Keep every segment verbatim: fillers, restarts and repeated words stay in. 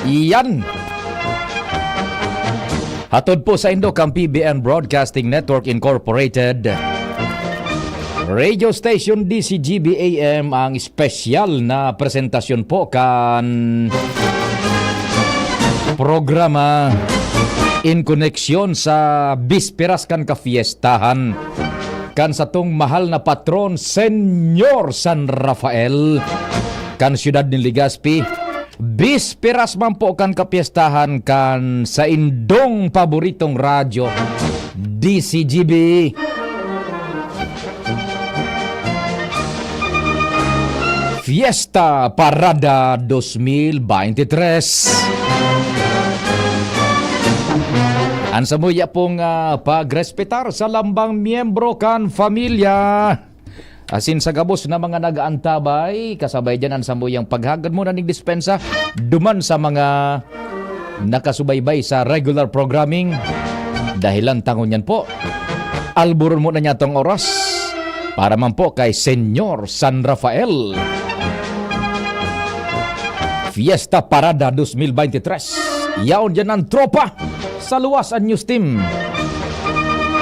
Iyan. Hatod po saindo kan P B N Broadcasting Network Incorporated. Radio Station D C G B A M ang espesyal na presentasyon po kan programa in koneksyon sa bisperas kan kafiestahan kan satong mahal na patron, Señor San Rafael, kan siyudad nin Legazpi. Bisperas man po kan kapiestahan kan saindong paboritong radyo, D C G B. Fiesta Parada dos mil veintitrés. An samuya pong, ah, pagrespetar sa lambang miyembro kan pamilya. Asin sa gabos na mga nag-aantabay, kasabay diyan an samuyang paghagad mo na ning dispensa duman sa mga nakasubaybay sa regular programming. Dahilan ta ngunyan po, alburon mo na niya tong oras para man po kay Señor San Rafael. Fiesta Parada dos mil veintitrés. Yaon diyan ang tropa sa luwas an news team.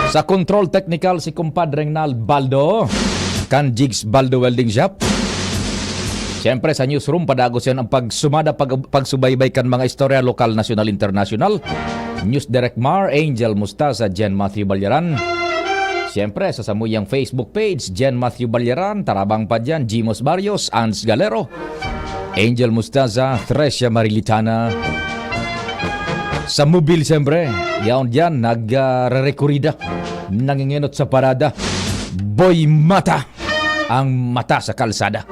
Sa control technical, si Compadre Nal Baldo, kan Jigs Baldo Welding Shop. Siyempre, sa newsroom, padagos yan ang pagsumada, pag-, pagsubaybay kan mga istorya lokal, nasyonal, internasyonal. News Direct Mar, Angel Mustaza, Jen Matthew Balyaran. Siyempre, sa samuyang Facebook page, Jen Matthew Balyaran, tarabang pa dyan, Jimos Barrios, Ans Galero, Angel Mustaza, Thresia Marilitana. Sa mobil, siyempre, yaon diyan, nag, ah, rerekurida, nangingenot sa parada. Boy Mata, ang mata sa kalsada.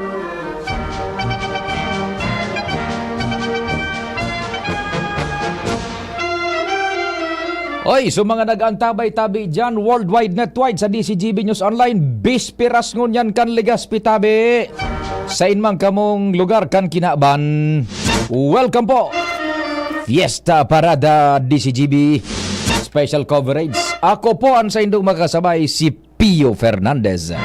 Oy, so mga nag-antabay tabi dyan, worldwide netwide sa D C G B News Online, bisperas ngunyan kan Legazpi tabi. Sain man kamong lugar kan kinaban, welcome po. Fiesta Parada D C G B Special Coverage. Ako po ang saindong makasabay, si Pio Fernandez.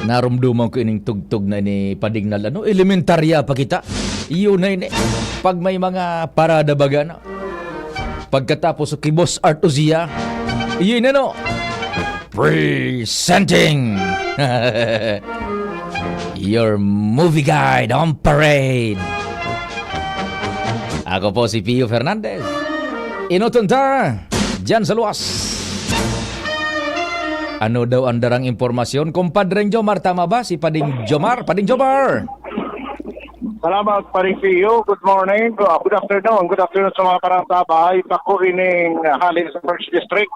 Narumduman ko ining tugtog na ini, Pading Nal, ano, elementarya pa kita. Iyo na ini. Pag may mga parada baga na. Pagkatapos sa kay Boss Art Ozia, iyo na, no? Presenting your movie guide on parade. Ako po si Pio Fernandez. Inoton ta, dyan sa luwas. Ano daw ang darang impormasyon? Kumpadreng Jomar, tama ba? Si Pading Jomar? Pading Jomar! Salamat, Pading Pio. Good morning. Good afternoon. Good afternoon sa mga parang tabay. Bako ining hali sa First District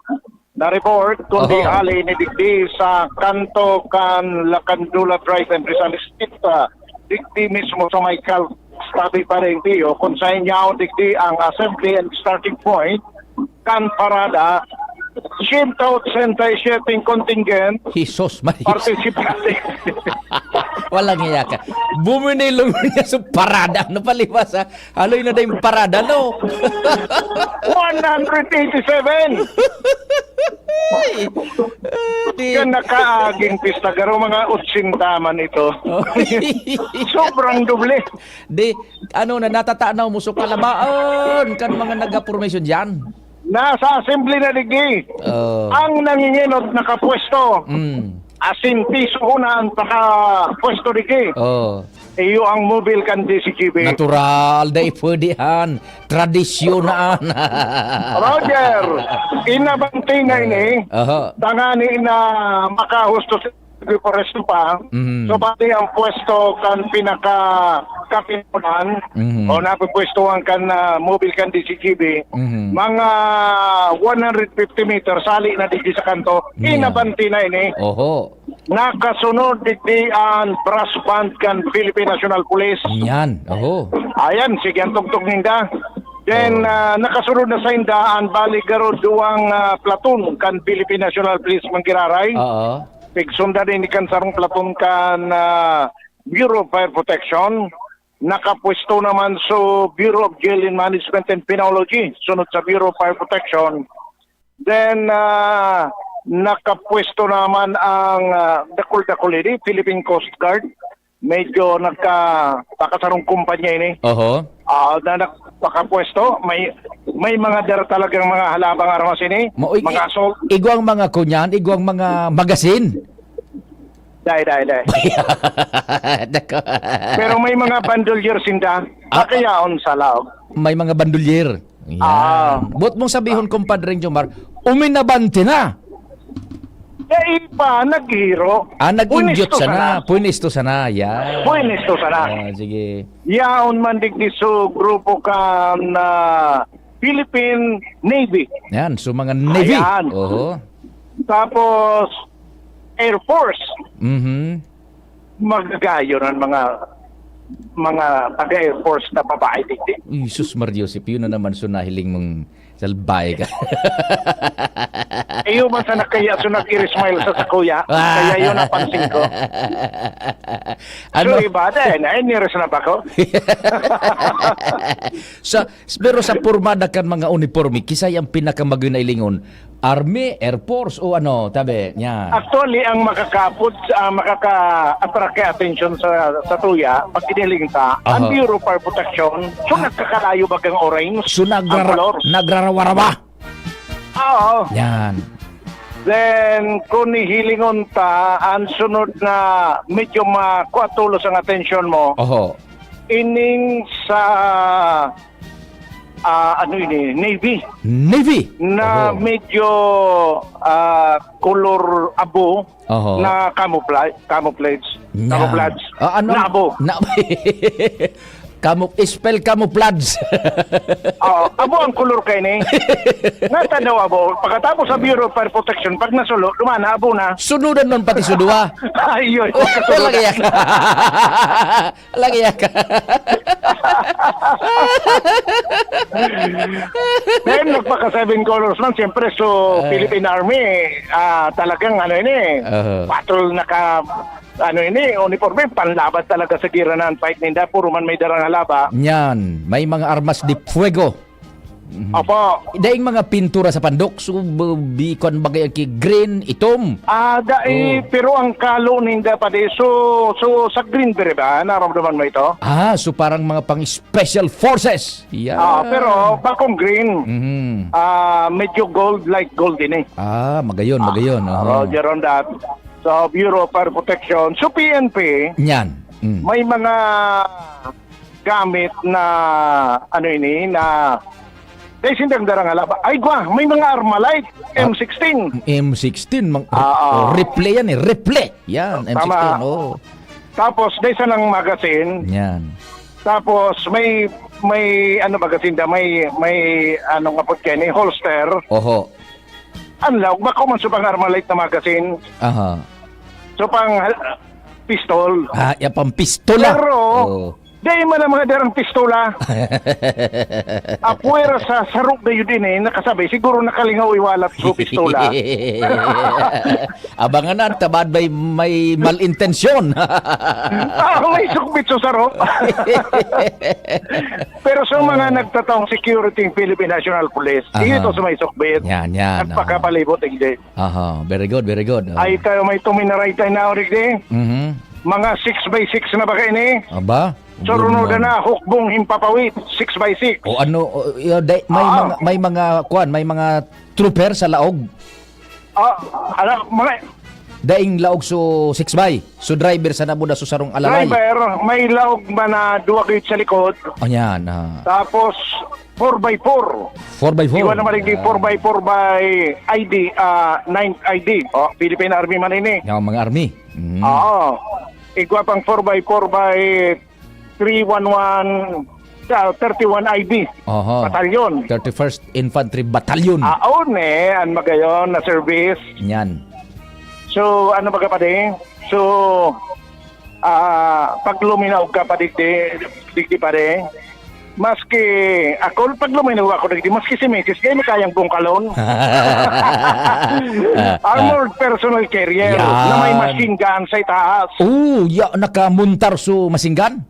na report, kundi Oho. hali ini digdi sa kanto kan Lacandula Drive and Rizal Street, ah, digdi mismo sa may Caltex tabi, Pading Pio, kung sa inyo digdi ang assembly and starting point kan parada, siyento otsenta y siyete contingent Jesus, Maria. Participante. Walang iya ka. Buminilong niya sa parada. Ano paliwas, ha? Haloy na dayong parada, no? One hundred eighty-seven! Ay! Ah, di Yan nakaaging pista, garo mga otsenta man ito. Oh. Sobrang doble. Di, ano na, natatanaw mo, so kalabaon kan mga nag-formation dyan? Nasa assembly na digdi. Oh. Ang nangingenot nakapwesto. Mm. Asin piso una ang nakapwesto digdi. Oh. Iyo ang mobil kan D C G B. Natural, dai pwede han. Tradisyon na. Roger, inabante na ini. Aha. Tangani na makahusto sa Forest pa. Mhm. So, pati ang pwesto kan pinaka kapinunan, Mhm. o napipwestuhan kan, ah, mobil kan D C G B, Mhm. mga one hundred fifty meters, sali na digdi sa kanto, Yeah. inabante na ini. Oho. Nakasunod digdi ang brass band kan Philippine National Police. Yan. Oho. Ayan, sige ang tugtog ninda. Then, Oh. ah, nakasunod na sa inda ang bali garo duwang, ah, platoon kan Philippine National Police Manggiraray. Oo. Pigsundan ini kan sarong platoon kan, ah, Bureau of Fire Protection. Nakapwesto naman sa Bureau of Jail and Management and Penology, sunod sa Bureau of Fire Protection. Then, ah, nakapwesto naman ang, ah, dakul-dakul ini, Philippine Coast Guard. Medyo nagka-, baka sarong kumpanya ini. Oho. Ah, na nakapwesto, may, may mga dara talagang mga halabang armas ini, Mo-, i-, mga i-, assault. Igwang mga kunyan, igwang mga magasin. Dai, dai, dai. Dako. Pero may mga bandolier sinda. Ah, Kakayaon sa laog. May mga bandolier. Yan. Ah. Buot mong sabihon, Compadre Jomar, uminabante na. Dai pa, naghiro. Ah, nag-injut Pwesto sana. sana. Pwesto sana, yan. Pwesto sana. Ah, sige. Yaon man digdi so grupo kan, ah, Philippine Navy. Yan, so mga Navy. Ayan. Oho. Tapos, Air Force. Mhm. Magagayon ang mga, mga taga-Air Force na babae, digdi. Uy, sus, Mar Joseph, yun na naman, so nahiling mong salbahe ka. Iyo man sa nakaya, so nag-irismile sa sakuya. Kaya yun napansin ko. Ano? So, iba din, ay, niris na ba ko? Sa, pero sa pormada kan mga uniporme, kisay ang pinakamagyo na ilingon, Army, Air Force, o ano, tabi niya? Actually, ang makakaapod, ah, makaka-attract kay atensyon sa, sa tuya, pag kiniling ta, ang Aha. Bureau of Fire Protection, so Ah. nagkakalayo bagang orange So, ang nagrara-, kolor. nagrarawa-rawa. Oo. Yan. Then, kung hihilingon ta, ang sunod na medyo makuha tulos ang atensyon mo, Oho. ining sa, ah, ano ini, Navy. Navy? Na Oho. medyo, ah, color abo Oho. na camoufla-, camouflage. Yan. Camouflage. Ah, ano? Na abo. Na, camu-, spell camouflage. Oo, abo ang color kaini. Natanaw abo. Pagkatapos sa Bureau of Fire Protection, pag nasulo, luma na, abo na. Sunudan nun pati suduwa. Ayun. Lagi yan. Lagi yan. Then, nagpaka seven colors man, siyempre, so, Ah. Philippine Army, ah, talagang ano ini, Aha. patrol naka, ano ini, uniforme, panlaban talaga sa gira na ang fight ninda, puro man may darang halaba. Yan, may mga armas de fuego. Mhm. Opo. Daing mga pintura sa pandok, so, b-, bikon bagay ang ki-, green, itom. Ah, dai, Oh. pero ang kalo ninda pa di, so, so, sa green bere ba? Naramdaman mo ito? Ah, so parang mga pang special forces. Yan. Ah, pero bakong green, Mhm. ah, medyo gold, like gold din eh. Ah, magayon, Ah, magayon. Oho. Roger on that. So, Bureau of Fire Protection. So, P N P, Yan. Mm. may mga gamit na, ano ini, na, dahil sindang darang halaba. Ay, gwa, may mga Armalite, Ah, M sixteen. M sixteen, mang-, Ah, ah. oh, rifle yan eh, rifle. Yan, Tama. M sixteen, oh. Tapos, dahil sa nang magazine. Yan. Tapos, may, may, ano, magazine da, may, may, ano nga po, Kenny, holster. Oho. Ang laog, bako man sa pang Armalite na magazine. Aha. So, pang, ah, pistol. Ah, ya pang pistola. Pero, Oh. di man ang mga darang pistola. Apwera sa sarog na yun din eh, nakasabay. Siguro nakalingaw iwalat sa pistola. Abangan na, tabad may, may malintensyon. Ah, may sukbit sa sarog. Pero sa mga Oh. nagtatawang security ng Philippine National Police, Aha. ito sa may sukbit. Yan, yan, Nagpakapalibot, hindi. Aha, very good, very good. Oh. Ay, tayo may tuminaray tayo na, Rick, eh. Mhm. Mga six by six na ba kayo, ni? Aba, So, good runoda man. na, hukbong himpapawid, six by six. O ano, o, yo, day, may Ah. mga, may mga, kuwan, may mga trooper sa laog? Ah, ala, mga Daing laog so six by. So, driver sana muna so sarong alalay. Driver, may laog man na duwa gayud sa likod. O, yan, ah. Tapos, four by four. Four by four. Iwan naman yung Ah. four by four by I D, ah, ninth I D. O, Philippine Army man ini. Yan, mga army. Mm. Oo. Igwa pang four by four by three one one, ah, thirty-one I B Oho. Batalyon. Thirty-first Infantry Battalion. Aon eh, ang magayon na service. Yan. So, ano ba ka, pare? So, ah, pag luminaog ka pa digdi, digdi, pare, maski ako, pag luminaog ako digdi, maski si misis, di mo kayang bungkalon. Armored personnel carrier Yan. na may machine gun sa itaas. Oh, ya, nakamuntar so machine gun?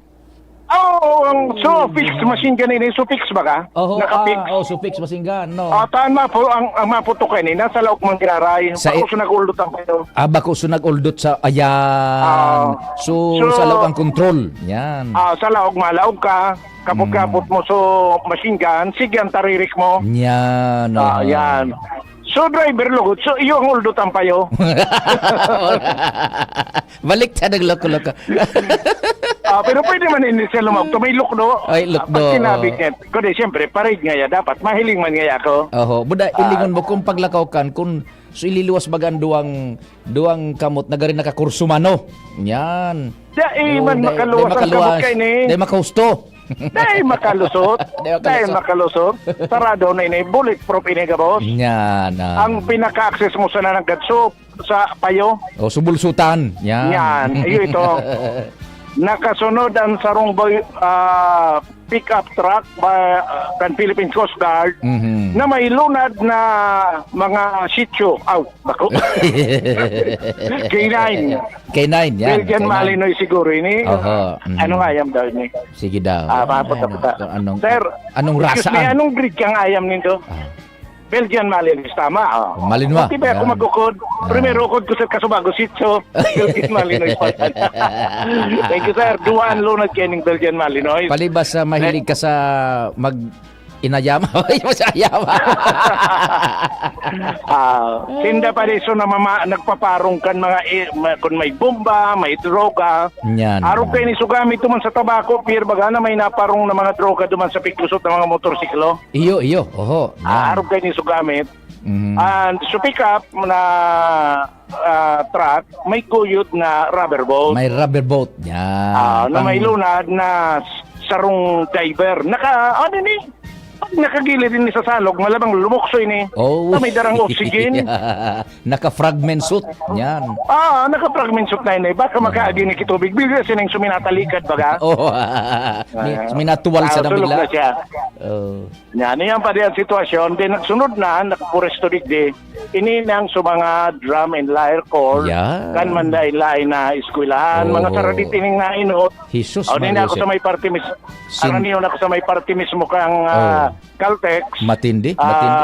Oo, ang Sufix machine gun ini, Sufix baga? Oho, Naka-fix. Ah, oh, Sufix machine gun, no? Ah, tan mapo-, ang, ang maputok ini, nasa laog man giraray. Sa i- Bako sa nag-uldot ang payo. Ah, bako sa nag-uldot sa, ayan. Ah. So, So, sa laog ang control. Yan. Ah, sa laog, malaog ka. Kapot-kapot Mm. mo, so, machine gun, sige ang taririk mo. Yan, Ah, oh. yan. So, driver lugod, so, iyo ang uldot ang payo. Balik sa nagloko-loko. Ah, pero pwede man ini siya lumaog. Ito may lukdo. Ay, lukdo, Ah, pag sinabi oo. niya, kundi siyempre, parade nga ya, dapat mahiling man nga ya ako. Oho, buda, Ah. ilingon mo kung paglakaw kan, kung so ililuwas baga ang duwang, duwang kamot na gari nakakurso mano. Yan. Dai Oo, man dai, makaluwas dai ang kamot makaluwas. kay ni. Dai makahusto. Dai makalusot. Dai makalusot. Dai makalusot. Sarado na ini. Bulletproof ini, gabos. Yan, ah. Ang pinaka-access mo sa nanagad, so, sa payo. O, subulsutan. Yan. Yan. Iyo ito. Nakasunod ang sarong boy, ah, pickup truck ba, ah, kan Philippine Coast Guard Mhm. na may lunad na mga Shih Tzu. Aw, bako. K nine. K nine, yan. Belgian K nine. Malinois siguro ini. Oho. Mhm. Anong ayam daw ini? Sige daw. Ah, papunta, Ano, punta. anong, Sir, anong rasa, excuse me, ah? anong breed kang ayam nindo? Ah. Belgian Malinois, tama, oh. Malinois, Di ba ako yan. magkukod? Ah. Primero ukod ko sa kasubago, Shih Tzu. Belgian Malinois pa yan. Thank you, sir. Duwaan lunad kayo ng Belgian Malinois. Palibas sa mahilig ka sa mag-inayama. Ay, masayama. Ah, sinda pa rin, so, namama-, nagpaparong kan mga, eh, ma-, kung may bomba, may droga. Yan, Arog yan. kayo ni Sugami, tuman sa tabako, pier baga na may naparong na mga droga duman sa piglusot ng mga motorsiklo. Iyo, iyo. Oho. Ah, Yan. arog kayo ni Sugami. Mhm. And so pick up na, ah, truck, may kuyod na rubber boat. May rubber boat. Yan. Ah, na may Pang- lunad na s-, sarong diver. Naka, ano ni? Pag nakagilid din sa salog, malabang lumukso ini. Oh. Na may darang oxygen. Naka-fragment suit. Yan. Ah, naka-fragment suit na ini. Baka makaagi ni kitubig. Bigla sining suminatalikad, baga? Oh. May, Ah. may natuwal sa Ah, tulog nabigla. na siya. Oh. Yan, yan pa din ang sitwasyon. Then, sunod na, nakapuresto digdi. Ini nang sa mga drum and lyre corps, Yan. kan man dahil lain na eskwelahan, mga Oo. saraditing na inot. Jesus, O, nini Maria ako sa Jose. may parte mis-, Sin- araniyon ako sa may parte mismo kang, ah, Oh. Caltex. Matindi, Ah, matindi.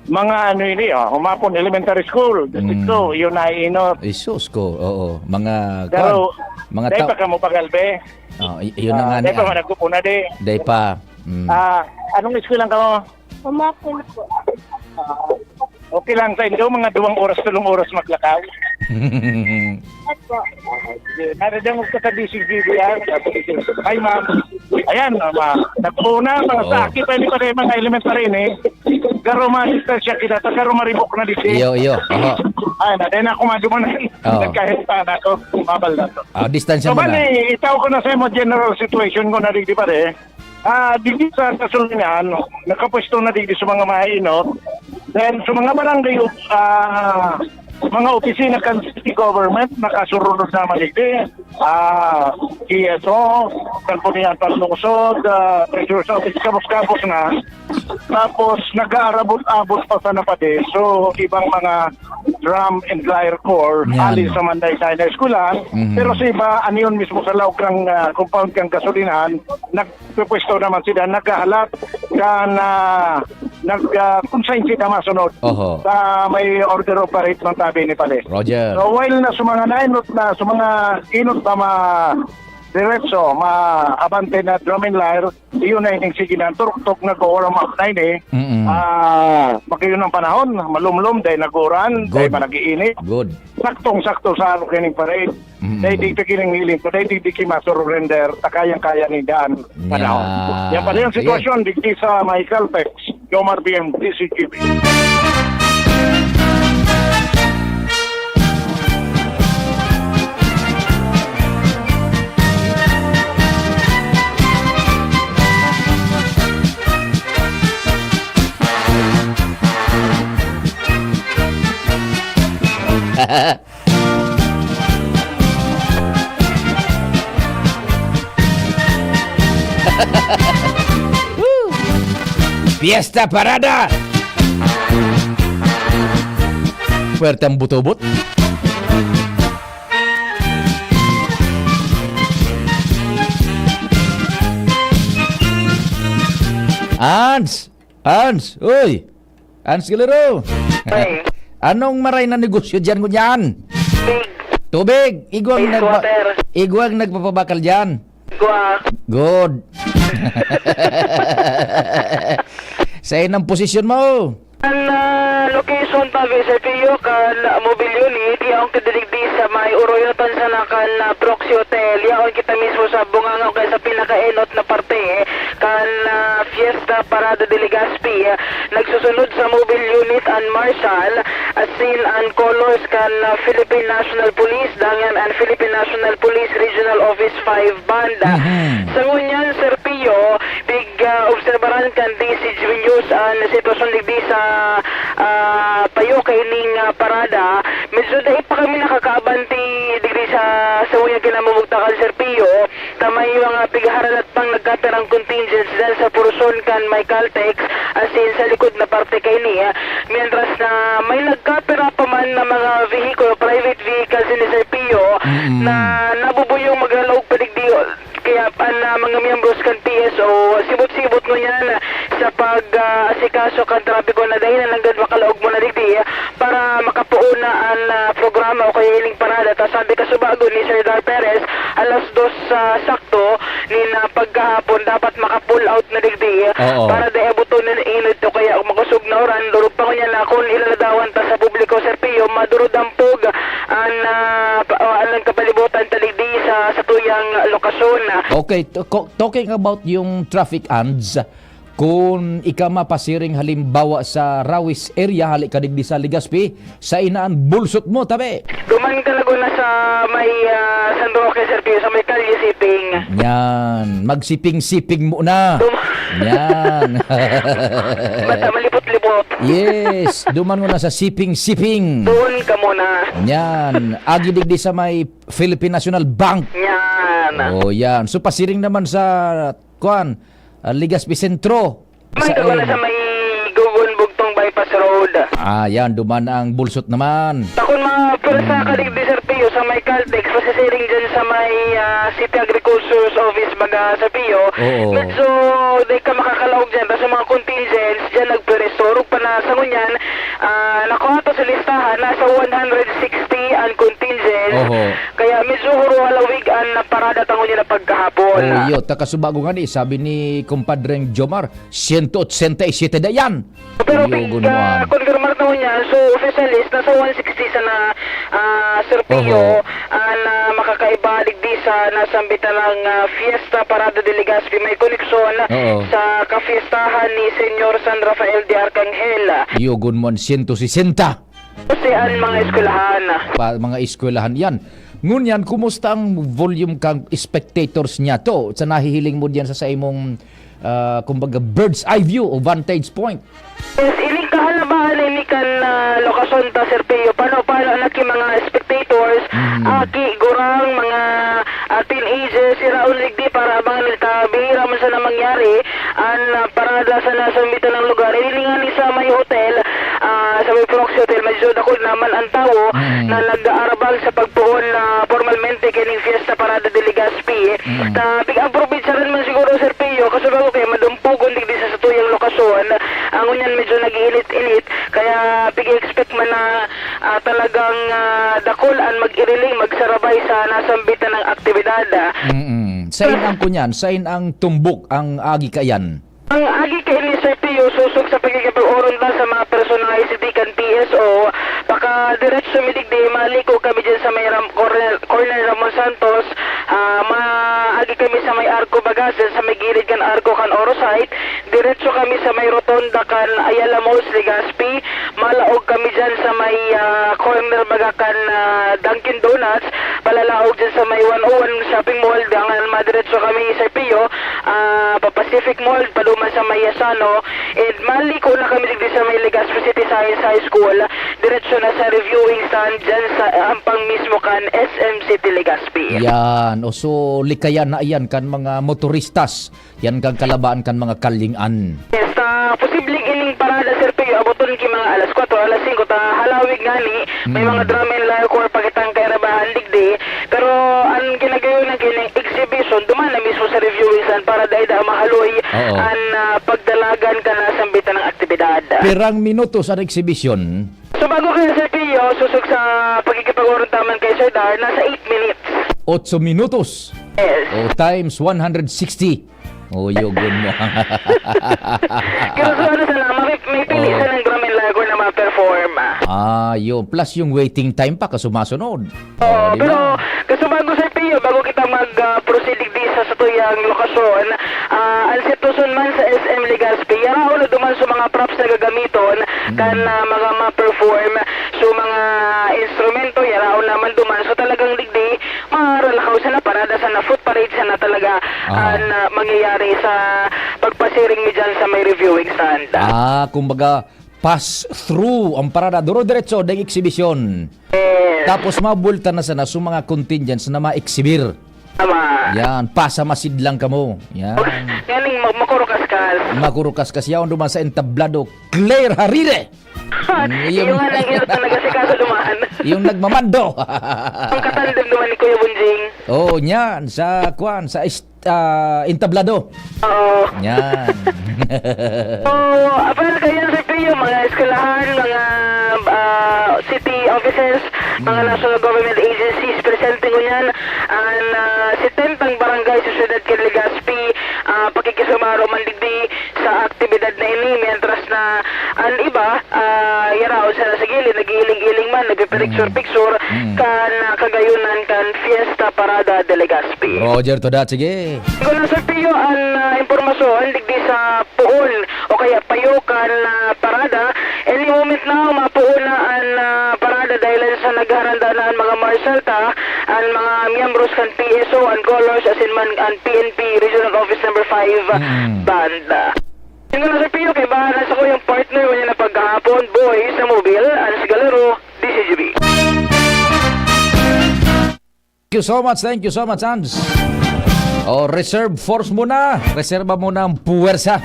mga ano ini, oh, humapon elementary school, distrito, Mm. yun na inot. Jesus ko, oo. Mga, Pero, kwan, mga dahil tao- pa ka mo pagalbe? Oh, y-, yun na Ah, nga dahil ni pa ah. man nagpupuna di. Dahil pa. Mm. Ah, anong eskwela ka mo? Humapon po. Ah, okay lang sa inyo, mga duwang oras, tulong oras maglakaw. Opo. Naradang ko sa D C G B, ah. Hi, ma'am. Ayan, ah, ma-, nagpuna, mga Oo. sa aki pa, hindi pa rin mga elementary, eh. Garo ma-distansya kita, ta garo maribok na di, eh. Iyo, iyo. Oho. Ay, na, dahil ako maduman na. Oo. Nagkahit pa na ako, mabal na to. Ah, distansya So, mo na. bali, itaw ko na sa imo general situation ko na di, di pa rin. Ah, digdi sa gasolinahan, no? Nakapwesto na digdi sa mga mainot. Then, sa mga barangay, ah, mga opisina kan city government, nakasurunod naman digdi. Ah, G S O, Sangguniang Panlungsod, ah, Treasurer's Office, kapos-kapos na. Tapos, nag-aarabot-abot pa sa napadi. So, ibang mga drum and lyre corps, Yan. ali sa Manday China Eskwelahan. Mhm. Pero sa iba, ano yun mismo sa laog kang, ah, compound kang gasolinahan, nag- pwesto naman sila naghahalat kan, ah, nag, ah, kung saan sila masunod Oho. sa may order of parade ng tabi ni Pale. Roger. So, while na sa mga nainot na, sa mga inot na ma-, diretso, maabante na drum and lyre, iyon na ining sige na, turok-turok nag-warm up na ini. Mm-mm. Ah, magayon ang panahon, malumlom, dahil nag-uran, dahil Good. manag-iinit. Good. Saktong-sakto sa araw kining parade. Mm. Dahil di pikiling hiling ko, dahil di, di ki masurrender, ta kayang-kaya ni daan panahon. Yan. Yan pa rin ang Sige. sitwasyon, digdi sa may Caltex, Jomar B M, D C G B. Woo! Fiesta Parada! Puwerteng butobot. Ans! Ans! Uy! Ans Galero! Ay. Anong maray na negosyo diyan, ngunyan? Big. Tubig! Igwang Waste nagba-, water. Igwang nagpapabakal diyan. Gwa. Good. Sa inang posisyon mo? An, ah, location ta, Sir Pio, kan mobile unit, yaon kita digdi sa may uroyotan sana kan, ah, Proxy Hotel. Yaon kita mismo sa bunganga o kaya sa pinakaenot na parte kan, ah, Fiesta Parada de Legazpi. Nagsusunod sa mobile unit an marshal, asin an colors kan, ah, Philippine National Police, dangan an Philippine National Police Regional Office five Band. Mhm. Sa ngunyan, Sir Pio, pig, ah, obserbaran kan D C G B News an sitwasyon digdi sa, ah, payo kaining, ah, parada. Medyo dai pa kami nakakaabanti digdi sa, sa ngunyan kinamumugtakan, Sir Pio, ta may mga pigharalat pang nagkapirang contingents dyan sa porosyon kan may Caltex, asin sa likod na parte kaini, ah. Mientras na may nagkapira pa man na mga vehicle, private vehicles ini, Sir Pio, Mm. na nabubuyong maglalaog pa digdi, kaya an, ah, mga miyembros kan P S O, sibot-sibot ngunyan sa pag, ah, asikaso kan trapiko na dahilan nanggad makalaog muna digdi para makapoon na an, ah, programa o kaya ining parada. Ta sabi kasubago ni Sir Dar Perez, alas dos sa sakto nin, ah, pagkahapon, dapat maka-pull out na digdi, Oo. para dai abuton nin init o kaya makosog na uran. Durog pa ngunyan na kun ilaladawan ta sa publiko, Sir Pio, madurudampog an, ah, pa-, ah, an kapalibutan ta digdi sa satuyang lokasyon. Okay, to-, ko-, talking about yung traffic, Ands, kun ika mapasiring halimbawa sa Rawis area, hali ka digdi sa Legazpi, sa inaan bulsot mo, tabi. Duman ka na guna sa may, ah, San Roque, Sir Pio, sa may Kalye Siping. Yan, magsiping-siping muna. Dum- Yan. Basta malipot-lipot. Yes, duman mo na sa siping-siping. Doon ka muna. Yan, agi digdi sa may Philippine National Bank. Yan. Oh, yan. So, pasiring naman sa, kuan, ah, Legazpi Centro. May Sa, duman na ayun. sa may Gugon Bugtong Bypass Road. Ah, yan. Duman ang bulsot naman. Takon mga pwersa Mm. ka digdi, Sir Pio, sa may Caltex, pasisiring dyan sa may, ah, City Agriculture's Office, baga, Sir Pio. Oo. Medyo di ka makakalaog dyan. Tapos yung mga contingents, dyan nagpweresto. Orog pa na sa ngunyan, ah, nakuha to sa listahan, nasa one hundred sixty ang contingents. Oho. Kaya medyo huro halawig ang parada tangon niya na pagkahapon. Oh, iyo. Takasubago nga ni, sabi ni Kumpadreng Jomar, siyento otsenta y siyete dayan. Pero Iyo, pig, gunman. ah, confirmar na niya, so official list, nasa one sixty sa na, ah, Sir Pio, Oho. ah, na makakaiba digdi sa nasambitan ng, ah, Fiesta Parada de Legazpi. May koneksyon Oo. sa kafiestahan ni Senyor San Rafael de Arcangel. Iyo, gunman, siyento sesenta. Kasi ang mga eskwelahan. Pa, mga eskwelahan yan. Ngunyan, kumusta ang volume kang spectators niya to? Sa nahihiling mo diyan sa, sa imong, ah, kumbaga, bird's eye view o vantage point? Yes, ining kahalabaan ini kan, ah, lokasyon ta, Sir Pio. Paano, paano na ki mga spectators, Mm. aki, gurang, mga, ah, teenagers, sira unlig di para abangan nila ta, bihira man sana mangyari, an, ah, parada sa nasambitan ng lugar. Ini nga ni sa may hotel, ah, sa may Proxy Hotel, medyo dakul naman ang tawo Mm. na nag-aarabang sa pagpoon na formalmente kining Fiesta Parada de Legazpi. Mm. Ta, pig-, ang probinsya rin man siguro, Sir Pio, kaso bago kaya madumpugon digdi sa satuyang lokasyon, ang ngunyan medyo nag-iinit-init, kaya pig-expect man na, ah, talagang, ah, dakul an mag-iriling, magsarabay sa nasambitan ng aktibidad. Mm-mm. Sain ang kunyan? Sain ang tumbok, ang agi kayan? Ang agi kaini, Sir Pio, sosog sa pagkikipag-oron ta sa mga personahe sa Dikan P S O, pakadiretso mi digdi, maliko kami dyan sa may Ram-, corner, corner Ramon Santos, ah, maagi kami sa may Arco Bagas, dyan sa may gilid kan Arco kan Orosite, diretso kami sa may rotonda kan Ayala Malls, Legazpi, malaog kami dyan sa may, ah, corner baga kan, ah, Dunkin Donuts, palalaog dyan sa may one oh one Shopping Mall, dangan madiretso kami, Sir Pio, ah, pa Pacific Mall, paduman sa may Yasano, and maliko na kami digdi sa may Legazpi City Science High School, diretso na sa reviewing stand dyan sa ampang mismo kan S M City Legazpi. Yan, o so, likayan na yan kan mga motoristas. Yan kan kalabaan kan mga kalingan. Yes, ta posibleng ining parada, Sir Pio, aboton ki mga alas kwatro, alas singko, ta halawig ngani, may Mm. mga drum and lyre corps pa kitang kairabahan digdi. Pero ang kinagayonan kining exhibition, duman na mismo sa reviewing stand para dai daa mahaloy Oo. an, ah, pagdalagan kan nasambitan na aktibidad. Pirang minutos an eksibisyon? So, bago kaya, Sir Pio, sosog sa pakikipag-urontaman kay Sir Dar, nasa eight minutes. Otso minutos. Yes. O, times one hundred sixty. O, yogon mo. Pero so, ano sana, may, may pili Oo. sanang drum and lager na ma-perform, ah. Ah, yun. Plus yung waiting time pa, kasumasunod. Oo, Oh, di pero ba? kaso bago, Sir Pio, bago kita mag, ah, proceed digdi sa satuyang lokasyon, ah, ang sitwasyon man sa S M Legazpi, yaraon na duman sa mga props na gagamiton, Mm. kan, ah, mga ma-perform, so mga instrumento, yaraon naman duman. So talagang digdi, maralakaw sana, parada sana, foot parade sana talaga, Ah. ang, ah, mangyayari sa pagpasiring mi dyan sa may reviewing stand. Ah, kumbaga, pass through ang parada. Duro-diretso, ding eksibisyon. Yes. Tapos mabulta na sana sa mga contingents na ma-exhibir. Tama. Yan, pasamasid lang kamo. Yan. Nganing mag-, makurukaskas. Makurukaskas. Yaon duman sa entablado. Claire Harire. Mm, yung Yung nga lang yun, talaga si Kaso Dumaan. Yung nagmamando. Ang katandem naman ni Kuya Bunjing. Oo, niyan. Sa, kwan, sa est-, ah, entablado. Oo. Yan. So, ah, para kaya, Sir Pio, mga eskwelahan, mga, ah, city offices, mga Mm. national government agencies, presente ngunyan ang, ah, setenta barangay sa siyudad kan Legazpi, ah, pakikisumaro man digdi sa aktibidad na ini, mientras na ang iba, ah, yaraon sana sa gilid, nag-iiling-iling man, nagpipicture-picture, Mm. Mm. kan, ah, kagayunan kan Fiesta Parada de Legazpi. Roger to that, sige. Ko lang, Sir Pio, ang, ah, impormasyon digdi sa puon o kaya payo kan, ah, parada. Any moment na, mapuon na ang, ah, parada dahil sa nagharanda na ang mga marshal ta, ang mga miyembros kan P S O, ang colors, asin man ang P N P Regional Office Number five Mm. Band. Yun nga lang, Sir Pio, kay bahala sa ko yung partner, wala na pagkahapon, boy, sa mobil, ang sigalero, D C G B. Thank you so much, thank you so much, Hans. O, reserve force muna. Reserba muna ang puwersa.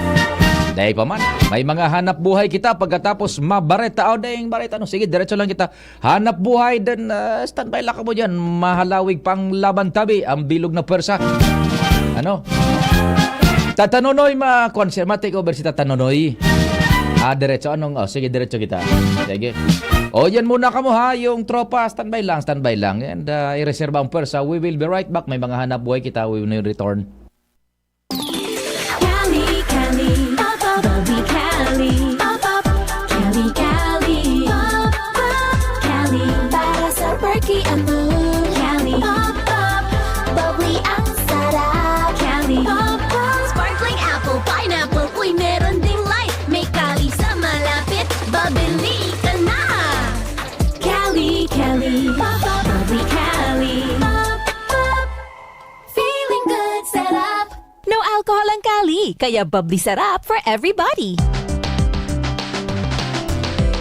Dahil pa man, may mga hanap buhay kita pagkatapos mabareta. O, dahil bareta, no? Sige, diretso lang kita. Hanap buhay, then, ah, standby lang kamo dyan. Mahalawig pang laban tabi ang bilog na puwersa. Ano? Tata Nonoy, ma-, kwan siya, ma-take over si Tata Nonoy. Ah, diretso. Anong, oh, sige, diretso kita. Sige. O, yan muna kamo, ha, yung tropa. Standby lang, standby lang. And, ah, i-reserba ang pwersa. We will be right back. May mga hanap buhay kita. We will return. Cali, Cali, pop up, Bobby Cali, pop up, Cali, Cali, pop up, Cali, para sa perky ang mood. Cali, pop up, bubbly ang sarap. Cali, pop up, sparkling apple, pineapple, uy, meron ding light. May Cali sa malapit, babili ka na. Cali, Cali, pop up, bubbly Cali, pop up. Feeling good, sarap. No alcohol ang Cali, kaya bubbly sarap for everybody.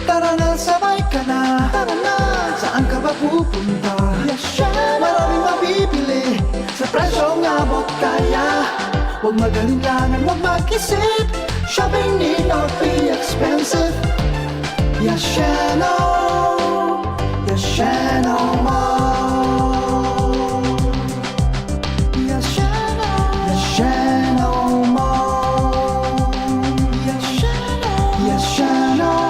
Tara na, sabay ka na. Tara na, saan ka ba pupunta? Yes, siya. Maraming mabibili sa presyong abot kaya. Huwag mag-alinlangan, huwag mag-isip. Shopping need not be expensive. Yasheno, Yasheno Mall. Yasheno, Yasheno Mall. Yasheno, Yasheno.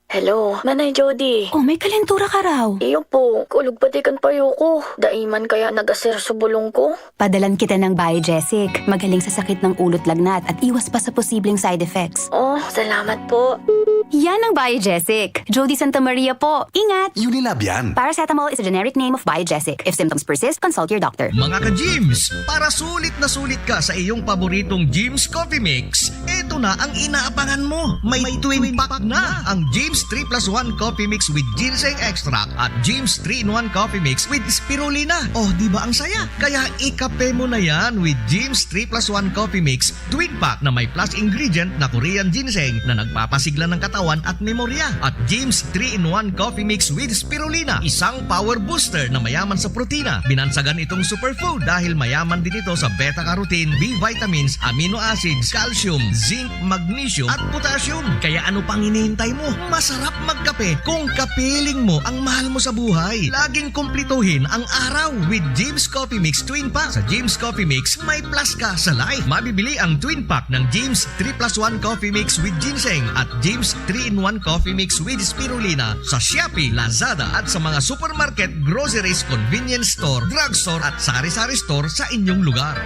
Hello, Manay Jody. Oh, may kalentura ka raw. Iyo po, kulog pati kan payo ko. Dai man kaya nag-asir sa bulong ko. Padalan kita ng Biogesic. Magaling sa sakit ng ulo't lagnat at iwas pa sa posibleng side effects. Oh, salamat po. Yan ang Biogesic. Jody Santa Maria po. Ingat! Unilab yan. Paracetamol is a generic name of Biogesic. If symptoms persist, consult your doctor. Mga ka-Gyms, para sulit na sulit ka sa iyong paboritong Gyms Coffee Mix, eto na ang inaabangan mo. May twin pack na ang Gyms three plus one Coffee Mix with Ginseng Extract at Gyms three-in-one Coffee Mix with Spirulina. Oh, di ba ang saya? Kaya ikape mo na yan with Gyms three plus one Coffee Mix Twin Pack na may plus ingredient na Korean Ginseng na nagpapasigla ng katawan katawan at memorya. At James three-in-one Coffee Mix with Spirulina, isang power booster na mayaman sa protina. Binansagan itong superfood dahil mayaman din ito sa beta-carotene, B vitamins, amino acids, calcium, zinc, magnesium, at potassium. Kaya ano pang hinihintay mo? Masarap magkape kung kapiling mo ang mahal mo sa buhay. Laging kumplituhin ang araw with James Coffee Mix Twin Pack. Sa James Coffee Mix, may plus ka sa life. Mabibili ang Twin Pack ng James three plus one Coffee Mix with Ginseng at James three-in-one Coffee Mix with Spirulina sa Shopee, Lazada at sa mga supermarket, groceries, convenience store, drugstore at sari-sari store sa inyong lugar.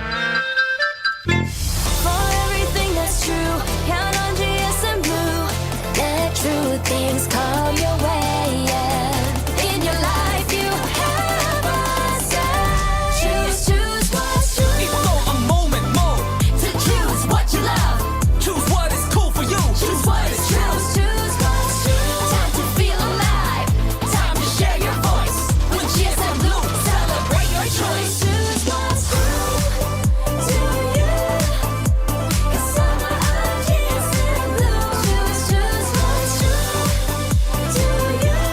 For everything that's true, count on G S M Blue. Let true things come your way. Yeah. In your life, you have a say. Choose, choose what's true. Ito ang moment mo. To choose what you love. Choose what is cool for you. Choose what is true. Choose what's true. Time to feel alive. Time to share your voice. With G S M Blue, celebrate your choice. Choose what's true to you. Kasama ang G S M Blue. Choose, choose what's true to you.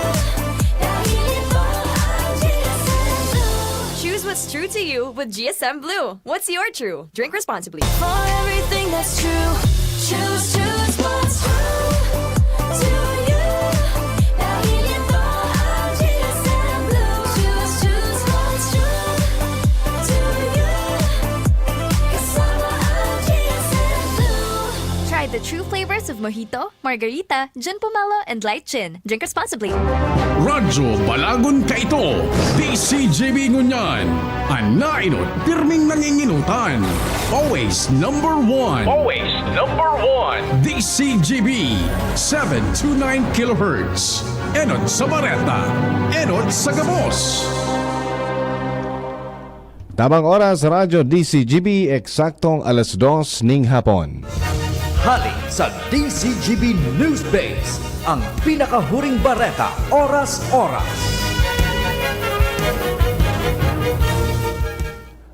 Dahil ito ang G S M Blue. Choose what's true to you with G S M Blue. What's your true? Drink responsibly. For everything that's true, choose, choose what's true to you. Dahil ito ang G S M Blue. Choose, choose what's true to you. Kasama ang G S M Blue. Try the true flavors of mojito, margarita, gin pomelo, and light gin. Drink responsibly. Radyo Balagon kaito, D C G B ngunyan. An nainot, pirming nanginginutan. Always number one. Always number one. D C G B, seven two nine kilohertz. Enot sa Bareta, enot sa gabos. Tamang oras, Radyo D C G B, eksaktong alas dos ning hapon. Hali sa D C G B News Base, ang pinakahuring bareta, oras-oras.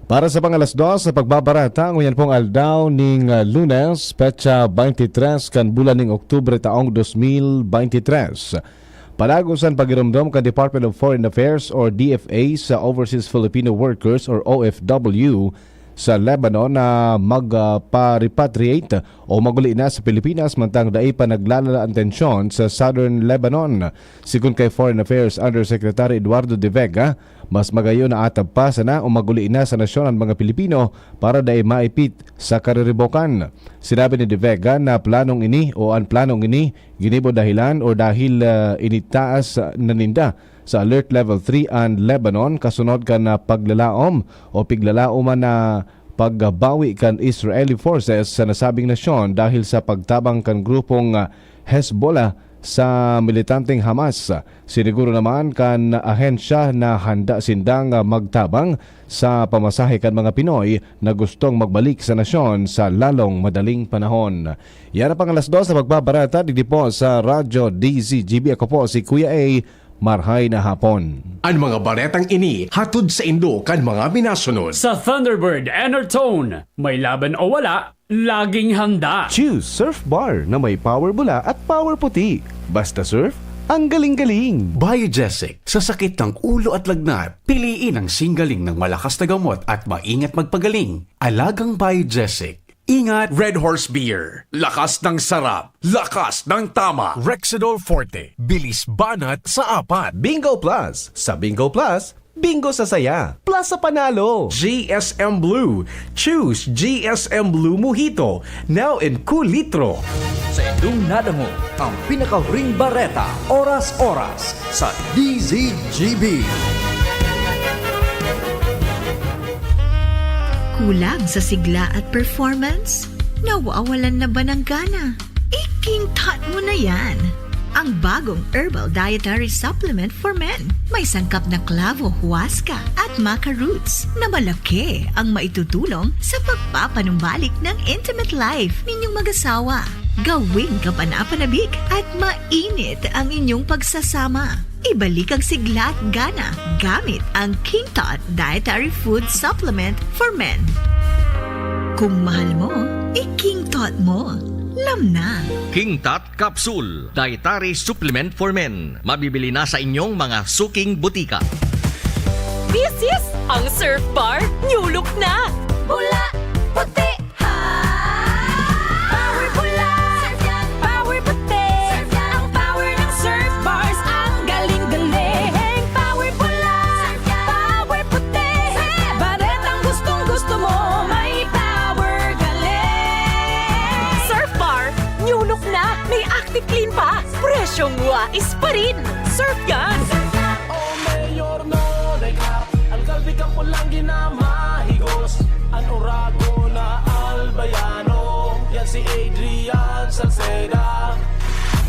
Para sa pangalas dos sa pagbabarata, ngunyan pong aldaw ning ah, Lunes, petsa twenty-three kan bulan ning Oktubre taong dos mil twenty-three. Palagosan pagiromdom kan Department of Foreign Affairs or D F A sa Overseas Filipino Workers or O F W sa Lebanon na magpa-repatriate o maguli na sa Pilipinas mantang dai pa naglalala ang tensyon sa Southern Lebanon. Sigon kay Foreign Affairs Undersecretary Eduardo de Vega, mas magayon na atab pa sana o maguli na sa nasyon ang mga Pilipino para dai maipit sa kariribokan. Sinabi ni De Vega na planong ini o ang planong ini ginibo dahilan o dahil ah, initaas na ninda sa Alert Level three an Lebanon kasunod kan ah, paglalaom o piglalaoman na pagbawi kan Israeli forces sa nasabing nasyon dahil sa pagtabang kan grupong ah, Hezbollah sa militanteng Hamas. Siniguro naman kan ahensya na handa sindang magtabang sa pamasahe kan mga Pinoy na gustong magbalik sa nasyon sa lalong madaling panahon. Yan ang pangalas dos na pagbabarata digdi po sa Radyo D Z G B. Ako po si Kuya A. Marhay na hapon. An mga baretang ini hatod sa indo kan mga minasunod. Sa Thunderbird Enertone, may laban o wala, laging handa. Choose Surf Bar na may power bula at power puti. Basta surf, ang galing-galing. Biogesic, sa sakit ng ulo at lagnat, piliin ang singgaling ng malakas na gamot at maingat magpagaling. Alagang Biogesic. Ingat! Red Horse Beer. Lakas ng sarap. Lakas ng tama. Rexidol Forte. Bilis banat sa apat. Bingo Plus. Sa Bingo Plus, bingo sa saya. Plus sa panalo. G S M Blue. Choose G S M Blue Mojito. Now in kulitro. Sa indong nadangog, ang pinakahuring bareta, oras-oras, sa D Z G B. Kulang sa sigla at performance? Nawawalan na ba ng gana? I-King Tot mo na yan! Ang bagong herbal dietary supplement for men. May sangkap na clavo, huasca at maca roots na malaki ang maitutulong sa pagpapanumbalik ng intimate life ninyong mag-asawa. Gawing kapanapanabik at mainit ang inyong pagsasama. Ibalik ang sigla at gana gamit ang King Tot Dietary Food Supplement for Men. Kung mahal mo, i-King Tot mo. Lam na. King Tat Capsule, Dietary Supplement for Men. Mabibili na sa inyong mga suking butika. Misis, ang Surf Bar, new look na! Pula, puti, ha! Power pula, power puti. Ang power ng Surf Bars, ang galing-galing. Power pula, power puti. Baretang gustong-gusto mo, may power galing. Surf Bar, new look na, may Active Clean pa, presyong wais pa rin. Surf yan! O Mayor Nonoy Cap, alkalde kan pulang ginamahigos. An oragon na albayano, yan si Adrian Salceda.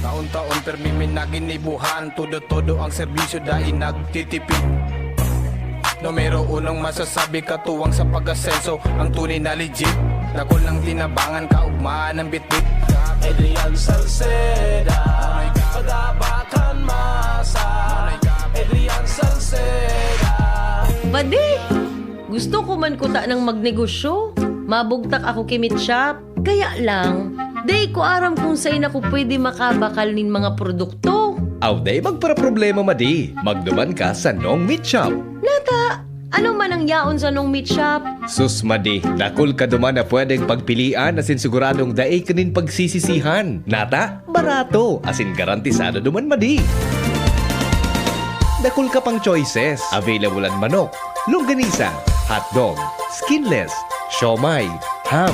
Taon-taon permi mi naginibuhan, todo-todo ang serbisyo dai nagtitipid. Numero unong masasabi katuwang sa pag-asenso, ang tunay na legit. Dakul nang tinabangan, kaugmaan ng bitbit. Adrian Salceda, pag-abakan masa. Adrian Salceda. Badi! Gusto ko man kuta ng magnegosyo. Mabugtak ako ki Meat Shop. Kaya lang, dai ko aram kung sain ako pwede makabakal nin mga produkto. Aw, dai magparaproblema, madi. Magduman ka sa Nong Meat Shop. Nata, ano man ang yaon sa Nong Meat Shop? Sus, madi, dakul ka duman na pwedeng pagpilian asin siguradong dai ka nin pagsisisihan. Nata, barato, asin garantisado duman, madi. Dakul ka pang choices. Available an manok, longganisa, hotdog, skinless, siomai, ham,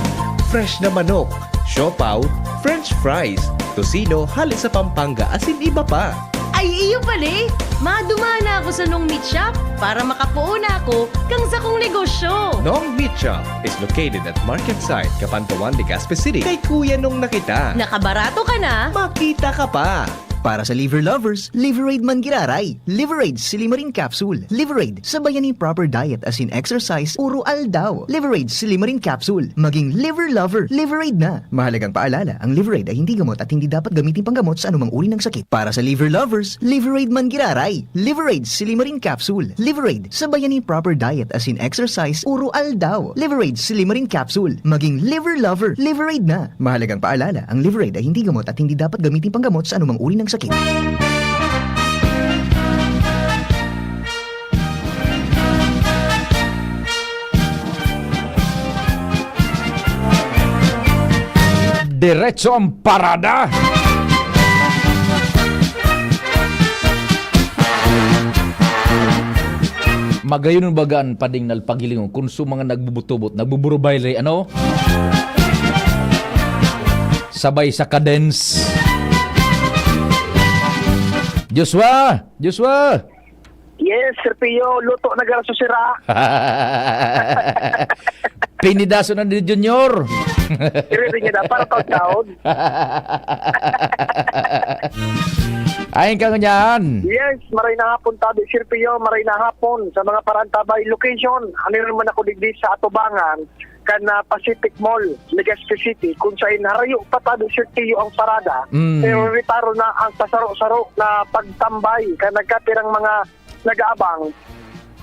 fresh na manok, siopaw, french fries, tocino hale sa Pampanga, asin iba pa. Ay, iyo pali! Maduman na ako sa Nong Meat Shop para makapoon na ako kan sakong negosyo. Nong Meat Shop is located at Market Site, Cabanatuan, Legazpi City. Kay Kuya Nong na kita. Nakabarato ka na. Makita ka pa. Para sa liver lovers, Liveraid man giraray. Liveraid Silimarin Capsule. Liveraid, sabayan nin proper diet asin exercise uro aldaw. Liveraid Silimarin Capsule. Maging liver lover, Liveraid na. Mahalagang paalala, ang Liveraid ay hindi gamot at hindi dapat gamitin panggamot sa anumang uri ng sakit. Para sa liver lovers, Liveraid man giraray. Liveraid Silimarin Capsule. Liveraid, sabayan nin proper diet asin exercise uro aldaw. Liveraid Silimarin Capsule. Maging liver lover, Liveraid na. Mahalagang paalala, ang Liveraid ay hindi gamot at hindi dapat gamitin panggamot sa anumang uri ng sakit. Diretso ang parada. Magayon baga an pading nalpagilingon kun su mga nagbubutubot, nagbuburubaylay, ano? Sabay sa cadence. Joshua! Joshua! Yes, Sir Pio, luto na garo sa sira. Pinidaso na ni Junior. Iri rin niya na, para taon-taon. Ayon ka ngunyan. Yes, maray na hapon tabi, Sir Pio, maray na hapon sa mga parantabay location. Ano naman ako digdi sa Atubangan, kan, ah, Pacific Mall, Legazpi City, kung saan harayo pa tabi, Sir Pio, ang parada. Mm. Pero reparo na ang pasaro-saro na pagtambay, kan nagkapirang mga nag-aabang,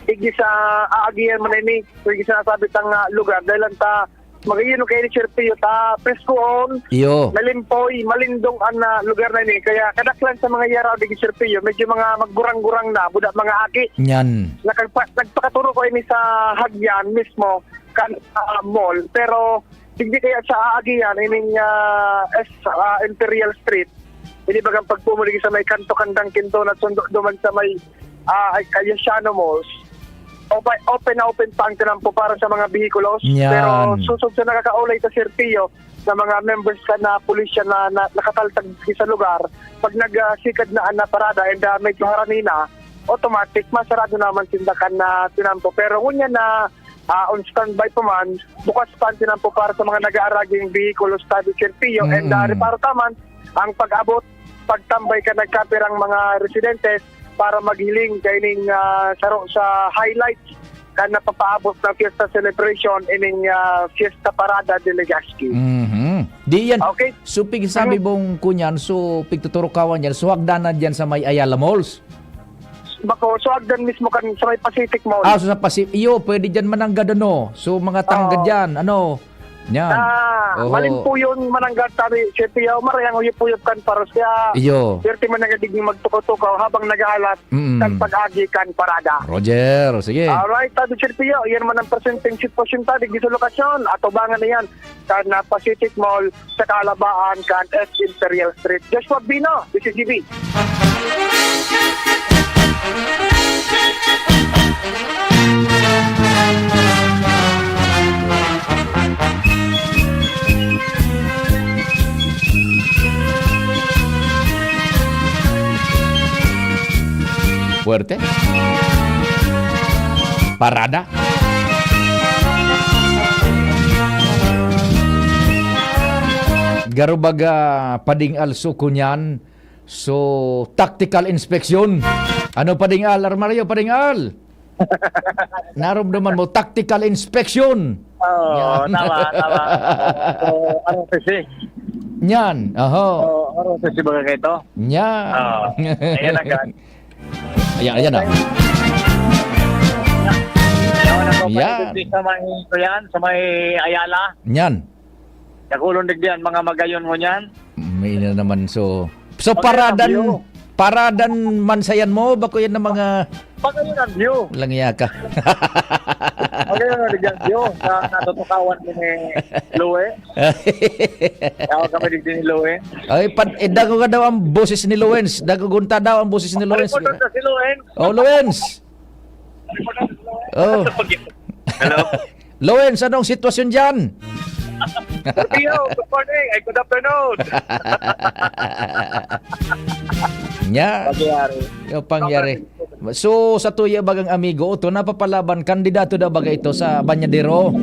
digdi sa aagihan man ini, digdi sa nasabit ang, ah, lugar, dahil lang ta, magayon kayo ni Sir Pio, ta, preskoon, Iyo. malimpoy, malindong ang, ah, lugar na ini. Kaya kadaklan sa mga yaraw digdi, Sir Pio, medyo mga maggurang-gurang na, buda mga aki. Nyan. Nakagpa-, nagpakaturo ko ini sa Hagyan mismo, kan, ah, mall. Pero, digdi kaya sa aagihan, ining, ah, S, ah, Imperial Street, ini bagang pagpumuli sa may kanto kandang Quinto na sundo duman sa may, ah, ay, Cayusiano Malls. Open, open na open pa ang tinampo para sa mga vehikulos. Yan. Pero susog sa nakakaulay sa Sir Pio, sa mga members ka na pulisya na, na nakataltag sa lugar, pag nagsikad na ang parada and, ah, medyo harani na, automatic, masarado naman sinda kan, ah, tinampo. Pero ngunyan na, ah, on standby pa man, bukas pa ang tinampo para sa mga nag-aaraging vehikulos, tabi, Sir Pio. And, ah, Mm. reparo taman ang pag-abot, pagtambay kan nagkapirang mga residentes para maghiling kaining, ah, saro sa highlights kan napapaabot na fiesta celebration ining, ah, Fiesta Parada de Legazpi. Mhm. Di yan. Okay. So, pig sabi Mhm. mong kunyan, so, pigtuturukawan yan, so, hagdanan dyan sa may Ayala Malls? Bako, so, hagdan mismo kan sa may Pacific Mall. Ah, so, sa Pacific, iyo, pwede dyan mananggad, ano? So, mga tanggad Oo. dyan, ano? Yan. Na Oho. Malimpuyon mananggad, sabi, Sir Pio, marayang uyop-uyop kan paros. Kaya, Iyo. Swerte man nagadigdi magtukaw-tukaw habang nag-aalas Mm. kan pag-agi kan parada. Roger, sige. Alright, sabi, Sir Pio, iyan man ang presenteng sitwasyon ta digdi sa lokasyon. Atubangan na yan kan, ah, Pacific Mall sa kalabaan kan East Imperial Street. Joshua Bino, D C G B. Fuerte. Parada. Garo baga pading-al so kunyan, so tactical inspection. Ano, pading-al, Armario, pading-al? Narumduman mo, tactical inspection. Oo, Yan. Tama, tama. So, ano, kasi? Yan, oho. So, ano, kasi baga kayo to? Yan. Oo. Ayan ang gan- Ayan, ayan na. Ayan, ako pa Yan. Sa may, kuyan, sa may Ayala. Yan. Dakulon digdi an mga magayon ngunyan. May na naman, so, so, Magayon ang paradan, view. Paradan man sayan mo, bako yan ng mga Magayon ang view. Langya ka. Magayon ang digdi ang view. Sa natutukawan ko ni Louie. Tawag kami digdi ni Louie. Ay, pad, eh, dago ka daw ang boses ni Luens. Dago gunta daw ang boses ni Luens. Ay, puto na si Louie. Oh, Luens. Oh. Hello? Loens, anong sitwasyon diyan? Sir Pio, good morning. Ay, good afternoon. Nya. Pangyari. Yo, pangyari. So, sa tuya bagang amigo, ito, napapalaban, kandidato daw baga ito sa Banyadero?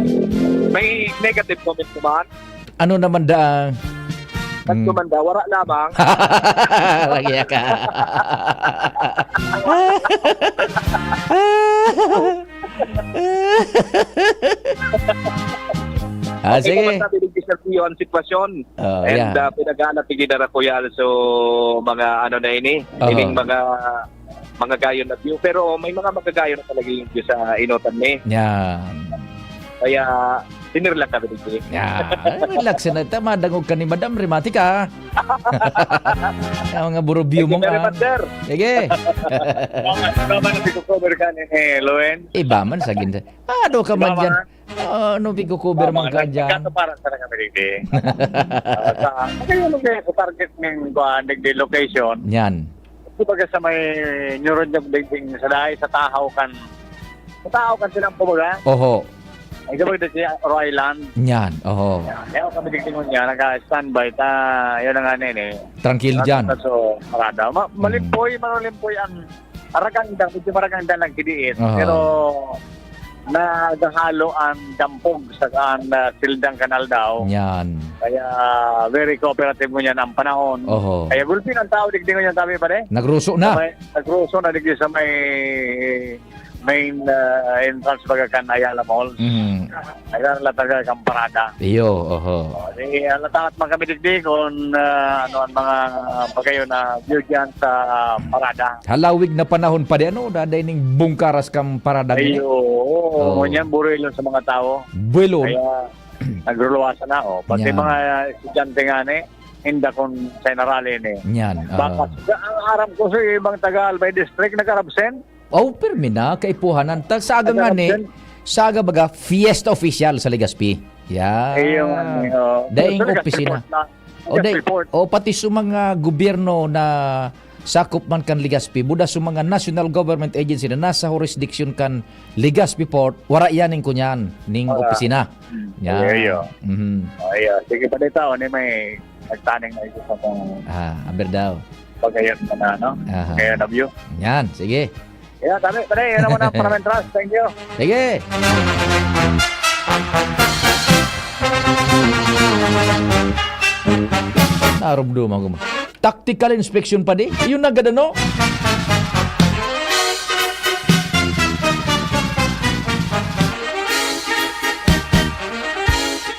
May negative comment naman. Ano naman da? At Hmm. kumanda, wala lamang. Lagi ka. Ah, Hindi sige. Naman sabi ni Mister Pio ang sitwasyon. Oh, And, yeah. Ah, pinag-aanap ni Gidara Kuyal, so, mga ano na ini, Oo. Ining mga, mga gayon na view. Pero may mga magagayon na talaga yung view sa inutan ni. Yan. Kaya, dinir lang kami dito. Yan. Ay, relax na. Tama, dangog ka ni Madam, rimati ka. Yung mga burubyo Thank you mong, very ah. Much, sir. Sige. Tama, tama na, iko-cover ka ni, ni Loen. Iba man sa ginsa. Ano ka man Tama. Dyan? Ah, ano, iko-cover Tama, man ka nag-, dyan? Nagkatuparan talaga kami dito. Ah, sa, kaya nung kaya sa target ng, kuwan, nagdi-location. Yan. Kumbaga sa may New Road, yung building sa dahil sa Tahaw kan, sa Tahaw kan silang kumbaga. Oho. Ay, kumbaga si Oro Island. Yan, oho. Kaya ako kami tingnan niya, naka-standby ta, yun ang ano yun eh. Tranquil dyan. Nasa so, parada. Ma-, Hmm. Malimpoy, malimpoy ang Araganda, medyo Araganda lang kidiit. Oho. Pero nagahalo ang dampog sa kan, ah, Sildang Kanal daw. Yan. Kaya very cooperative mo niyan ang panahon. Oho. Kaya gulpi ng tao, digdi ngunyan, sabi, pare. Nagruso na. Sa may, nagruso na, digdi sa may main, ah, entrance baga kan Ayala Mall. Mm. Ayala talaga kang parada. Iyo, oho. O, di, alatangat man kami digdi kung, ah, ano ang mga pagayon na view dyan sa parada. Halawig na panahon pa di, ano, daday ning bungkaras kang parada Ay, ngini. Oo. Oo. Ngunyan, burilon sa mga tao. Burilon. Kaya, nagruluwasan na, oh. Pati Yan. Mga estudyante nga ni, inda kung sa inarali ni. Yan, Baka, oo. Ang aram ko sa ibang taga Albay District, nag-absent. Oh, pirmi na, kaipuhanan. Ta-, sa aga nga ni, Nag-absent. Sa aga baga, fiesta official sa Legazpi. Yan. Iyo nga ni, oh. Daing Sa Legazpi opisina. Port na. O, Yes, day, report. O, pati sa mga gobyerno na sakop man kan Legazpi, buda sa mga national government agency na nasa jurisdiction kan Legazpi Port, wara yan ning kunyan, ning Wala. Opisina. Hmm. Yan. Iyo, iyo. Mhm. O, iyo. Sige pa dito, ni may nagtaning na ito sa kung Ah, aber daw. Pagayon mo na, no? Aha. Ngayon na view. Yan, sige. Yeah, dami, pare. Yan naman ang Paramenteras. Thank you. Sige. Narumduman ko mo. Tactical inspection pa di? Yun na gada, no?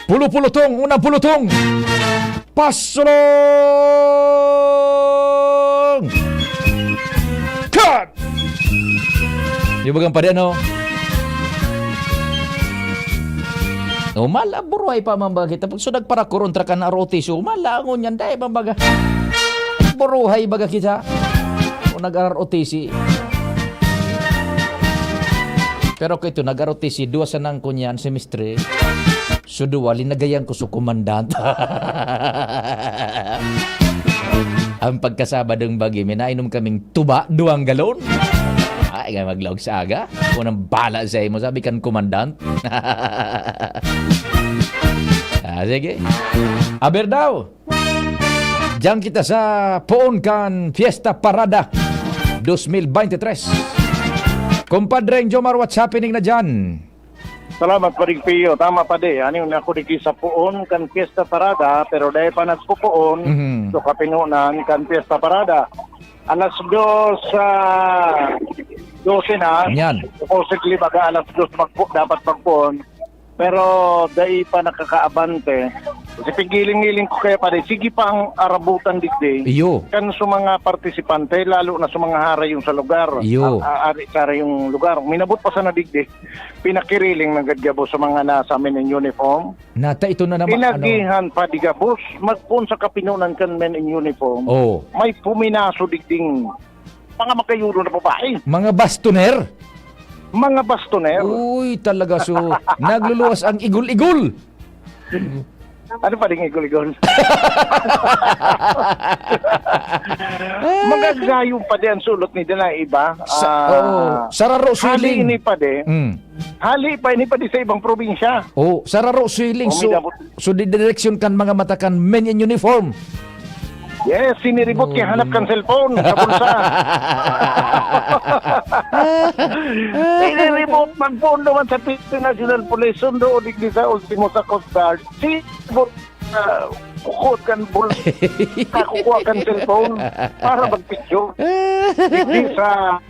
Pulo-pulutong, unang pulutong. Pasulong! Cut! Yung bagang pa rin, no? O, mala, buruhay pa man baga kita. So, nagparakorontra kan R O T C. O, mala, ngunyan, dai man baga. Buruhay baga kita. O, nag-R O T C. Pero kito, nag-R O T C, duwa sanang kunyan, semestre. So, duwa, linagayan ko sa komandante. Ang pagkasabadong bagi, minainom kaming tuba, duwang galon. Ay, nga maglaog sa aga. Unang bala sa imo, sabi kan komandante. Ah, sige. Aber daw. Diyan kita sa poon kan Fiesta Parada dos mil veintitrés. Compadre Jomar, what's happening na dyan? Salamat, Paring Pio. Tama pa di. Ano yun, ako di sa poon kan Fiesta Parada, pero dahil pa nagpupoon, Mhm. so kapinunan kan Fiesta Parada. Alas dos, ah, dose na. Yan. Supposedly, baga alas dos magpo, dapat magpoon. Pero dai pa nakakaabante. Kasi pigiling-giling ko kaya, pare, sige pa ang arabutan digdi. Iyo. Kan sa mga partisipante, lalo na sa mga harayong sa lugar. Iyo. A-, a-, ari sa harayong lugar. Minabot pa sana digdi. Pinakiriling ng gadgabo sa mga nasa men in uniform. Nata ito na naman, ano? Inagihan pa di gabos, magpoon sa kapinunan kan men in uniform. Oh. May puminaso digding mga magkayulo na babae. Mga bastoner? Mga bastoner. Uy, talaga, so, nagluluwas ang igol-igol. Ano pa rin igol-igol? Magagayon pa din ang sulot ni Dana iba. Sa, Ah, oo, sararo hali siling. Ini pa din. Mm. Hali pa ini pa din sa ibang probinsya. Oh, sararo siling. Oh, so, may dabot. So, di direksyon kan mga mata kan men in uniform. Yes, siniribot kay hanap kan cellphone sa bulsa. Siniribot, magpoon naman sa Philippine National Police, sundo o digdi sa ultimo sa Coast Guard. Siniribot, ah, kukot kan bulsa, kukuha kan cellphone para magpicture. Digdi sa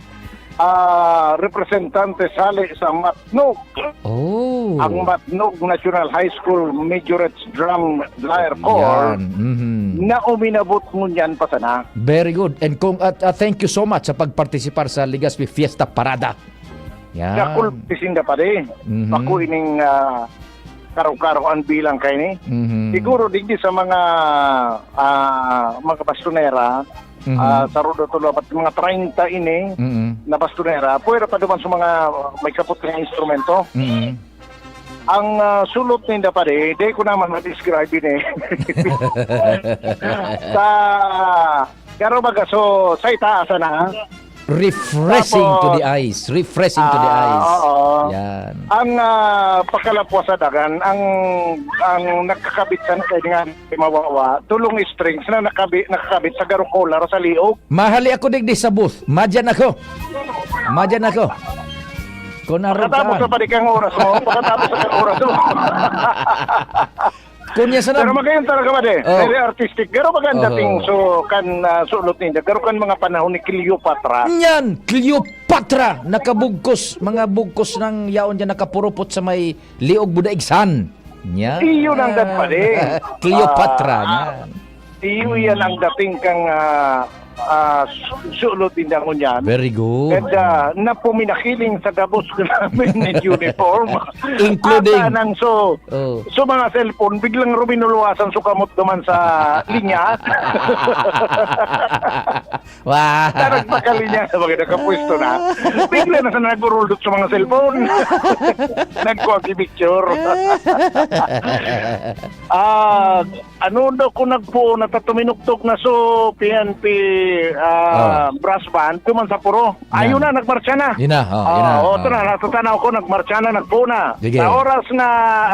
ah, representante sali sa Matnog. Oh. Ang Matnog National High School Majorettes Drum Lyre Corps Yan. Mhm. na uminabot ngunyan pa sana. Very good. And kung, at, ah, thank you so much sa pagpartisipar sa Legazpi Fiesta Parada. Yan. Dakul ti sinda, pare. Mhm. Bako ining, ah, karo-karo ang bilang kaini. Mhm. Siguro digdi sa mga, ah, mga bastonera, Mhm. ah, sa Rodo Tolo, apat mga treinta ini Mm. na bastonera. Pwera pa duman sa mga may kapot na instrumento. Mm. Ang, ah, sulot ninda, pare, di ko naman ma-describe ini. Sa, pero baga, so, sa itaas na. Refreshing to Tapos, the eyes. Refreshing to the ah, eyes. Oo. Yan. Ang, ah, pagkalapwas sa dagan, ang, ang nagkakabit sa, kaya nga, mawawa, tulong strings na nakabi-, nakakabit sa garo collar sa liog. Mahali ako digdi sa booth. Madyan ako. Madyan ako. Kung arog Pagkatapos ka. sa palikang oras mo, pagkatapos sa oras mo. Kunya sana Pero magayon talaga, pare. Oh. Very artistic. Pero maganda Oho. ting so, kan, ah, sulot ninda. Pero kan mga panahon ni Cleopatra. Nyan, Cleopatra, nakabugkos, mga bugkos ng yaon dyan, nakapurupot sa may liog budaigsan. Nyan. Iyon ang dat, pare. Cleopatra, Ah, nyan. Iyo yan ang dating kang, ah, ah, su-, sulot ninda ngunyan. Very good. And, ah, napuminakiling sa gabos ko namin ng uniform. Including Ata nang so, Oh. so mga cellphone, biglang ruminuluwasan so kamot naman sa linya. Wow. Taragpakalinya sa mga nakapwesto na. Bigla na sa naguruldot sa mga cellphone. Nagkuha ki picture. Ah, ano daw kung nagpuon na tatuminuktok na so P N P, ah, Oh. brass band, duman sa puro. Yan. Ayun na, nagmarcha na. Yun na, oh, yun na, Ah, oo, oh. ito na, natatanaw ko, nagmarcha na, nagpuon na. Sige. Sa oras na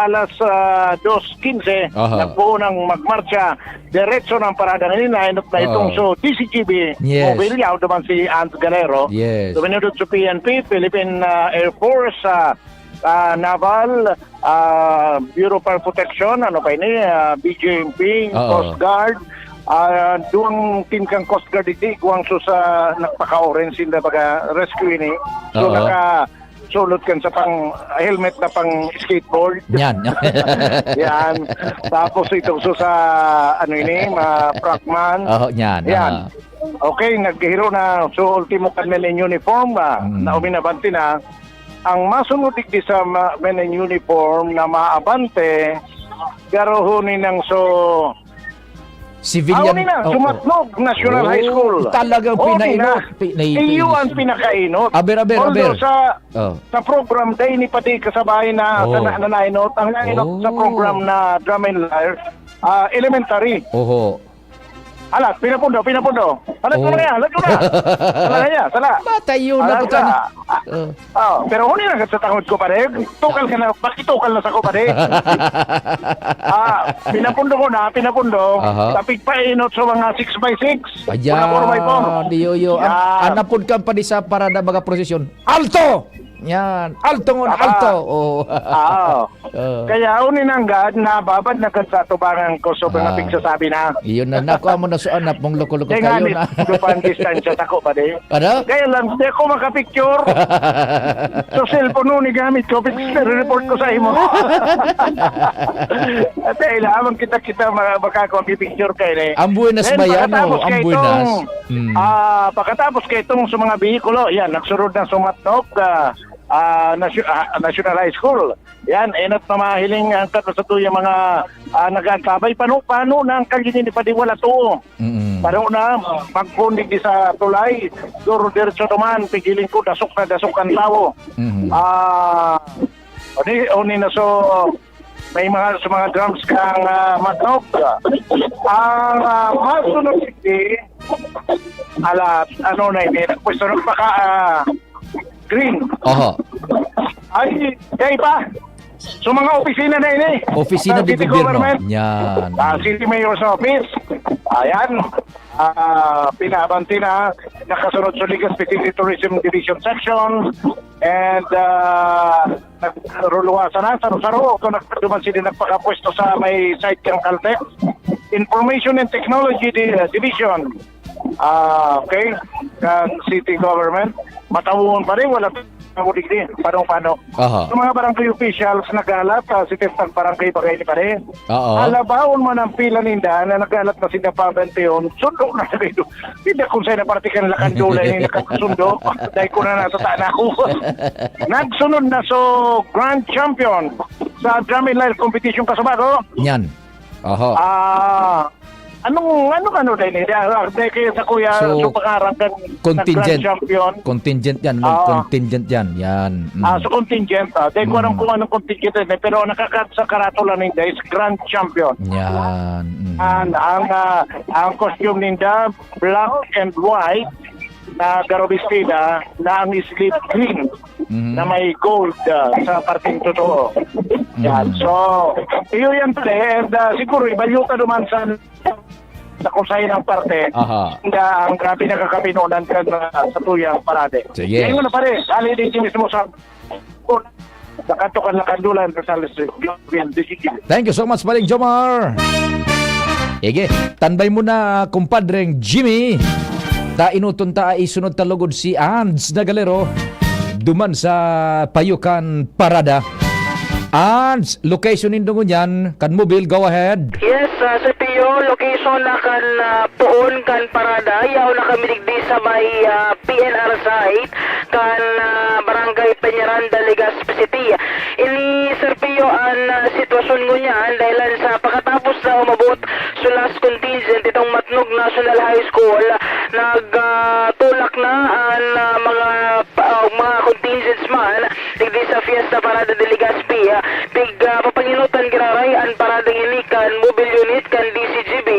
alas, ah, dos quince, Aha. nagpuon ang magmarcha. Diretso ng parada ngayon, na inot na itong Oo. so D C G B, Yes. Mobilya, o naman si Ant Ganero. Yes. Duminudod sa P N P, Philippine, ah, Air Force, ah, ah, Naval, ah, Bureau of Fire Protection, ano pa ini, ah, B J M P, Oo. Coast Guard, ah, duwang team kang Coast Guard, digdi, guwang so sa nagpaka-orange, sinda baga rescue ini. So, Oo. naka-, sulot kan sa pang helmet na pang skateboard. Yan. Yan. Tapos itong so sa, ano ini, mga frogman. Oo, yan. Yan. Ah. Okay, naghihiro na. So, ultimo kan men in uniform, ah, Mm. na uminabanti na. Ang masunod digdi sa ma-, men in uniform na maabante, garo huni nang so, Civilian, aw, ni na, oo. Sumatnog National High School. Oh, talagang pinainot, na. Pi-, nai-, Iyo ang pinakainot. Aber, aber, Although aber. sa, Oh. sa program, dahil ni pati kasabay na, Oh. na, na nainot, ang nainot sa Oh. program na Drum and Lyre, ah, elementary. Oho. Alas, pinapundo, pinapundo. Alas Oh. mo na yan, alas mo na. Alas na yan, sala. Bata yun, Alas naputang na. na. Ah, Oh. ah, pero huni na sa tangod ko, pare. Tukal ka na, bakit tukal na sa ko, pare? Ah, pinapundo ko na, pinapundo. Aha. Tapig painot sa mga six by six. Ayan, Mga four by four. di, yo, yo. Ang, Yan. ang napod ka pa di sa parada, mga prosesyon. Alto! Yan, alto ngon, Aha. alto. Oh. Ah, Oo. Kaya, uninanggad, nababad na kan sa atubangan ko, sobrang Ah. napigsasabi na. Iyon na, nakuha mo na sa anap mong loko-loko Kaya nga, kayo ni, na. doon pa ang distansya sa ko, pare. Ano? Kaya lang, di ako makapicture. So, cellphone mo, ni gamit ko, picture, report ko sa imo. At eh, lamang kita-kita, ma-, makakawa ang picture kayo, eh. Ang buenas Then, ba yan, pagkatapos o? Ang kayo buenas? itong, Hmm. ah, pagkatapos kayo itong sa mga bihikulo, yan, nagsunod na sumatnog, ah, ah, nasyo-, ah, National High School. Yan, enot na mahiling ang tatlo sa tuyang mga, ah, nag-aantabay. Pano, pano na ang kagini ni Padiwala to? Mm. Pano na, magpundig di sa tulay, duro diretso naman, pigiling ko, dasok na dasok ang tao. Mm. Ah, oni, oni na so, may mga, sa mga drums kang, ah, matnog. Ang, ah, masunod hindi, ala, ano na ini, pwesto na baka, ah, Green. Oho. Ay, kaya pa. So, mga opisina na ini. Opisina Sa di city gobyerno. government. Yan. Ah, city mayor's office. Ayan. Ah, pinaabante na. Nakasunod sa Legazpi City Tourism Division Section. And, ah, nagruluwasan na. Saro-saro. Kung nagpaduman sila nagpakapwesto sa may site kang Caltex. Information and Technology Di-, Division. Ah, okay. Kan city government, matawon pa rin, wala pa rin, paano, paano. Aha. Yung mga barangay officials nagalat, ah, si Testang Barangay Bagay ni Pare. Oo. Alabaon man ang pila ninda na nagalat na sila pa, Benteon, sundo na sa dito. Hindi kung sa'yo na parte ka nila kandula yung nakasundo. Dahil ko na nasa taan ako. Nagsunod na so grand champion sa drum and lyre competition, Kasabago. Yan. Oho. Ah, anong, ano, ano din eh? Ah, ah, dahil kaya sa kuya, So, so pangarang kan, contingent. nag-grand champion. Contingent yan, mag-, Ah. contingent yan. Yan. Mm. Ah, so contingent, ah. Dahil ko alam Mm. kung anong contingent din eh. Pero ang nakakat sa karatula ninda is grand champion. Yan. Mm. And ang, ah, ang costume ninda, black and white, na garo bestida na ang sleeve green Mhm. na may gold, ah, sa parteng totoo. Yan. Mhm. So, iyo yan pala eh. And, ah, siguro, ibalyo ka naman sa, sa kusay ng parte. Aha. Na ang, ah, pinagkakapinunan ka na sa tuyang parade. Sige. Yan muna, pare. Hali din mismo sa Nakatukan na kandulan, Rosales Street. Gloria, Disikin. Thank you so much, Paring Jomar. Sige, tanbay mo na, kumpadreng Jimmy. Ta inuton ta, isunod ta lugod si Ands Nagalero duman sa Payukan Parada. Ands, location nindo ngunyan, kan mobil, go ahead. Yes, ah, Sir Pio, location na kan, ah, poon kan parada. Yaon na kami digdi sa may, ah, P N R site kan, ah, Barangay Peñaranda, Legazpi City. Ini, Sir Pio, an, ah, sitwasyon ngunyan dahilan sa pakatapos na umabot so last contingent itong Matnog National High School, nag, ah, tulak na an, ah, mga pa-, ah, mga contingents man digdi sa Fiesta Parada de Legazpi, ah, pig, ah, papanginutan giraray an paradang ini kan mobile unit kan D C G B,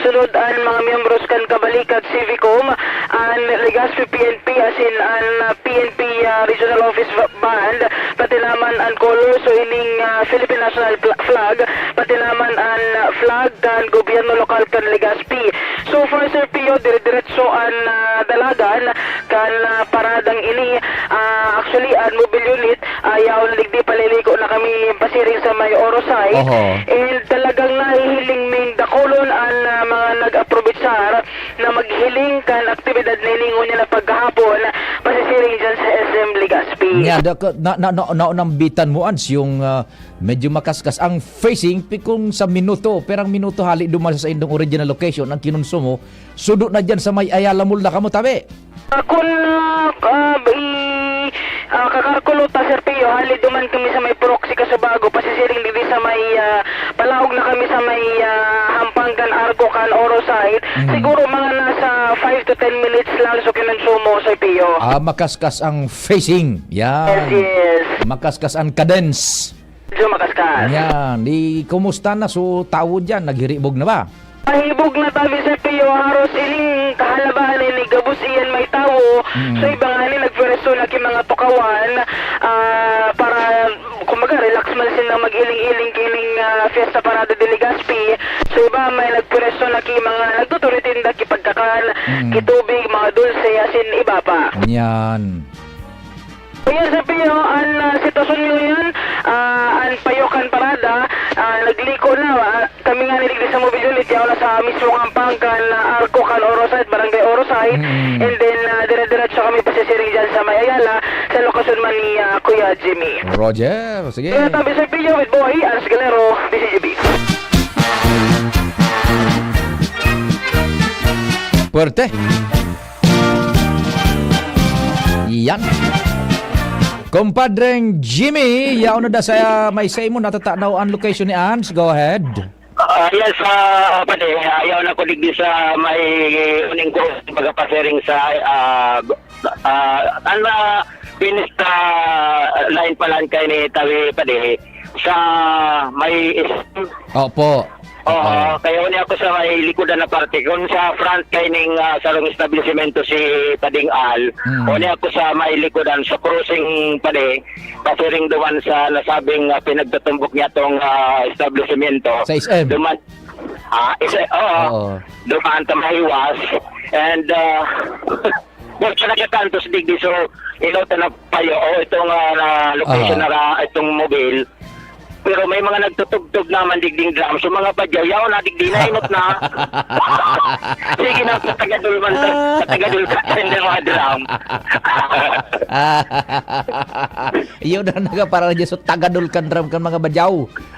sunod an mga miyembros kan Kabalikat Civicom, an Legazpi P N P asin an, ah, P N P, ah, Regional Office Band, pati naman an colors o ining, ah, Philippine National Pla-, Flag, pati naman an, ah, flag kan gobyerno lokal kan Legazpi. So far, Sir Pio, dire-diretso an, ah, dalagan kan, ah, paradang ini. Ah, actually, an mobile unit, ah, yaon digdi, paliliko na kami pasiring sa may Oro side. Oho. And talagang nahihiling ming dakulon an, ah, mga nag-aprobitsar na maghiling kan aktibidad na ini ngunyan na paghahapon, pasisiring dyan sa S M Legazpi. Nya, da-, na, na, na, naunambitan mo, Ans, yung, ah, medyo makaskas ang facing, pi-, kung sa minuto, perang minuto hali duman sa indong original location ang kinonsumo, sudo na dyan sa may Ayala Mall na kamo, tabi. Ah, kun, ah, ah, i-, Ah, kakalkulo ta, Sir Pio, hali duman kami sa may Purok si Kasubago, pasisiring digdi sa may, ah, palaog na kami sa may, ah, hampang kan Arco kan Oro side. Mm. Siguro mga nasa five to ten minutes lang so kinonsumo, Sir Pio. Ah, makaskas ang facing. Yan. Yes, yes. Makaskas ang cadence. Medyo makaskas. Yan. Di, kumusta na so tawo diyan? Naghiribog na ba? Mahibog na tabi sa Pio, haros ining kahalabaan ini gabos iyan may tawo. Mm. So, iba nga ni nagpwereso na ki mga tukawan, ah, para, kumbaga, relax man sila mag-iling-iling kining, ah, Fiesta Parada de Legazpi. So, iba may nagpwereso na ki mga nagtutuloy tinda ki pagkakan, Mm. ki tubig, mga dulce, asin iba pa. Yan. Ayan, Sir Pio, ang, ah, sitwasyon ngayon, ah, ang payokan parada, ah, nagliko na, ah, kami nga niligdi sa mobile unit, yaon na sa mismo hampang kan, ah, Arco kan Oro side, Barangay Oro side, Mm. and then, ah, dire-diretso kami pasisiring dyan sa may Ayala, sa lokasyon man ni, ah, Kuya Jimmy. Roger, sige. Kaya tabi, Sir Pio, with Boy, Anas Galero, D C G B. Puwerte. Yan. Kumpadreng Jimmy, yaon na da sa may sa imo natatanaw ang location ni Ans. Go ahead. Ah, yes, ah, pwede. Ayaw na ko digdi sa may uning ko, baga pasiring sa, ah, ah, ano, finish, ah, line pa lang kay ni Tawi, pwede. Sa may Opo. Oo, Oo. kaya uni ako sa may likodan na parte. Kung sa front kay ning, ah, sarong establisimento si Pading Al, Mm. uni ako sa may likodan, sa crossing padi, pasiring duman sa nasabing, ah, pinagtatumbok niya tong, ah, establisimento. Sa S M. Duman, ah, isa, oo. Oo. Duman ta mahiwas. And, ah, Diyan siya nagkakantos digdi, so, ilaw ta na payo, o itong, ah, na location Aha. na ra-, itong mobile. Pero may mga nagtutugtog naman digding drum. So, mga badyaw, yaon na digdi na, inot na. Sige na, patagadol man ta, patagadol ka, hindi mga drum. Iyo na nagapara na dyan, so tagadol kan drum kan mga badyaw.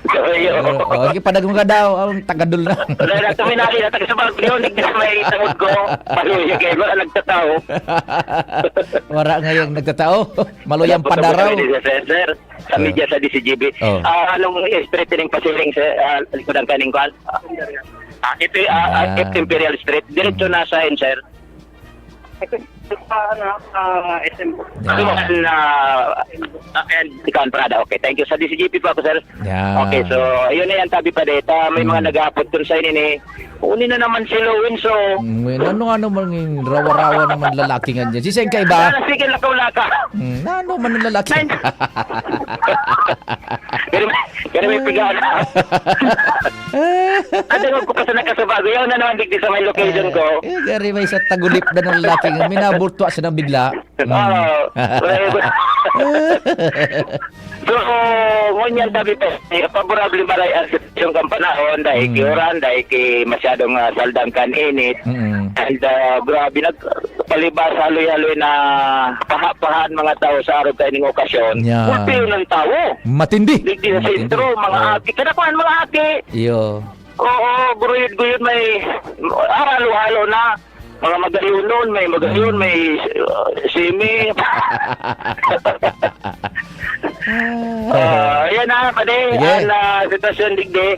So, iyo. Oh, sige, padag mo ka daw, ang tagadol na. Wala na, tuminali na, taga sa Baguio, hindi na may tangod ko. Paluya kayo, wala nagtatao. Wala ngayong nagtatao. Maluyang Wala po padaraw. Kami sa sir, sir. Sa Ah. media sa D C G B. Oh. Ah, anong street ining pasiring, sir? Ah, likodan kaning kuan? Ah, ito, ah, ah, Ah. Imperial Street. Diretso Mm. na sa, sir. Ito, sa, ano, ah, S M po. Yan. Ano, ah, ah, and ikaw, Prada. Okay, thank you. Sa D C G P po ako, sir. Yan. Okay, so, yun na yan, tabi pa dito. May mga Hmm. nag-aapot dun sa ini ni, uni na naman si Lowen, so. Hmm, ano, ano man yung rawa-rawa naman lalaki nga dyan? Si Seng ka iba? Ah, sige, lakaw-laka. Hmm, ano man ang lalaki? Nine. Pero, pero may piga na. Ang dangog ko pa sa nakasubago. Yaon na naman digdi sa may location ko. Eh, gari may sa tagulip na ng lalaki. Minabulto siya ng bigla. Mm. Oo. So, ngunyan tabi pa, eh, favorable maray ang sitwasyon kan panahon, dahil Mm. kiuran, dahil ki masyadong, ah, saldang kan init. Mm. And, ah, grabe, nag-, palibas, haloy-haloy na paha-pahaan mga tao sa araw kaining okasyon. Yeah. Pulpiyon ng tao. Matindi. Digdi sa Matindi. sentro, mga Oo. aki. Kanakuan, mga aki. Iyo. Oo, guruyod-guyod may halo-halo na. Mga magayonon, may magayon, Mm. may, uh, simi. Ah, yan na, pare. Sige. Ang, ah, sitwasyon digdi.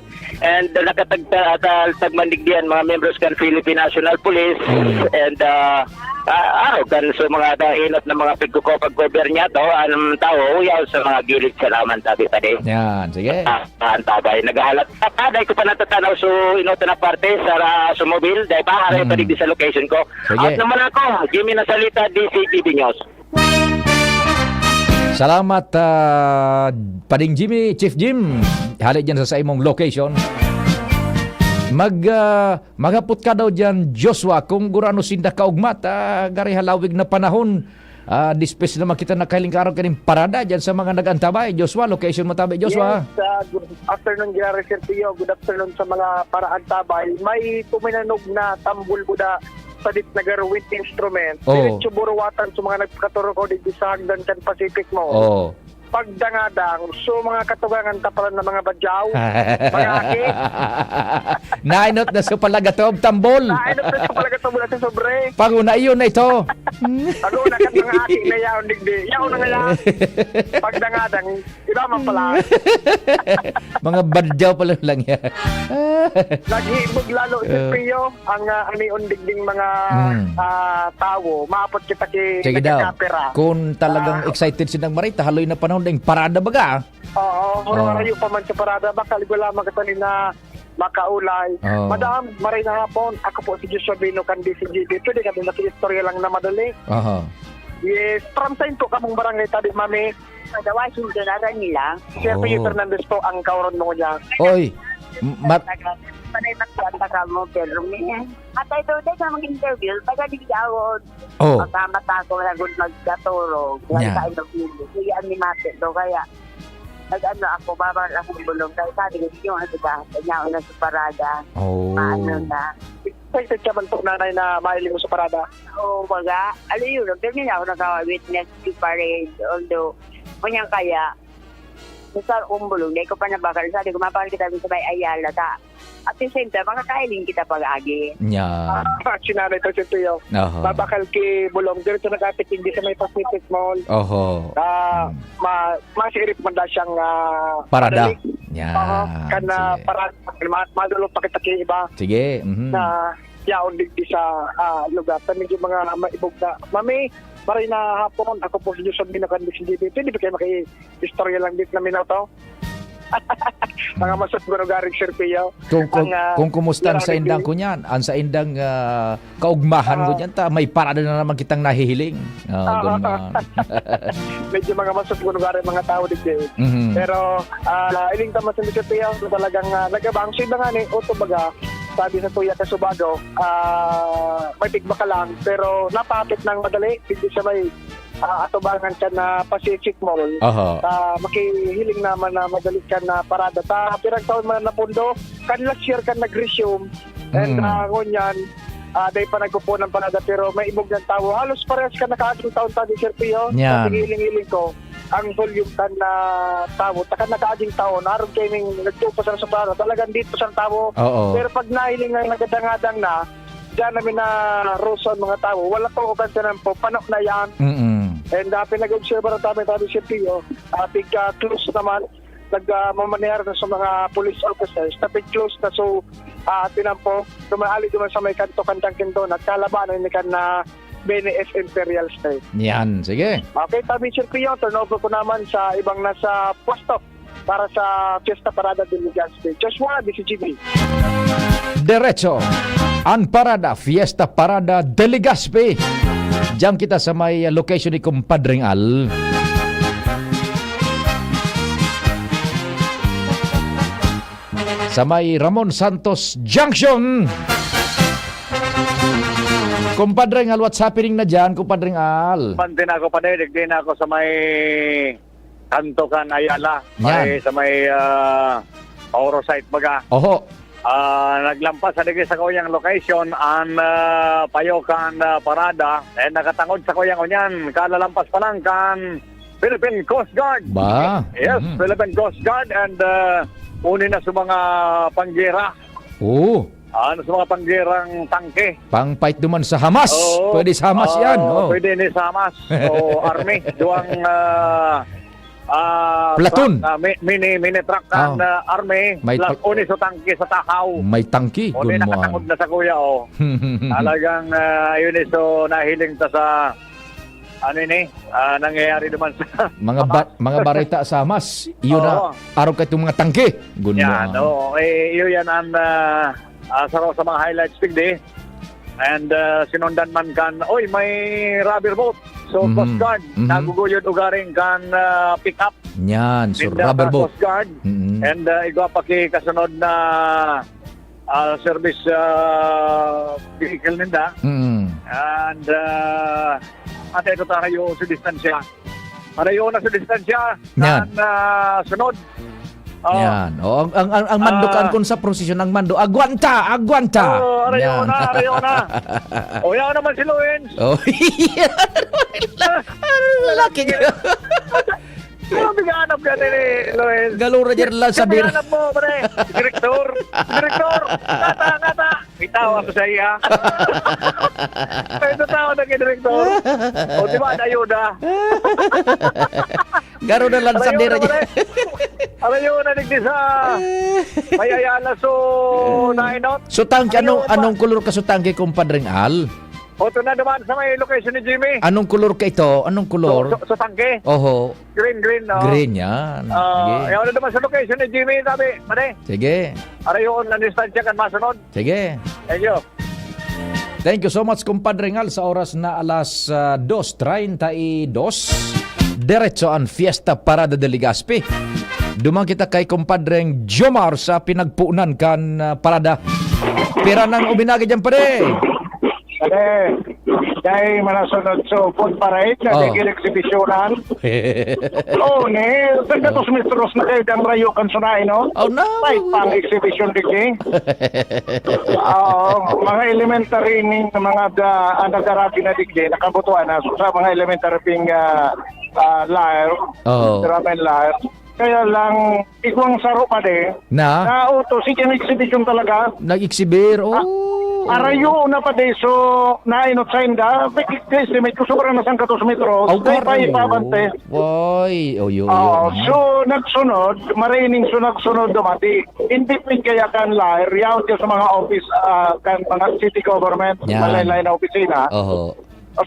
And, uh, nakatagta-, ta-, tagman digdi ang mga membros kan Philippine National Police. Mm. And, uh, ah, araw kan so mga dainot na mga pagkuko-, pag-cover niya to, ang tao, yaw sa mga gilid sa laman, sabi, pare. Yan, sige. Ah, ang tabay, naghahalat. At, ah, dahil ko pa natatanaw, so, inota na parte sa ra-, sa mobil, dahil pa, aray Mm. pa digdi sa location ko. Sige. Out naman ako, Jimmy Nasalita, D C T V News. Salamat, ah, Pading Jimmy, Chief Jim. Hali dyan sa, sa imong location. Mag, ah, maghapot ka daw dyan, Joshua, kung gurano sinda kaugmat, ah, gari halawig na panahon, ah, dispes naman kita nakahiling karon kaning parada dyan sa mga nag-antabay. Joshua, location mo tabi, Joshua? Yes, ah, good afternoon, Gary Sergio. Good afternoon sa mga paraantabay. May puminanog na tambol buda sadit na garo with instrument. Oo. Diretso buruwatan sa mga nagpakaturko digdi sa hagdan kan Pacific Mall. Oo. pagdangadang. So, mga katugangan ta pala na mga badyaw, mga aki. Nainot na sa palagatob, tambol. Nainot na sa palagatob, wala sa sobre. Panguna, iyon na ito. Panguna kan mga aki na yaon, digdi. Yaon na nga yan. Pagdangadang, iba man pala. Mga badyaw pala lang yan. Naghibog lalo si Eh. Pio. Ang, ah, ani undig ding mga, Hmm. ah, tawo, maapot kita ki Sige daw. nagkakapera. Kung talagang Ah. excited silang marita, haloy na panahon ding parada baga, ah. Oo, Oo. harayo pa man sa parada, baka wala man kita ni na makaulay. Oo. Madam, maray na hapon. Ako po si Joshua Bino, kan D C G B. Pwede kami makiistorya lang na madali? Aha. Yes, from saan po kamong barangay tabi, mami? Sa Washington, aran nila. Sir Pio Oh. Fernandez po ang kauron mo niya. Oy, m-, mat- Taga, panay magkanta ka mo, pero may, matay daw tayo sa mga interview, taga Digawon. Oh. Pagkamata ko, lagod magkaturog, Yan. sa Ilog Nilo. Kuya, ang mimate daw, kaya, nag-ano ako, babal akong bulong. Kaya sabi ko, "Yung ano ba, kanya ako na sa parada." Oh. Maano na. Excited ka man po, nanay, na mahiling mo sa parada? Oo, baga. Ano yun, pero hindi ako naka-witness si parade. Although, kanyang kaya, Basta akong bulong, dai ko pa nabakal. Sabi ko, "Mapakal kita sa may Ayala, ta." At the same time, makakahiling kita pag-agi. Nya. Ah, si Nanay Presenteo. Oho. Mabakal ki bulong, diretso nagkapit, hindi sa may Pacific Mall. Oho. Ah, Hmm. ma-, masiirip man da siyang, ah, Parada. madali. Yan. Oho. Kan, ah, Sige. parada, ma-, madulog pa kita ki iba Sige. Mhm. na yaon digdi sa, ah, lugar. Sa medyo mga maibog na. Mami, maray na hapon. Ako po si Joseph Binacan, D C G B. Pwede ba kayo maki-, istorya lang dit na minaw to. Mga Hmm. masot guro garing Sir Pio. Kung, kung, Ang, ah, kung kumusta ang sa indang ko niyan, ang sa indang, ah, kaugmahan ko Ah. niyan, ta, may parada na naman kitang nahihiling. Ah, Ah. ganun. Medyo mga masot guro garing mga tao, di ba? Mhm. Pero, ah, iling tama si Sir Pio, na talagang, ah, nagabang. So, iba nga ni, o, kumbaga, sabi sa Kuya Kasubago, ah, may tigba ka lang, pero napapit ng madali, hindi siya may ah, atubangan kan na Pacific Mall. Aha. Ah, makihiling naman na madali kan na parada. Ta, pirang taon man na napundo, kan last year kan nag-resume. And, Mm. ah, ngunyan, ah, dai pa nagpupunan parada, pero may ibog ng tawo. Halos parehas kan nakaaging taon, sabi Sir Pio. Yan. Sa paghihiling-hiling ko, ang volume kan na tawo, ta kan nakaaging taon, aron kaining nagtupa sa parada, talagang dito sa tawo. Oo. Pero pag nahiling na nagadangadang na, diyan namin na rosa ang mga tawo. Wala to, uban sa nan po, pano na yan. Mm-mm. And, ah, pinag-obserbahan namin, sabi si Pio, ah, pigka close naman, nag, ah, mamanehar na sa mga police officers, tapig close na. So, ah, tinampo, tumaali naman sa may kanto, kantang Quindon, at kalabanan ni kan na Bene F Imperial State. Yan, sige. Okay, sabi Sir Pio, turnover ko naman sa ibang nasa pwesto para sa Fiesta Parada de Legazpi. Joshua, D C G B. Derecho, an parada, Fiesta Parada de Legazpi. Diyan kita sa may, uh, location ni Kumpadring Al. Sa may Ramon Santos Junction. Kumpadring Al, what's happening na diyan, Kumpadring Al? Pante na ako, pare. Digdi na ako sa may Kanto kan Ayala, Yan. May, sa may, ah, Oro site baga. Oho. Ah, naglampas sa digdi sa kuyang location, ang, ah, payo kan, ah, parada, eh, nakatangod sa kuyang unyan, kalalampas pa lang kan Philippine Coast Guard. Ba? Yes, Mm. Philippine Coast Guard and, ah, uni na sa mga panggera. Oo. Ano sa mga panggerang tangke? Pang-fight duman sa Hamas. Oo. Pwede sa Hamas Oo, yan, oh. Pwede ni sa Hamas. O army. Duwang, ah, ah, Platoon. Truck, ah, mi-, mini, mini truck kan, Oh. ah, army. May Plus, pal- uni so tangke sa tahaw. May tangke. Uni Gun mo, nakatangod ah. Na sa kuya, oh. Talagang, ah, yun, eh, so nahiling ta sa, ano yun, eh, ah, nangyayari naman sa Mga ba-, mga bareta sa Hamas. Yun na. Oo. Araw ka itong mga tangke. Gun mo, Yan, ah. Oo. Eh, yun yan ang, ah, ah, saro sa mga highlights, digdi. And, ah, sinundan man kan, oy, may rubber boat. So, Mhm. Coast Guard, Mhm. naguguyod ugaring kan, ah, pick up. Yan, so Ninda rubber sa boat. Coast Guard. Mhm. And, ah, igwa pa ki kasunod na, ah, service, ah, vehicle ninda. Mhm. And, ah, ate, ito tayo sa distansya. Marayo na sa distansya. Yan. Kan, ah, sunod. Oh. Yan. O, ang, ang, ang, ang mando Ah. kan kun sa prosesyon, ang mando, "Agwanta! Agwanta!" Oh, arayo Yan. na, arayo na. O, yan naman si Lorenz. Oh, yan. Ang laki niya. Ano bigaanap ka ni Lois? Galura dyan lang sa Ano dir- bigaanap mo, pre? Direktor. Direktor. Ngata, ngata. Bitaw ako sa iya. May tao na kay direktor. O, di ba, nayuda? Garo na lang sa Alayo dira na, dyan. Pare. Alayo na, digdi sa may Ayala, so, nainot. So, tangke, Alayo anong, pa. anong kulor ka so tangke, kumpadreng Al? O, ito na naman sa may location ni Jimmy. Anong kulor ka ito? Anong kulor? So, so, so, tangke. Oho. Green, green, no? Green yan. Ah, Sige. Ayaw na naman sa location ni Jimmy, sabi, pare. Sige. Arayoon na distansya kan masunod. Sige. Thank you. Thank you so much, Kumpadre Ngal. Sa oras na alas, ah, dos treinta y dos, diretso ang Fiesta Parada de Legazpi. Duman kita kay Kumpadreng Jomar sa pinagpunan kan, ah, parada. Pira nang uminagi dyan, pare? Pare, dahil manasunod sa food parade na Oh. digil exhibitionan. Oh, ni, tagdatos metros na kayo dang rayo kan sunay, no? Oh, no. Ay, pang exhibition digdi. Oo, mga elementary ni mga da, ang nagdarabi na digdi, nakabutuan na sa mga elementary ping, ah, ah, lyre, Oo. drum and lyre. Kaya lang, igwang saro pa di, Na? na auto, sige, exhibition talaga. Nag-exhibir, Ah, oh. arayo na pa di, so, nainot sa inda, estimate ko, sobra na sangkatos metros. Aw, Kaya pa karayo. ipabante. Ay, oh, yun, Oo, yun. so, nagsunod, marining so, nagsunod, dumati. Hindi pin kaya kan lahi, riyaw siya sa mga office, ah, kan mga city government, Yan. malaylay na opisina. Oho.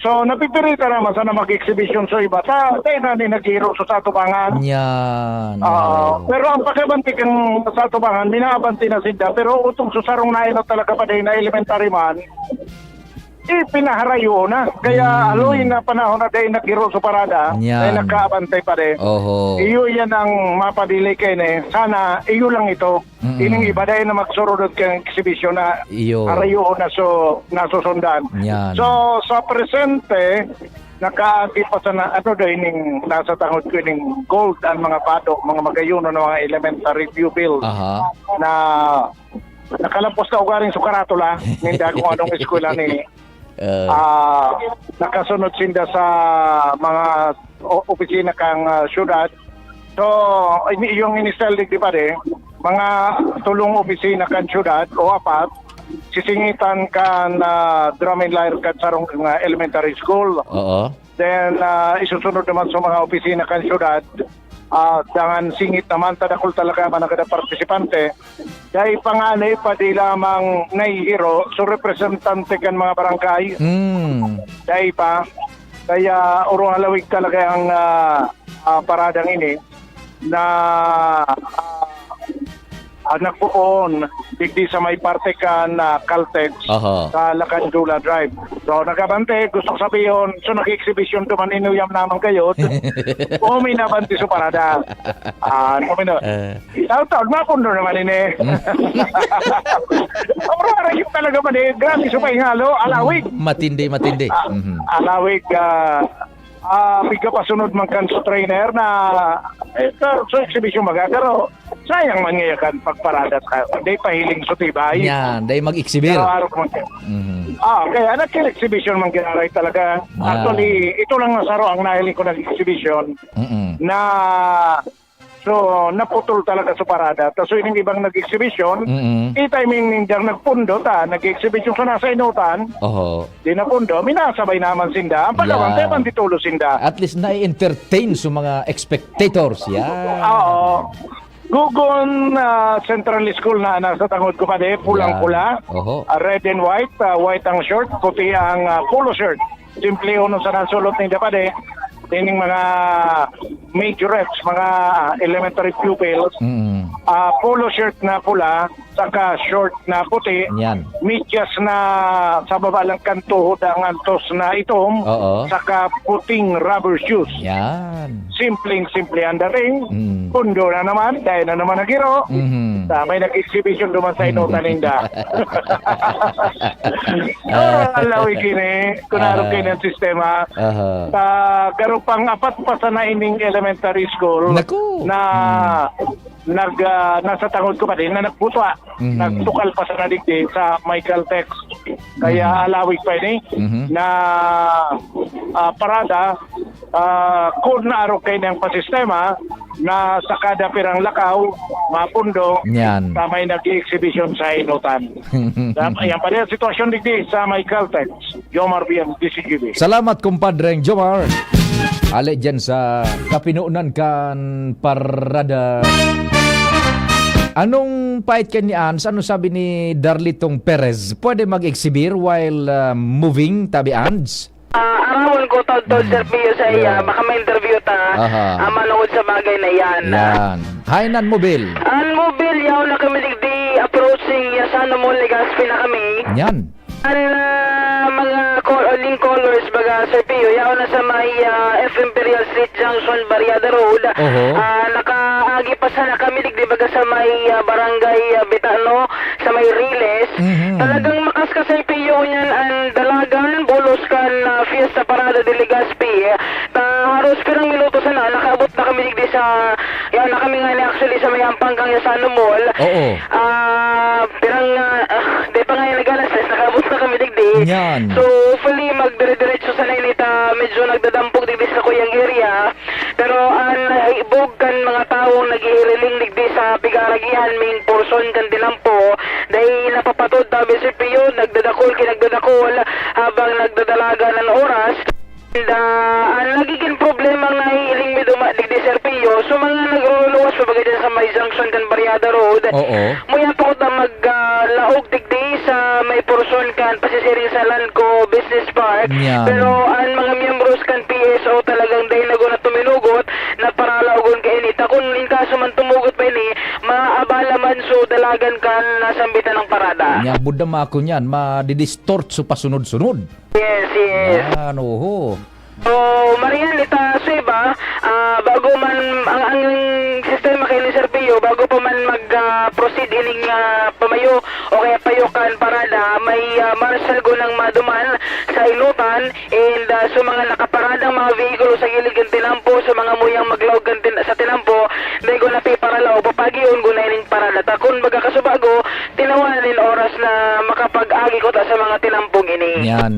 So, napipirita naman sana mag-exhibition sa iba. Ta, tayo na ni naghiro sa, sa atubangan. Yan, Oo. oo. Pero ang pagkabanti kan sa atubangan, minabanti na sinda. Pero utong sa sarong nainot talaga pa din na elementary man, ipinaharayo na. Kaya Hmm. aloy na panahon na dahil naghiro sa parada, Yan. ay nagkaabantay pa rin. Oho. Iyo yan ang mapadili kayo na eh. Sana, iyo lang ito. Mm-mm. Ining iba dahil na magsurudod kang eksibisyon na Iyo. harayo na so, nasusundan. Yan. So, sa presente, nakaagi pa sana, ano daw ining nasa tangod ko, ining gold ang mga bado, mga magayuno na mga elementary pupils Aha. na nakalampos ka ugaring sa karatula, ninda kung anong eskwela ni, Eh. ah, nakasunod sinda sa mga o-, opisina kang, ah, syudad. So, ini-, yung inistaldig, di ba, de, mga tulong opisina kan syudad o apat, sisingitan kan, ah, drum and lyre kan sarong, ah, elementary school. Oo. Then, ah, isusunod naman sa mga opisina kan syudad, ah, dangan singit naman, tadakol talaga ang mga kada partisipante. Dahil panganay pa di lamang nahihiro, so representante kan mga barangay. Hmm. Dahil pa, kaya uro halawig talaga ang, ah, ah, paradang ini na, ah, ah, nagpoon digdi sa may parte kan, ah, Caltex Aha. sa Lacandula Drive. So, nagabante, gusto ko sabihin, so nag-exhibition duman, inuyam naman kayo. Umi na banti sa parada. Ah, umi na. Eh. Taon-taon, mapundo naman ini. Hmm. Ang mga rayo talaga man eh, grabe sa pahingalo, alawig. Matindi, matindi. Ah, Mhm. alawig, ah, ah, pigkapasunod man kan sa trainer na, eh, ka-, sa exhibition magagaro. Sayang man ngayon kan pagparada sa, di pahiling sa tibay. Yan, dahil mag-exhibir. Pero araw ko man siya. Mhm. Ah, kaya nag-exhibition man ginaray talaga. Ah. Actually, ito lang na saro ang nahiling ko nag-exhibition Mm-mm. na So, naputol talaga sa parada. Ta, so, ining ibang nag-exhibition, Mm. i-timing nindang nagpundo ta, nag-exhibition sa nasa inutan, Oho. di napundo, minasabay naman sinda. Ang pagkawang, Yeah. tayo man titulo sinda. At least, na-entertain sa mga spectators. Yeah. Oo. Gugon, ah, Central School na nasa tangod ko pa, de, pulang-pula. Yeah. Oho. Ah, red and white, ah, white ang short, puti ang, ah, polo shirt. Simple uno sa nasulot ninda pa, de. Ining mga majorettes, mga elementary pupils, Mm. ah, polo shirt na pula, saka short na puti, Yan. medyas na sa baba lang kan tuhod ang antos na itom, Oo. saka puting rubber shoes. Yan. Simpleng-simple ang dating. Mm. Pundo na naman, dahil na naman nagiro. Mhm. Sa may nag-exhibition duman sa inutan ninda. Ah, ang lawig ini, kung Ah. naroon kayo ng sistema, Aha. Sa garo pang apat pa sana ining elementary school Naku! na Mm. nag, ah, nasa tangod ko pa din na nagputwa. Mhm. Nagtukal pa sana digdi sa Michael Tex. Kaya Mhm. alawig pa ini Mhm. na, ah, parada, Ah, kun naarog kaini ang pasistema na sa kada pirang lakaw, mapundo, Yan. ta may nag-i-exhibition sa inutan. Yan pa din ang sitwasyon digdi sa may Caltex. Jomar Bian, D C G B. Salamat, kumpadreng Jomar. Ale dyan sa kapinunan kan parada. Anong pait ka ni Ans? Ano sabi ni Darlitong Perez? Pwede mag-exhibir while, ah, moving, tabi Ans? Ah, aramon ko, taod-taod, Hmm. Sir Pio, sa iya, Yeah. baka ma-interview ta, Aha. ah, manungod sa bagay na yan. Yan. Hi, Nan Mobil. An Mobil, yaon na kami digdi, approaching Yasano Mall, Legazpi na kami. Yan. An, ah, mga col-, link colors, baga, Sir Pio, yaon na sa may, ah, F Imperial Street Junction, Barriada Road. Oho. Ah, nakaagi pa sana kami digdi, baga, sa may, ah, Barangay, ah, Betano, sa may Riles. Mhm. Talagang makaskas ang piyo niyan, ang dalagan, bulos kan, ah, Fiesta Parada de Legazpi. Ta haros pirang minuto sana, nakaabot na kami digdi sa, yan na kami nga ni actually sa may hampang kan Yasano Mall. Oo. Ah, pirang, ah, ah, di pa nga yan nag-alas tres, nakaabot na kami digdi. Yan. So, hopefully, magdire-diretso sana ini ta medyo nagdadampog digdi sa kuyang area. Pero an hibog kan mga tawong naghihiriling digdi sa pigaragihan ming porsyon kan tinampo, dai napapatod, tabi si Pio, nagdadakol ki nagdadakol habang nagdadalagan an oras. And, ah, an nagigin problema na hihiling mi duma digdi, Sir Pio, so mga nagruruluwas pa baga dyan sa may junction kan Barriada Road. Oo. Muya pa ko ta mag, ah, laog digdi sa may porsyon kan pasisiring sa Lanco Business Park. Yan. Pero an mga miyembros kan P S O talagang dai na guna tuminugot na paralaogon kaini. Ta kun in kaso man tumugot pa ini, maabala man so dalagan kan nasambitan ng parada. Nya, budda ma ako niyan, madidistort so pasunod-sunod. Yes, yes. Yan, oho. So, marihan ita, so iba, ah, bago man ang, ang sistema kay ni Sir Pio, bago pa man mag, ah, proceed ining, ah, pamayo o kaya payo kan parada, may, ah, marshal gunang maduman sa inutan, and, ah, so mga nakaparadang mga vehikulo sa gilid kan tinampo, sa mga muyang maglaog kan tin-, sa tinampo, dai guna piparalaog, papagion guna ining parada. Ta kun baga kasubago, tinawan nin oras na makapag-agi ko ta sa mga tinampong ini. Yan.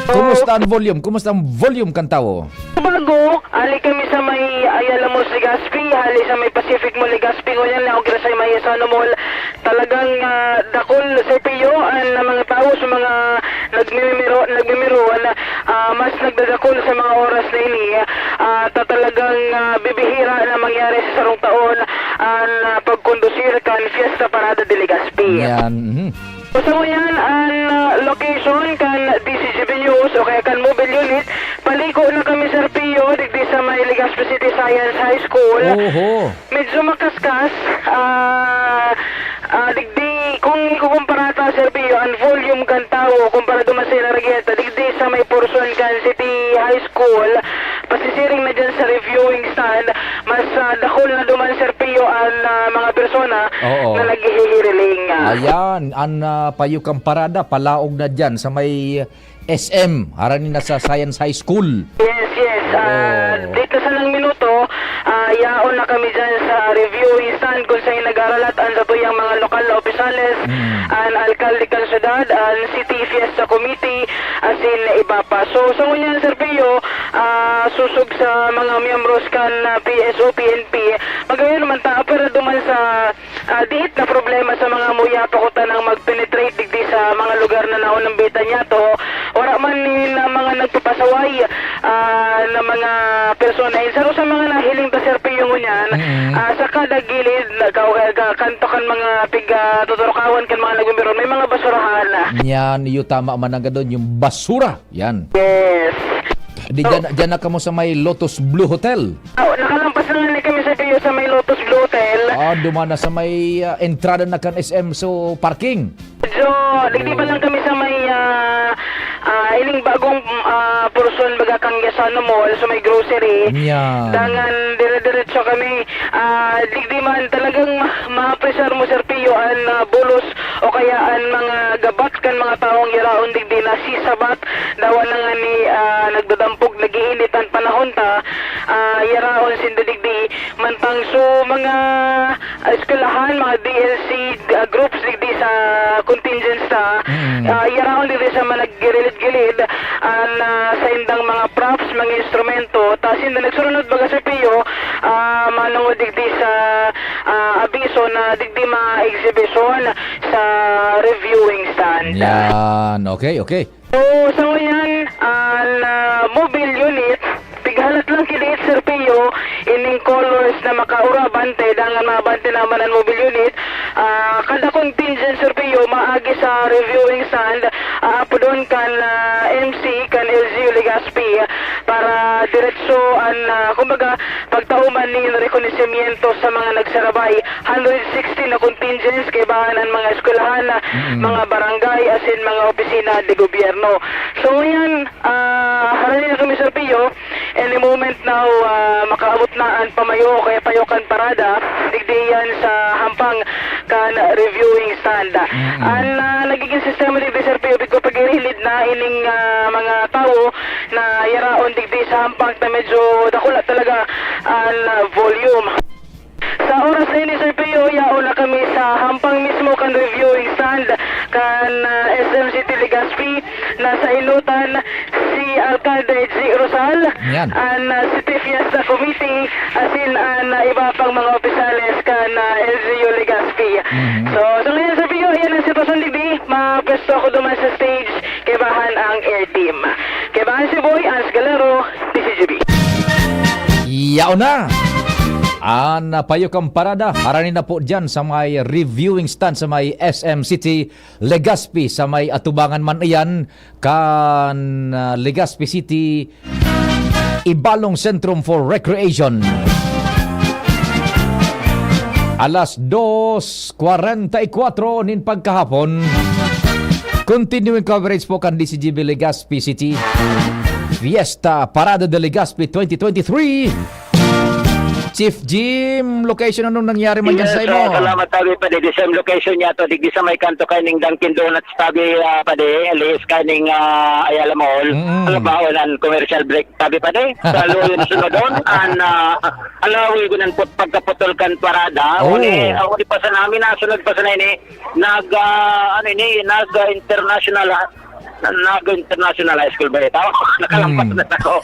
So, kumusta ang volume? Kumusta ang volume kan tawo? Bago, ali kami sa may Ayala Mall, Legazpi, hali sa may Pacific Mall, Legazpi, ngunyan na ako sa may Yasano Mall. Talagang, ah, dakul sa piyo an mga tawo sa mga nagmimiro-, nagmimiroon, ah, mas nagdadakul sa mga oras na ini. Ah, ta talagang, ah, bibihira na mangyari sa sarong taon an, ah, pagkondusir kan Fiesta Parada de Legazpi. Yan, mhm. So, sa ngunyan, an, ah, location kan D C G B News o kaya kan mobile unit, paliko na kami, Sir Pio, digdi sa may Legazpi City Science High School. Oho. Medyo makaskas, ah, ah, digdi, kung ikukumpara ta, Sir Pio, an volume kan tawo kumpara duman sa Inaragieta, digdi sa may porsyon kan City High School, pasisiring na dyan sa reviewing stand, mas, ah, dakul na duman, Sir Pio, an, ah, mga persona Oo. na naghihiriling, ah. Ayan, an, ah, payo kan parada, palaog na dyan sa may S M, harani na sa Science High School. Yes, yes. Ah, Oo. dito sa nang minuto, ah, yaon na kami dyan sa reviewing stand kung saan nag-aaralat ang satuyang mga lokal na opisales, Mm. ang alkalde kan syudad, ang City Fiesta Committee, asin iba pa. So, sa ngunyan, Sir Pio, ah, susog sa mga miyembros kan, ah, P S O, P N P, magayon man ta, pero duman sa Ah, diit na problema sa mga muya pa kuta nang mag-penetrate digdi sa mga lugar na naunambitan niya to. Wala man nin, ah, mga nagpapasaway, ah, na mga persona. And saro sa mga nahiling ta, Sir Pio, ngunyan, Mm. ah, sa kada gilid, nagka-, ka-, kanto kan mga pig-, ah, tuturukawan kan mga nagmimiron, may mga basurahan. Yan, iyo tama man ang gadon, yung basura. Yan. Yes. Di So, dyan, dyan na kamo sa may Lotus Blue Hotel. Oh, nakalampas na nga ni kami sa Pio sa may Lotus Blue Hotel. Ah, duman na sa may, ah, entrada na kan S M, so parking. Medyo, digdi pa lang kami sa may, ah, ah, ining bagong, ah, portion baga kan Gaisano Mall, sa may grocery. Yan. Dangan, dire-diretso kami. Ah, digdi man, talagang ma-, ma-appreciate mo, Sir Pio, an, ah, bulos o kaya an mga gabat kan mga tawong yaraon digdi na sisabat. Dawa na nga ni, ah, nagdadampog, nag-iinit an panahon ta, ah, yaraon sinda digdi. Mantang so mga, ah, eskwelahan, mga D L C, ah, groups digdi sa contingents ta, Mm. ah, yaraon digdi sa mga naggilid-gilid, ah, na saindang mga props, mga instrumento, ta sinda nagsurunod baga, Sir Pio, ah, manongod digdi sa, ah, abiso na digdi ma-exhibition sa reviewing stand. Yan. Okay, okay. So, sa ngunyan, an, ah, mobile unit, pighalat lang kini, Sir Pio, ining colors na makaura, abante, dangan maabante naman an mobile unit. Ah, kada contingent, Sir Pio, maagi sa reviewing stand, aapodon kan, ah, M C, kan L G U Legazpi, para diretso an, ah, kumbaga, pagtao man nin rekonosimiento sa mga nagsarabay. Hundred sixty na contingents, kaibahan an mga eskwelahan, Mm. mga barangay, asin mga opisina de gobyerno. So, yan, ah, harani na kami, Sir Pio. Any moment now, ah, makaabot na an pamayo o kaya payo kan parada, digdi yan sa hampang kan reviewing stand. Mm. An, ah, nagiging sistema digdi, Sir Pio, biko pag-irilid na ining, ah, mga tawo na yaraon digdi sa hampang na medyo dakula talaga an, ah, volume. Sa oras na ini, Sir Pio, yaon na kami sa hampang mismo kan reviewing stand kan, ah, S M City Legazpi. Nasa enotan si Alcalde G Rosal, Yan. an, ah, City Fiesta Committee, asin an, ah, iba pang mga opisyales kan, ah, L G U Legazpi. Mhm. So, sa ngayon, Sir Pio, yan ang sitwasyon digdi. Mapwesto ako duman sa stage, kaibahan ang air team. Kaibahan si Boy, Ans Galero, D C G B. Yaon na! An, ah, payo kan parada, harani na po dyan sa may reviewing stand sa may S M City Legazpi, sa may atubangan man iyan kan, ah, Legazpi City Ibalong Centrum for Recreation. Alas dos kwarenta y kuwatro nin pagkahapon, continuing coverage po kan D C G B Legazpi City Fiesta Parada de Legazpi twenty twenty-three. Chief Jim, location, anong nangyari man dyan Yes, sa imo? ah, salamat, Tabi Padi. The same location niya to, digdi sa may kanto kaining Dunkin Donuts, Tabi, ah, Padi, lihis kaining, ah, Ayala Mall. Mm. Alam ba, an commercial break, Tabi Padi? Sa Luyon, sunodon, an, ah, alawi ko ng put-, pagkaputol kan parada. Oh. Uli, ako di pa sa namin, nasunod pa sa na ini, nag, ah, ano ini, nag, ah, international, ah, Nago International High School ba ito? Nakalampas Hmm. na ako.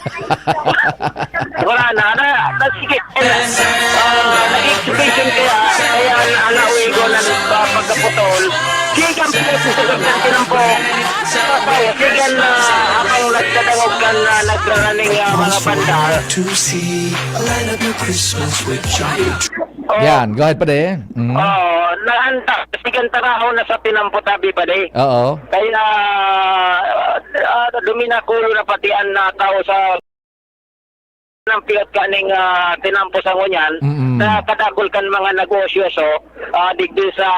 Wala na, na, na, sige. Ah, nag-exhibition kaya, kaya ang, ang nauwi ko ng, ah, pagkaputol. Sige, ang pinagsusulat ng tinampo. Sige, na habang nagdadangog ka na nagraraning, ah, mga banda. Oh. Yan, go ahead, pare. Mm. Oo, naanta, sige, ang tarahaw na sa tinampo, Tabi, pare. Oo. Kaya, ah, ah, duminakulo na pati an, ah, tao sa ng piyot kaning, ah, tinampo sa ngunyan, Mm-mm. sa kadakul kan mga negosyo, so, ah, digdi sa,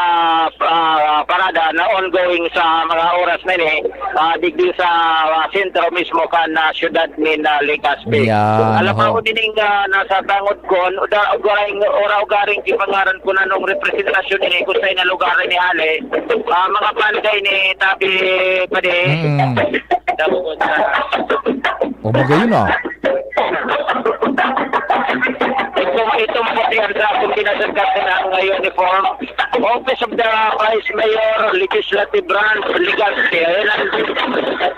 ah, parada na ongoing sa mga oras na ini, ah, digdi sa, ah, sentro mismo kan, ah, siyudad nin, ah, Legazpi. Yan, Alam ho. ako dining, ah, nasa tangod kon, uda-, ugaring, ora ugaring gipangaran ko na nung representasyon ini, kung sa ina lugar ni Hale, ah, mga banda ini, Tabi, Padi. Mm. Tapos, ah, O, bagay yun, ah. Itong, itong puti ang sa akin pinasagat na ang uniform. Office of the Vice Mayor, Legislative Branch, Legazpi. Ayan ang,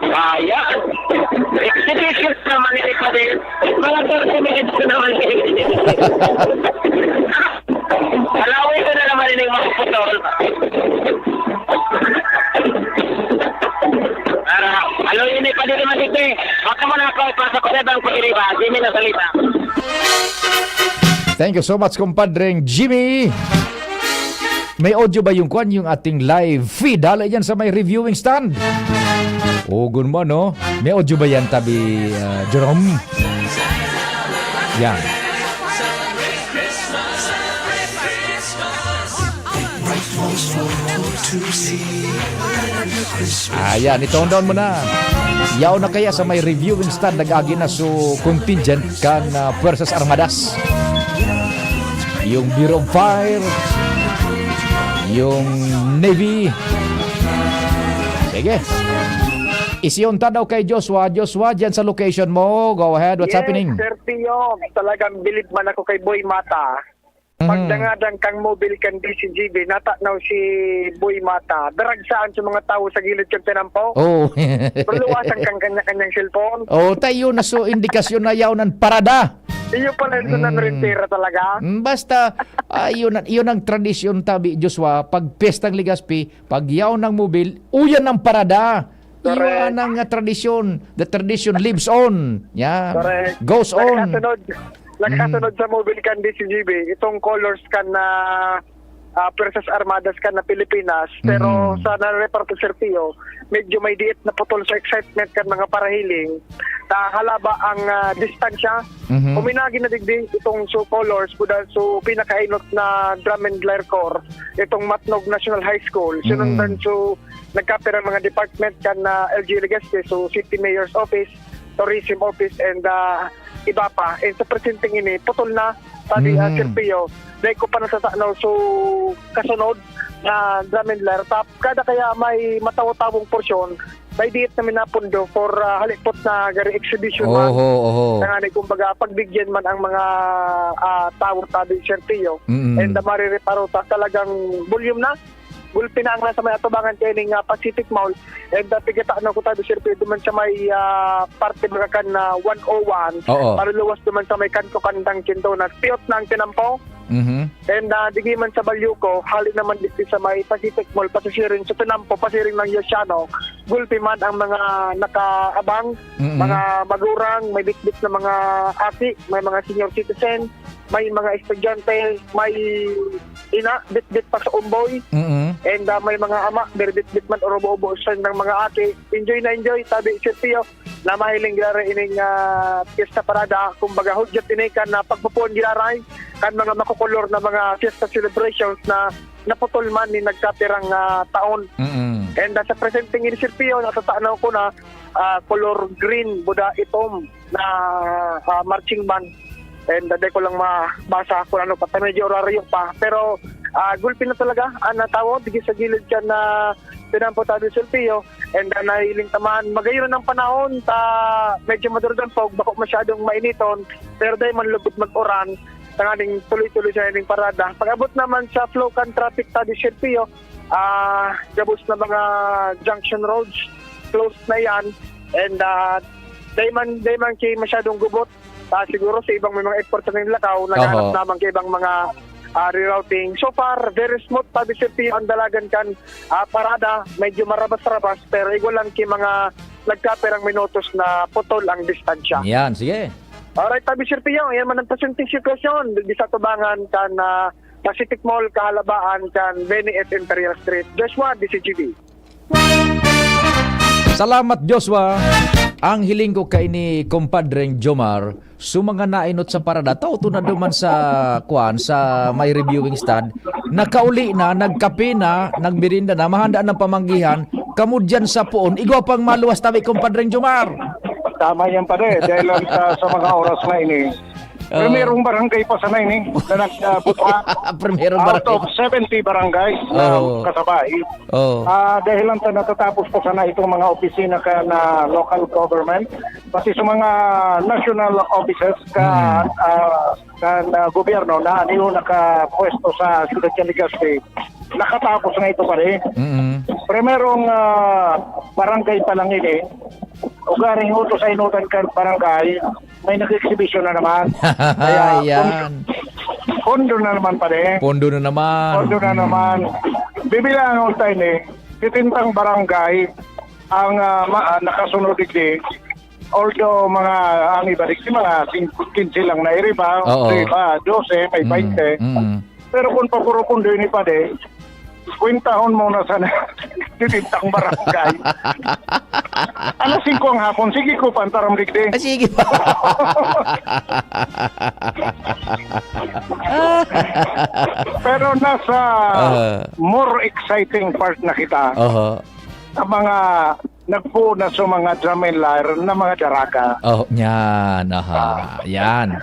ayan. Exhibition naman ini pa din. Mga thirty minutes na naman ini. Alawi ko na naman ini, mga putol. Para, alo, ini pa din naman ito eh. Baka mo na ako, ipasa ko sa ibang pag-iriba. Jimmy na salita. Thank you so much, compadreng Jimmy. May audio ba yung kwan, yung ating live feed? Dali yan sa may reviewing stand. Ogon mo, no? May audio ba yan, Tabi, ah, Jerome? Yan. Ayan, i-tone down mo na. Yaon na kaya sa may reviewing stand, nag-agi na so contingent kan, ah, Puwersas Armadas. Yung Bureau of Fire, yung Navy. Sige. Isiyonta daw kay Joshua. Joshua, dyan sa location mo. Go ahead, what's Yes, happening? Sir Pio, talagang bilib man ako kay Boy Mata. Pagdangadang kan mobil kan D C G B, natanaw si Boy Mata. Daragsaan sa mga tawo sa gilid kan tinampo. Oh. Perluwasan kan kanya-kanyang cellphone. Oh, tayo na so indikasyon na yaon ang parada. Iyo pala yung Mm. namerentera talaga. Mm, basta, ah, yun ang, yun ang tradisyon tabi, Joshua. Pag Piyestang Legazpi, pag yaon ng mobil, uyan ng parada. Correct. Iyon ang, ah, tradisyon. The tradition lives on. Yan. Correct. Goes on. Nagkasunod. Nagkasunod Mm. sa mobil kan D C G B, itong colors kan na, ah, Fuerzas Armadas kan na Pilipinas. Pero Mm. sa nareporta, Sir Pio, medyo may diit na putol sa excitement kan mga parahiling sa halaba ang, ah, distansya. Mhm. Uminagi na digdi itong so colors, buda so pinakainot na Drum and Lyre Corps, itong Matnog National High School. Sinundan Mm. so nagkapirang mga department kan, ah, L G Legazpi, so City Mayor's Office, Tourism Office, and, ah, iba pa. And sa presenteng ini, putol na, sabi, ah, Mhm. Sir Pio, dahil ko pa natatanaw, so kasunod na Drum and Lyre, tap, kada kaya may matawo-tawong porsyon, may diit na minapundo for, ah, halipot na gari exhibition man. Oho, oho. Tanganing, kumbaga, pagbigyan man ang mga, ah, tawo, sabi, Sir Pio. Mm. And, ah, marireparo ta, talagang volume na. Gulpi na ang nasa may atubangan kaini nga Pacific Mall. And, ah, pigata na ko tabi, Sir Pio, duman sa may, ah, parte baga kan, ah, one oh one. Oo. Paruluwas duman sa may kanto kandang Chindonas. Piyot na ang tinampo. Mhm. And, ah, digi man sa Balyuco, hali naman dito sa may Pacific Mall, pasasiring sa tinampo, pasiring ng Yosiano. Gulpi man ang mga nakaabang, Mm-mm. mga magurang, may bitbit na mga aki, may mga senior citizen, may mga estudyante, may ina, bitbit pa sa umboy. Mm-mm. And, ah, may mga ama, birbitbit man, urubo-ubo sa ng mga aki. Enjoy na enjoy, tabi, Sir Pio, na mahiling giraray ining, ah, Fiesta Parada. Kumbaga, hudyat ini kan, ah, pagpupuon giraray kan mga makukulor na mga fiesta celebrations na naputol man ni nagkapirang, ah, taon. Mm-mm. And, ah, sa presenteng ini, Sir Pio, natatanaw ko na, ah, color green, buda itom na, ah, marching band. And, ah, di ko lang mabasa kung ano pa, medyo oraryo pa. Pero, ah, gulpi na talaga ang natawo, digi sa gilid siya na pinamputado, Sir Pio. And, ah, nahiling taman, magayon ang panahon, ta medyo madurog ang fog, bako masyadong mainiton, pero dahil man lubog mag-uran, tanganing tuloy-tuloy siya ning parada. Pag-abot naman sa flow kan traffic, tabi, Sir Pio, ah, gabos na mga junction roads, closed na yan. And, ah, dahil man, dahil man ki masyadong gubot, ah, siguro sa ibang may mga airport sa Lakaw, naghahanap Oho. naman ka ibang mga, ah, rerouting. So far, very smooth, tabi, Sir Pio, ang dalagan kan, ah, parada. Medyo marabas-rabas, pero igwa lang ki mga nagkapirang minutos na putol ang distansya. Yan, sige. Alright, tabi, Sir Pio, yan man ang presenteng sitwasyon. Di sa tubangan kan, ah, Pacific Mall, kahalabaan kan Benny F Imperial Street. Joshua, D C G B. Salamat, Joshua. Ang hiling ko kay ni Compadreng Jomar, so mga nainot sa parada, tao to na duman sa, kuan, sa may reviewing stand, nakauli na, nagkape na, nagmerienda na, mahanda ng pamanggihan, kamo dyan sa poon, igwa pang maluwas tabi, Compadreng Jomar. Tama yan, pare. Dahil lang sa, sa mga oras na ini, Oo. Primerong barangay pa sana ini na nagbutha. Primerong Out barangay. of seventy barangays na Oo. kasabay. Oo. Ah, dahil lang sa natatapos pa sana itong mga opisina ka na local government, pati sa mga national offices ka, Mm. ah, ka na gobyerno na aniyo nakapwesto sa Siyudad kan Legazpi, nakatapos na ito, pare. Mm. Primerong, ah, barangay pa lang ini, ugaring utos sa inutan kan barangay, may nag-exhibition na naman. Kaya, Yan. pon-, pondo na naman, pare. Pondo na naman. Pondo na Mm. naman. Bibilangon tayo ni, sitintang barangay ang, ah, ma-, ah, nakasunod digdi. Although mga, ang iba digdi, mga sing-, quince lang na iriba, Oo. iba, dose, may Mm. bainte. Mm. Pero kung papuro-pundo ini, pare, kwentahon mo na sana sitintang barangay. Alas singko ang hapon, sige ko, pantaram digdi. Ah, sige pa. Pero nasa Ah. more exciting part na kita. Aha. Ang mga nagpuon na sa mga drum and lyre na mga daraga. Oh, yan. Aha. Ah. Yan.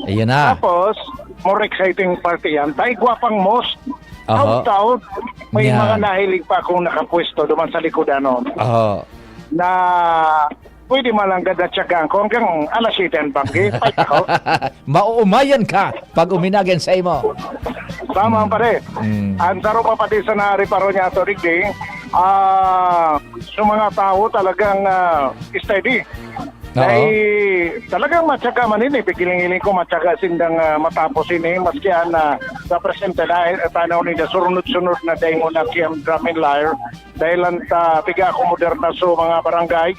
Ayan na. Tapos, more exciting part yan. Taigwa pang most. Aha. Taud-taud, may Yan. mga nahiling pa akong nakapwesto duman sa likodanon. Aha. Na Pwede man lang gad na tiyagaan ko hanggang alas siyete ang banggi. Fight ako. Mauumayan ka pag uminagan sa imo. Tama, Mm. pare. Mm. Ang saro pa pati sa nariparo niya, Atorik, eh, ah, sa mga tao talagang, ah, steady. Oo. Dahil talagang matyaga man ini, pigiling-iling ko, matyaga sindang, ah, matapos ini, maski an, ah, sa presente na, eh, tanaw ninda, surunod-sunod na dahil mo na kiyang drum and lyre, dahil lang ta, piga ako moderna sa mga barangay,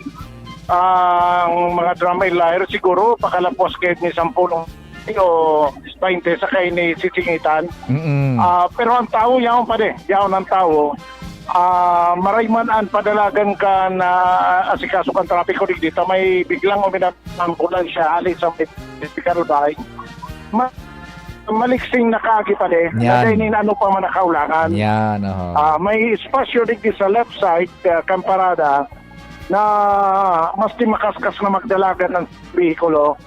ang mga drum and lyre, siguro, pakalapos kayo ni sampung o baynte sa kayo ni sisingitan. Mm-mm. Ah, pero ang tao, yaon pa din, yaon ang tao. Ah, maray man an padalagan kan asikaso kan trapiko digdi ta may biglang uminam na ambulansya hali sa medical bay. Ma-, maliksing na kaagi pa din. Yan. Dahil nin ano pa man nakaulangan. Yan, oho. Ah, may espasyo digdi sa left side, ah, kan parada na maski makaskas na magdalagan ng behikulo,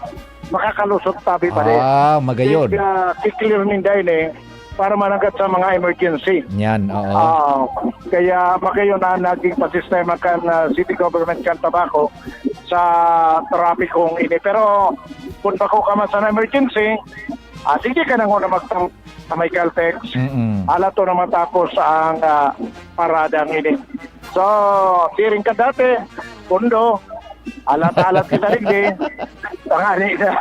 makakalusot tabi pa din. Ah, magayon. Kaya, ah, kiklir ninda ini para mananggad sa mga emergency. Yan, oo. Ah, kaya magayon na naging pasistema kan, ah, city government kan Tabaco sa trapikong ini. Pero kung bako ka man sa emergency, ah, sige ka na muna magtang-, sa may Caltex. Mm-mm. Ala to na matapos ang, ah, paradang ini. So, siring ka dati, pundo, alat-alat kita digdi, tangali na.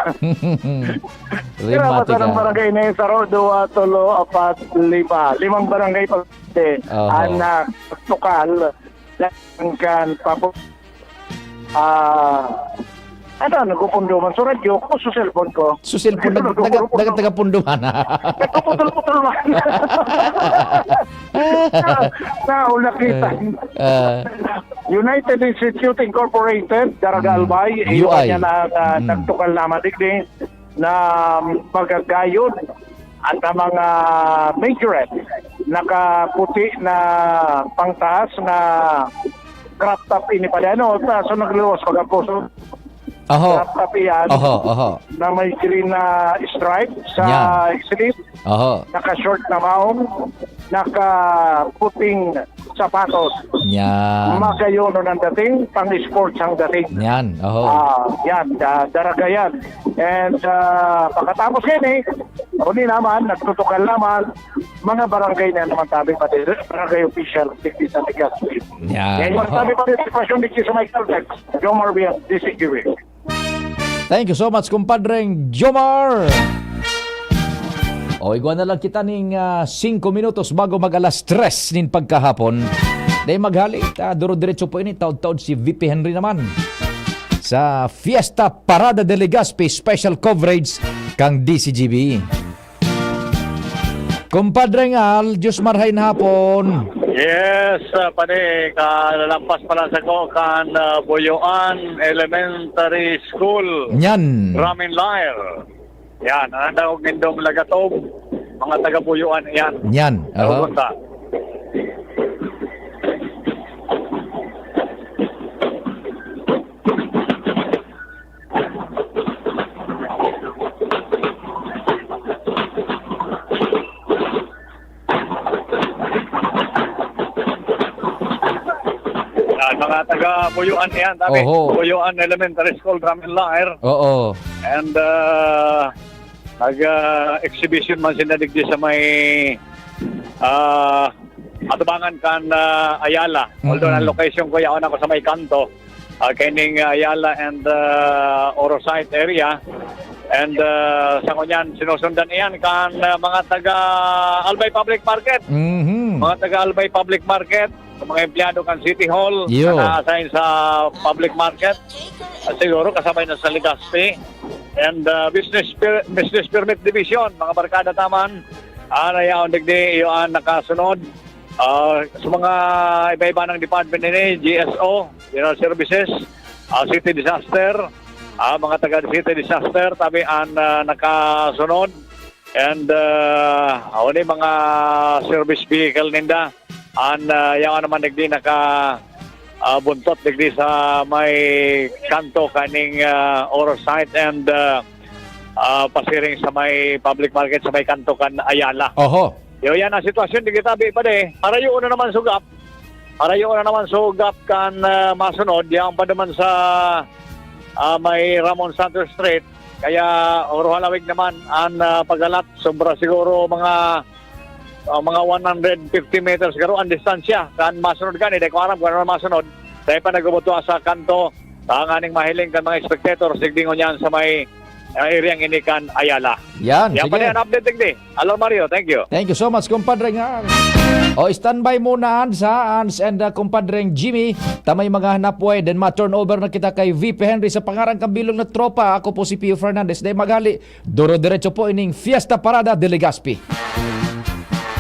Pero Rima, apat na tika. Barangay na yun, saro, duwa, tulo, apat, lima. Limang barangay pa, eh, Oho. Ang, ah, tukal, kan papu-, ah, ano, nagpupundo man sa radyo ko, sa cellphone ko. Sa cellphone, nag-, nag-, nag-, nagpupundo man. Nagpuputol-putol man. Na, nauna kita. Eh, ah. United Institute Incorporated, Daraga, Mm. Albay, U I. Iyon niya na, na Mm. nagtukal na madigdi na magagayod at ang mga majorette, nakaputi na pangtaas na crop top ini pala, ano, ta-, so nagluwas pag-aposo. Oho. Crop top iyan Oho, oho. na may green na stripe sa Yan. sleeve, Oho. naka-short na maong, naka-puting sapatos. Yan. Magayon ang dating, pang-sports ang dating. Yan, oho. Ah, yan, da-, daraga yan. And, ah, pagkatapos yan eh, uli naman, nagtutukal naman, mga barangay na naman tabi, pati barangay official, digdi sa Legazpi. Yan, Yan, oho. magtabi pa rin sa sitwasyon digdi sa may Caltex, Jomar Biang, D C Q B. Thank you so much, kumpadreng Jomar. O, igwa na lang kita ning, ah, singko minutos bago mag alas tres nin pagkahapon. Dahil maghali, ah, duro-diretso po ini, taod-taod si V P Henry naman sa Fiesta Parada de Legazpi special coverage kang D C G B. Kumpadre Ngal, Diyos marhay na hapon. Yes, ah, pare, kalalampas pa lang sa ko kan, ah, Boyoan Elementary School. Nyan. Ramen Lair. Yan, ang tawag nindong Lagatob, mga taga Boyoan, yan. Yan, Sa aha. Ugunta. Ah, mga taga Buyuan yan, tabi. Oho. Buyuan Elementary School, Ramil Lair. Oo. And, ah, nag, ah, exhibition man sila digdi sa may, ah, atubangan kan, ah, Ayala. Although Mm-mm. ang location ko, yaon ako sa may kanto. Ah, kaining, ah, Ayala and, ah, Orosite area. And, ah, sa ngunyan, sinusundan iyan kan, ah, mga taga Albay Public Market. Mhm. Mga taga Albay Public Market, mga empleyado kan City Hall Yo. na na-assign sa public market. At siguro kasabay na sa Legazpi. And, ah, business per-, business permit division, mga barkada taman. Ah, nayaon digdi, iyo ang nakasunod. Ah, sa mga iba-iba ng department nini, G S O, General Services, ah, City Disaster, ah, mga taga City Disaster, tabi an, ah, nakasunod. And, ah, awa ni mga service vehicle ninda. An, ah, yaon naman digdi naka, ah, buntot digdi sa may kanto kaning, ah, Oro site and, ah, ah, pasiring sa may public market sa may kanto kan Ayala. Oho. Yo, yan ang sitwasyon, di kita, bi, pare. Parayo na naman sugap. Marayo na naman sa ugap kan, ah, masunod, yaon pa naman sa, ah, may Ramon Santos Street. Kaya uruhalawig naman ang, ah, paghalat. Sobra siguro mga, ah, mga one hundred fifty meters garo ang distansya. Kan masunod gani, di ko aram kung ano ang masunod. Dahil pa nagbubuto sa kanto, tanganing mahiling kan mga spectators, digdi ngunyan sa may, ah, area ini kan Ayala. Yan, Yan sige. pa rin ang update, digdi. Alor Mario, thank you. Thank you so much, kumpadre nga. O, standby muna, Hans, ha, Hans and, uh, kumpadreng Jimmy. Ta may mga hanapway, then ma-turnover na kita kay V P Henry sa pangaran kan bilog na tropa. Ako po si Pio Fernandez. Dahil maghali, duro-diretso po ining Fiesta Parada de Legazpi.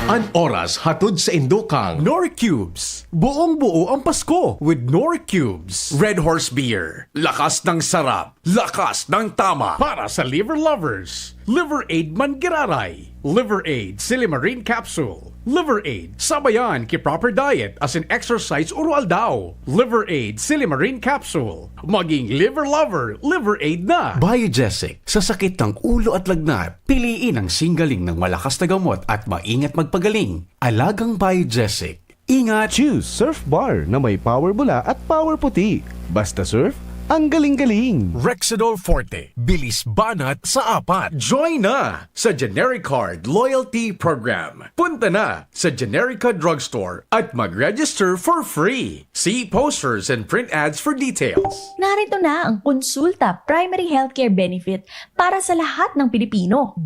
An oras hatod sa indokang Nor Cubes. Buong buo ang Pasko with Nor Cubes. Red Horse Beer. Lakas ng sarap. Lakas ng tama. Para sa liver lovers. Liver Aid Manggiraray. Liver Aid Silimarin Capsule. Liver Aid. Sabayan ki proper diet as in exercise uro-aldaw. Liver Aid Silimarin Capsule. Maging liver lover, Liver Aid na. Biogesic. Sa sakit ng ulo at lagnat, piliin ang singgaling ng malakas na gamot at maingat magpagaling. Alagang Biogesic. Ingat! Choose Surf Bar na may power bula at power puti. Basta surf, ang galing-galing! Rexidol Forte, bilis banat sa apat. Join na sa Generic Card Loyalty Program. Punta na sa Generica Drugstore at mag-register for free. See posters and print ads for details. Narito na ang Konsulta Primary Healthcare Benefit para sa lahat ng Pilipino.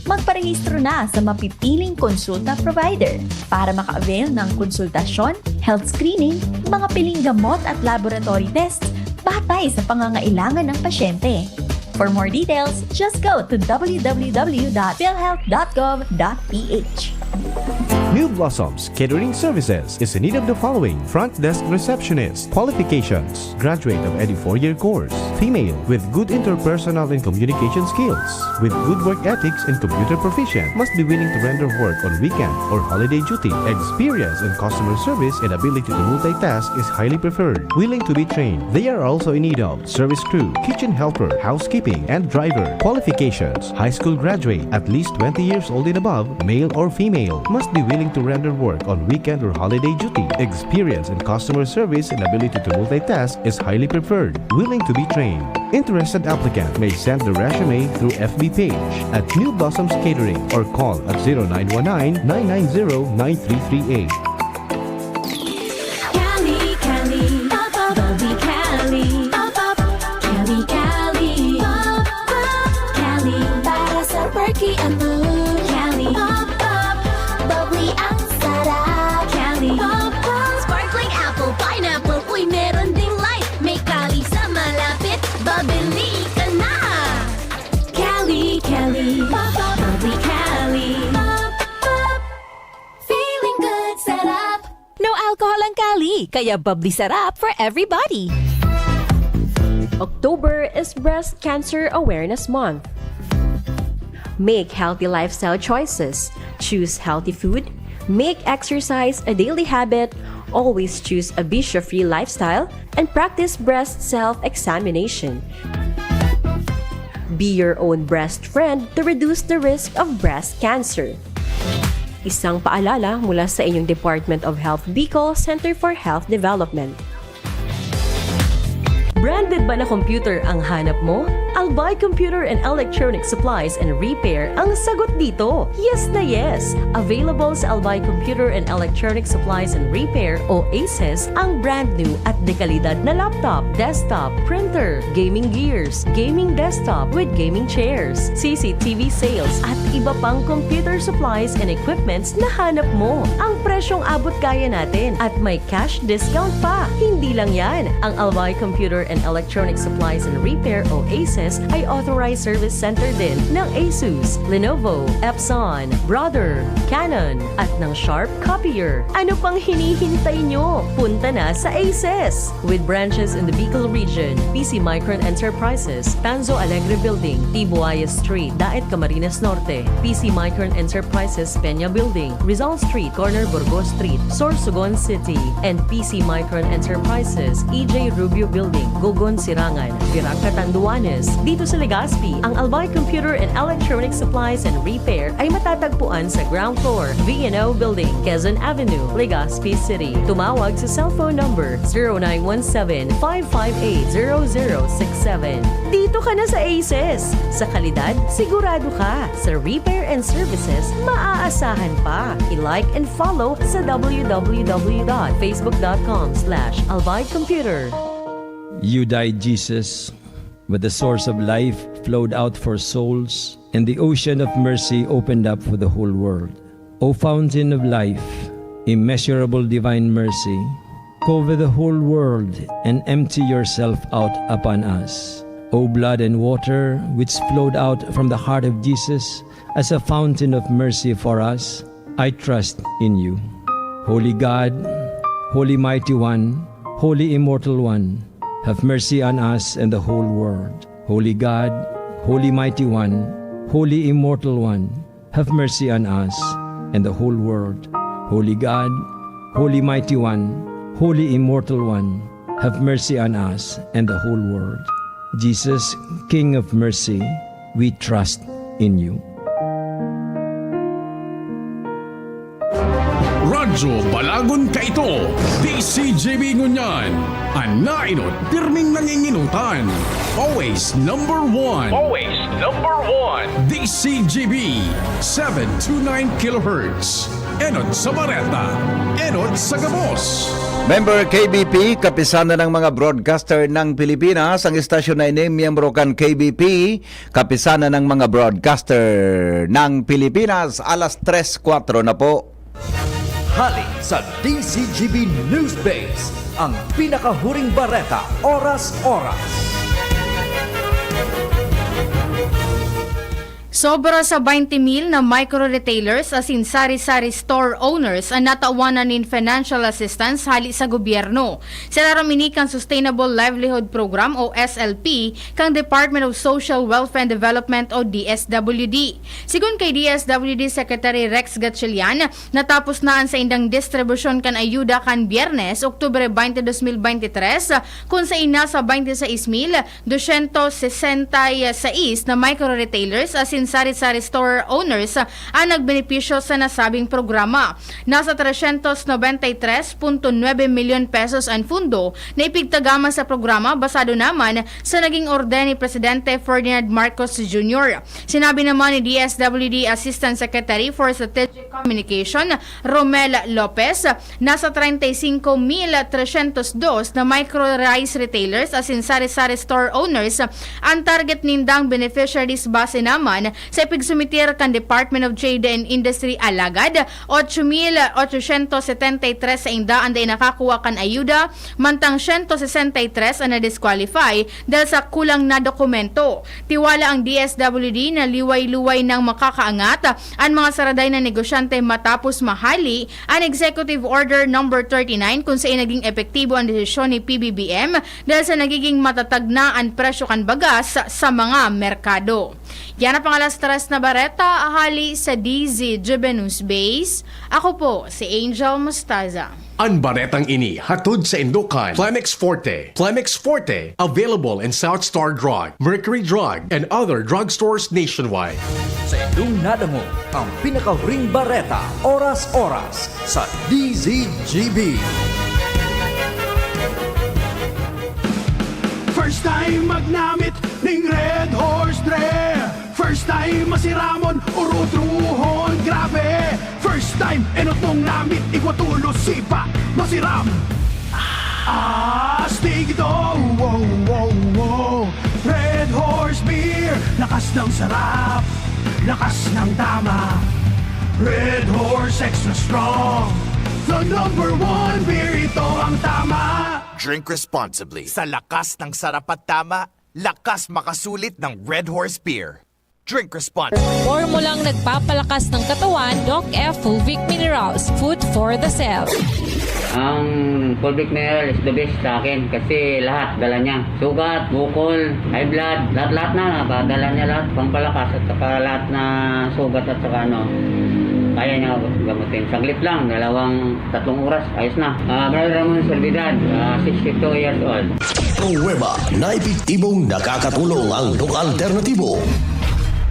Magparehistro na sa mapipiling konsulta provider para maka-avail ng konsultasyon, health screening, mga piling gamot at laboratory tests batay sa pangangailangan ng pasyente. For more details, just go to w w w dot philhealth dot gov dot p h. New Blossoms Catering Services is in need of the following: front desk receptionist. Qualifications: graduate of any four-year course. Female with good interpersonal and communication skills, with good work ethics and computer proficient. Must be willing to render work on weekend or holiday duty. Experience in customer service and ability to multitask is highly preferred. Willing to be trained. They are also in need of service crew, kitchen helper, housekeeping, and driver. Qualifications: high school graduate, at least twenty years old and above, male or female. Must be willing to render work on weekend or holiday duty. Experience in customer service and ability to multitask is highly preferred. Willing to be trained. Interested applicant may send the resume through F B page at New Blossoms Catering or call at zero nine one nine, nine nine zero, nine three three eight. Cali, Cali, pop, pop, Bobby Cali, pop, pop, Cali, Cali, pop, pop, Cali, para sa perky ang mood. Cali, pop, pop, bubbly ang sarap. Cali, pop, pop, sparkling apple, pineapple, uy, meron ding light. May Cali sa malapit, babili ka na. Cali, Cali, pop, pop, Bobby Cali, pop, pop, feeling good, sarap. No alcohol ang Cali, kaya bubbly sarap for everybody. October is Breast Cancer Awareness Month. Make healthy lifestyle choices. Choose healthy food. Make exercise a daily habit. Always choose a bisyo-free lifestyle and practice breast self-examination. Be your own breast friend to reduce the risk of breast cancer. Isang paalala mula sa inyong Department of Health Bicol Center for Health Development. Branded ba na computer ang hanap mo? Albay Computer and Electronic Supplies and Repair ang sagot dito. Yes na yes! Available sa Albay Computer and Electronic Supplies and Repair o ACES ang brand new at dekalidad na laptop, desktop, printer, gaming gears, gaming desktop with gaming chairs, C C T V sales at iba pang computer supplies and equipments na hanap mo. Ang presyong abot kaya natin at may cash discount pa. Hindi lang yan, ang Albay Computer and Electronic Supplies and Repair o ACES ay authorized service center din ng Asus, Lenovo, Epson, Brother, Canon, at ng Sharp Copier. Ano pang hinihintay nyo? Punta na sa ACES! With branches in the Bicol region, P C Micron Enterprises, Tanzo Alegre Building, Tibuaya Street, Daet, Camarines Norte, P C Micron Enterprises, Peña Building, Rizal Street, corner Burgos Street, Sorsogon City, and P C Micron Enterprises, E J Rubio Building, Gogon, Sirangan, Virac, Catanduanes. Dito sa Legazpi, ang Albay Computer and Electronic Supplies and Repair ay matatagpuan sa ground floor, V and O Building, Quezon Avenue, Legazpi City. Tumawag sa cellphone number zero nine one seven, five five eight, zero zero six seven. Dito ka na sa Aces! Sa kalidad, sigurado ka. Sa repair and services, maaasahan pa. I-like and follow sa w w w dot facebook dot com slash albay computer. You died, Jesus, but the source of life flowed out for souls, and the ocean of mercy opened up for the whole world. O fountain of life, immeasurable divine mercy, cover the whole world and empty yourself out upon us. O blood and water, which flowed out from the heart of Jesus as a fountain of mercy for us, I trust in you. Holy God, Holy Mighty One, Holy Immortal One, have mercy on us and the whole world. Holy God, Holy Mighty One, Holy Immortal One, have mercy on us and the whole world. Holy God, Holy Mighty One, Holy Immortal One, have mercy on us and the whole world. Jesus, King of Mercy, we trust in you. Radyo Balagon kaito, D C G B ngunyan. An nainot, pirming nanginginotan. Always number one. Always number one. D C G B, seven two nine kilohertz. Enot sa Bareta, enot sa Gabos. Member K B P, Kapisanan ng mga Broadcaster ng Pilipinas. Ang istasyon na ini, miyembro kan K B P, Kapisanan ng mga Broadcaster ng Pilipinas. Alas tres kwatro na po. Hali sa D C G B News Base, ang pinakahuring bareta, oras-oras. Sobra sa twenty mil na micro-retailers asin sari-sari store owners an natawanan nin financial assistance hali sa gobyerno. Sa larom ini kan Sustainable Livelihood Program o S L P kan Department of Social Welfare and Development o D S W D. Sigon kay D S W D Secretary Rex Gatchalian, natapos na an saindang distribusyon kan ayuda kan Biyernes, Oktubre twenty, dos mil bente tres, kun saen nasa twenty seis mil dosyentos sesenta y seis na micro-retailers asin sari-sari store owners an nagbenepisyo sa nasabing programa. Nasa tresyentos nobenta y tres punto nuebe milyon pesos an pundo na ipigtagaman sa programa, basado naman sa naging orden ni Presidente Ferdinand Marcos Junior. Sinabi naman ni D S W D Assistant Secretary for Strategic Communication, Romel Lopez, nasa treinta y cinco mil trescientos dos na micro rice retailers asin sari-sari store owners an target nindang beneficiaries, base naman sa ipigsumitir kan Department of Trade and Industry. Alagad, ocho mil ochocientos setenta y tres sainda an dai nakakuha kan ayuda, mantang siyento sesenta y tres an na-disqualify dahil sa kulang na dokumento. Tiwala ang D S W D na liway-liway nang makakaangat an mga saraday na negosyante matapos mahali an Executive Order Number thirty-nine, kung saen naging epektibo an desisyon ni P B B M dahil sa nagiging matatag na an presyo kan bagas sa mga merkado. Yan ang pang alas tres na bareta, hali sa D Z G B News Base. Ako po si Angel Mostaza. An baretang ini hatod saindo kan Plemex Forte. Plemex Forte, available in South Star Drug, Mercury Drug, and other drugstores nationwide. Saindong nadangog ang pinakahuring bareta, oras-oras, sa D Z G B. First time magnamit ning Red Horse, dre. First time masiramon, urutrohon, grabe. First time, enot mong namit, igwa tulos, sipa, masiram. Astig ito, wow, wow, wow. Red Horse Beer, lakas ng sarap, lakas ng tama. Red Horse Extra Strong, the number one beer, ito ang tama. Drink responsibly. Sa lakas ng sarap at tama, lakas makasulit ng Red Horse Beer. Drink responsibly. Formulang nagpapalakas ng katawan, Doc F Fulvic Minerals, food for the cell. Ang Fulvic Mineral is the best sa akin kasi lahat dala niya. Sugat, bukol, high blood, lahat-lahat na, dala niya lahat. Pampalakas at saka lahat na sugat at saka ano, kaya niya gamutin. Saglit lang, dalawang, tatlong oras, ayos na. Ah, Brother Ramon Servidad, ah, sixty-two years old. Pruweba na epektibong nakakatulong ang Doc Alternatibo.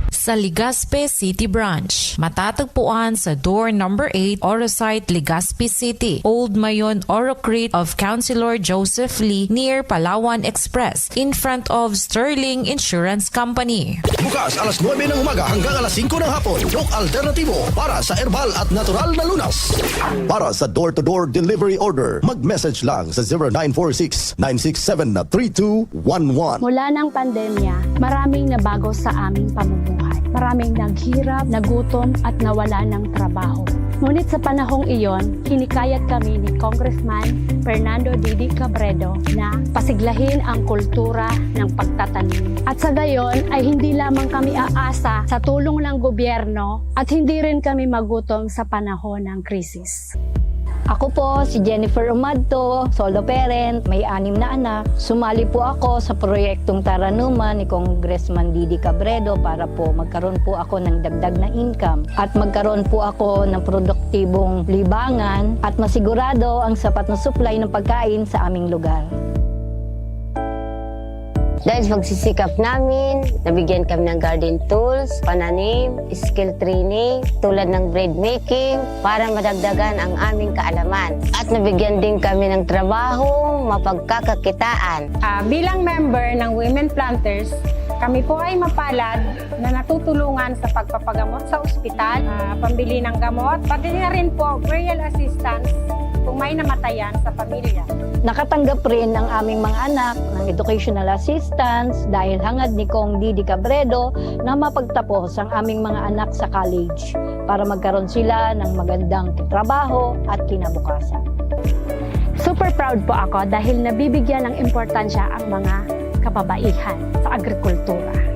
Sa Legazpi City Branch. Matatagpuan sa door number eight, Orosite, Legazpi City, Old Mayon, Orocrit of Councilor Joseph Lee, near Palawan Express, in front of Sterling Insurance Company. Bukas alas nuebe ng umaga hanggang alas singko ng hapon. Doc Alternatibo para sa herbal at natural na lunas. Para sa door-to-door delivery order, mag-message lang sa zero nine four six, nine six seven, three two one one. Mula ng pandemya, maraming nabago sa aming pamumuhay. Maraming naghirap, nagutom at nawala ng trabaho. Ngunit sa panahong iyon, hinikayat kami ni Congressman Fernando Didi Cabredo na pasiglahin ang kultura ng pagtatanim. At sa gayon ay hindi lamang kami aasa sa tulong ng gobyerno at hindi rin kami magutom sa panahon ng krisis. Ako po si Jennifer Umadto, solo parent, may anim na anak. Sumali po ako sa proyektong Taranuman ni Congressman Didi Cabredo para po magkaroon po ako ng dagdag na income at magkaroon po ako ng produktibong libangan at masigurado ang sapat na supply ng pagkain sa aming lugar. Dahil sa pagsisikap namin, nabigyan kami ng garden tools, pananim, skill training, tulad ng bread making, para madagdagan ang aming kaalaman. At nabigyan din kami ng trabaho, mapagkakakitaan. Ah, bilang member ng Women Planters, kami po ay mapalad na natutulungan sa pagpapagamot sa ospital, ah, pambili ng gamot, pati na rin po burial assistance kung may namatayan sa pamilya. Nakatanggap rin ang aming mga anak ng educational assistance dahil hangad ni Cong Didi Cabredo na mapagtapos ang aming mga anak sa college para magkaroon sila ng magandang trabaho at kinabukasan. Super proud po ako dahil nabibigyan ng importansya ang mga kababaihan sa agrikultura.